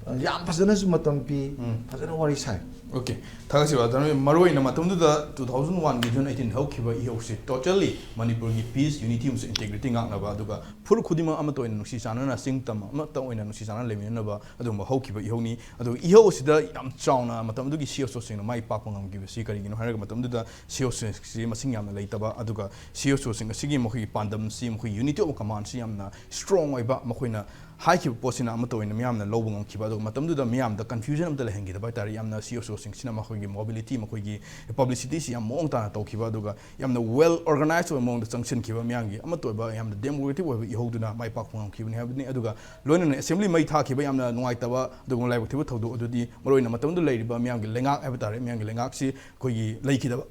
ꯑ, ꯌꯥꯝ ꯐꯖꯅꯁꯨ ꯃꯇꯝ ꯄꯤ꯫ ꯐꯖꯅ ꯋꯥꯔꯤ ꯁꯥꯏ꯫ ꯑꯣꯀꯦ, ꯊꯥꯒꯠꯆꯔꯤ ꯕ꯭ꯔꯗꯔ꯫ ꯃꯔꯨꯑꯣꯏꯅ ꯃꯇꯝꯗꯨꯗ two thousand one ꯒꯤ June eighteen ꯍꯧꯈꯤꯕ ꯏꯍꯧꯁꯤ totally ꯃꯅꯤꯄꯨꯔꯒꯤ peace, unity ꯑꯃꯁꯨꯡ integrity ꯉꯥꯛꯅꯕ, ꯑꯗꯨꯒ ꯐꯨꯔꯨꯞ ꯈꯨꯗꯤꯡꯃꯛ ꯑꯃꯠꯇ ꯑꯣꯏꯅ ꯅꯨꯡꯁꯤ ꯆꯥꯟꯅꯅ ꯆꯤꯡ ꯇꯝ ꯑꯃꯠꯇ ꯑꯣꯏꯅ ꯅꯨꯡꯁꯤ ꯆꯥꯟꯅꯅ ꯂꯩꯃꯤꯟꯅꯅꯕ ꯑꯗꯨꯒꯨꯝꯕ ꯍꯧꯈꯤꯕ ꯏꯍꯧꯅꯤ꯫ ꯑꯗꯨꯒ ꯏꯍꯧ ꯑꯁꯤꯗ ꯌꯥꯝ ꯆꯥꯎꯅ ꯃꯇꯝ ꯑꯗꯨꯒꯤ C S Oꯁꯤꯡꯅ ꯃꯥꯏ ꯄꯥꯛꯄ ꯉꯝꯈꯤꯕꯁꯤ ꯀꯔꯤꯒꯤꯅꯣ ꯍꯥꯏꯔꯒ, ꯃꯇꯝꯗꯨꯗ C S Oꯁꯤꯡꯁꯤ ꯃꯁꯤꯡ ꯌꯥꯝꯅ ꯂꯩꯇꯕ, ꯑꯗꯨꯒ C S Oꯁꯤꯡ ꯑꯁꯤꯒꯤ ꯃꯈꯣꯏꯒꯤ ꯄꯥꯟꯗꯝꯁꯤ, ꯃꯈꯣꯏꯒꯤ unity of commandꯁꯤ ꯌꯥꯝꯅ strong ꯑꯣꯏꯕ, ꯃꯈꯣꯏꯅ ꯍꯥꯏꯈꯤꯕ ꯄꯣꯠꯁꯤꯅ ꯑꯃꯠꯇ ꯑꯣꯏꯅ ꯃꯤꯌꯥꯝꯅ ꯂꯧꯕ ꯉꯝꯈꯤꯕ, ꯑꯗꯨꯒ ꯃꯇꯝꯗꯨꯗ ꯃꯤꯌꯥꯝꯗ confusion ꯑꯃꯠꯇ ꯂꯩꯍꯟꯈꯤꯗꯕ ꯍꯥꯏꯇꯥꯔꯦ꯫ ꯌꯥꯝꯅ C S Oꯁꯤꯡꯁꯤꯅ ꯃꯈꯣꯏꯒꯤ mobility, ꯃꯈꯣꯏꯒꯤ publicityꯁꯤ ꯌꯥꯝ ꯃꯑꯣꯡ ꯇꯥꯅ ꯇꯧꯈꯤꯕ, ꯑꯗꯨꯒ ꯌꯥꯝꯅ well organized ꯑꯣꯏꯕ ꯃꯑꯣꯡꯗ ꯆꯪꯁꯤꯟꯈꯤꯕ, ꯃꯤꯌꯥꯝꯒꯤ ꯑꯃꯠꯇ ꯑꯣꯏꯕ ꯌꯥꯝꯅ democratic ꯑꯣꯏꯕ ꯏꯍꯧꯗꯨꯅ ꯃꯥꯏ ꯄꯥꯛꯄ ꯉꯝꯈꯤꯕꯅꯤ ꯍꯥꯏꯕꯅꯤ꯫ ꯑꯗꯨꯒ ꯂꯣꯏꯅꯅ assembly ꯃꯩ ꯊꯥꯈꯤꯕ ꯌꯥꯝꯅ ꯅꯨꯡꯉꯥꯏꯇꯕ ꯑꯗꯨꯒꯨꯝꯕ ꯂꯥꯏꯕꯛ ꯊꯤꯕ ꯊꯧꯗꯣꯛ ꯑꯗꯨꯗꯤ ꯃꯔꯨꯑꯣꯏꯅ ꯃꯇꯝꯗꯨꯗ ꯂꯩꯔꯤꯕ ꯃꯤꯌꯥꯝꯒꯤ ꯂꯩꯉꯥꯛ ꯍꯥꯏꯕ ꯇꯥꯔꯦ, ꯃꯤꯌꯥꯝꯒꯤ ꯂꯩꯉꯥꯛꯁꯤ ꯑꯩꯈꯣꯏꯒꯤ ꯂꯩꯈꯤꯗꯕ,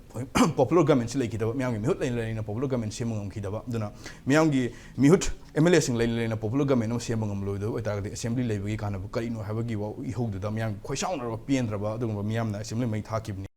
popular governmentꯁꯤ ꯂꯩꯈꯤꯗꯕ, ꯃꯤꯌꯥꯝꯒꯤ ꯃꯤꯍꯨꯠ ꯂꯩꯅ ꯂꯩꯅ popular government ꯁꯦꯝꯕ ꯉꯝꯈꯤꯗꯕ꯫ ꯑꯗꯨꯅ ꯃꯤꯌꯥꯝꯒꯤ ꯃꯤꯍꯨꯠ, MLAꯁꯤꯡ ꯂꯩꯅ ꯂꯩꯅ popular government ꯑꯃ ꯁꯦꯝꯕ ꯉꯝꯂꯣꯏꯗꯕ ꯑꯣꯏꯇꯥꯔꯒꯗꯤ assembly ꯂꯩꯕꯒꯤ ꯀꯥꯟꯅꯕ ꯀꯔꯤꯅꯣ ꯍꯥꯏꯕꯒꯤ ꯋꯥ-, ꯏꯍꯧꯗꯨꯗ ꯃꯤꯌꯥꯝ ꯈꯣꯏꯁꯥꯎꯅꯔꯕ, ꯄꯦꯟꯗ꯭ꯔꯕ, ꯑꯗꯨꯒꯨꯝꯕ ꯃꯤꯌꯥꯝꯅ assembly ꯃꯩ ꯊꯥꯈꯤꯕꯅꯤ꯫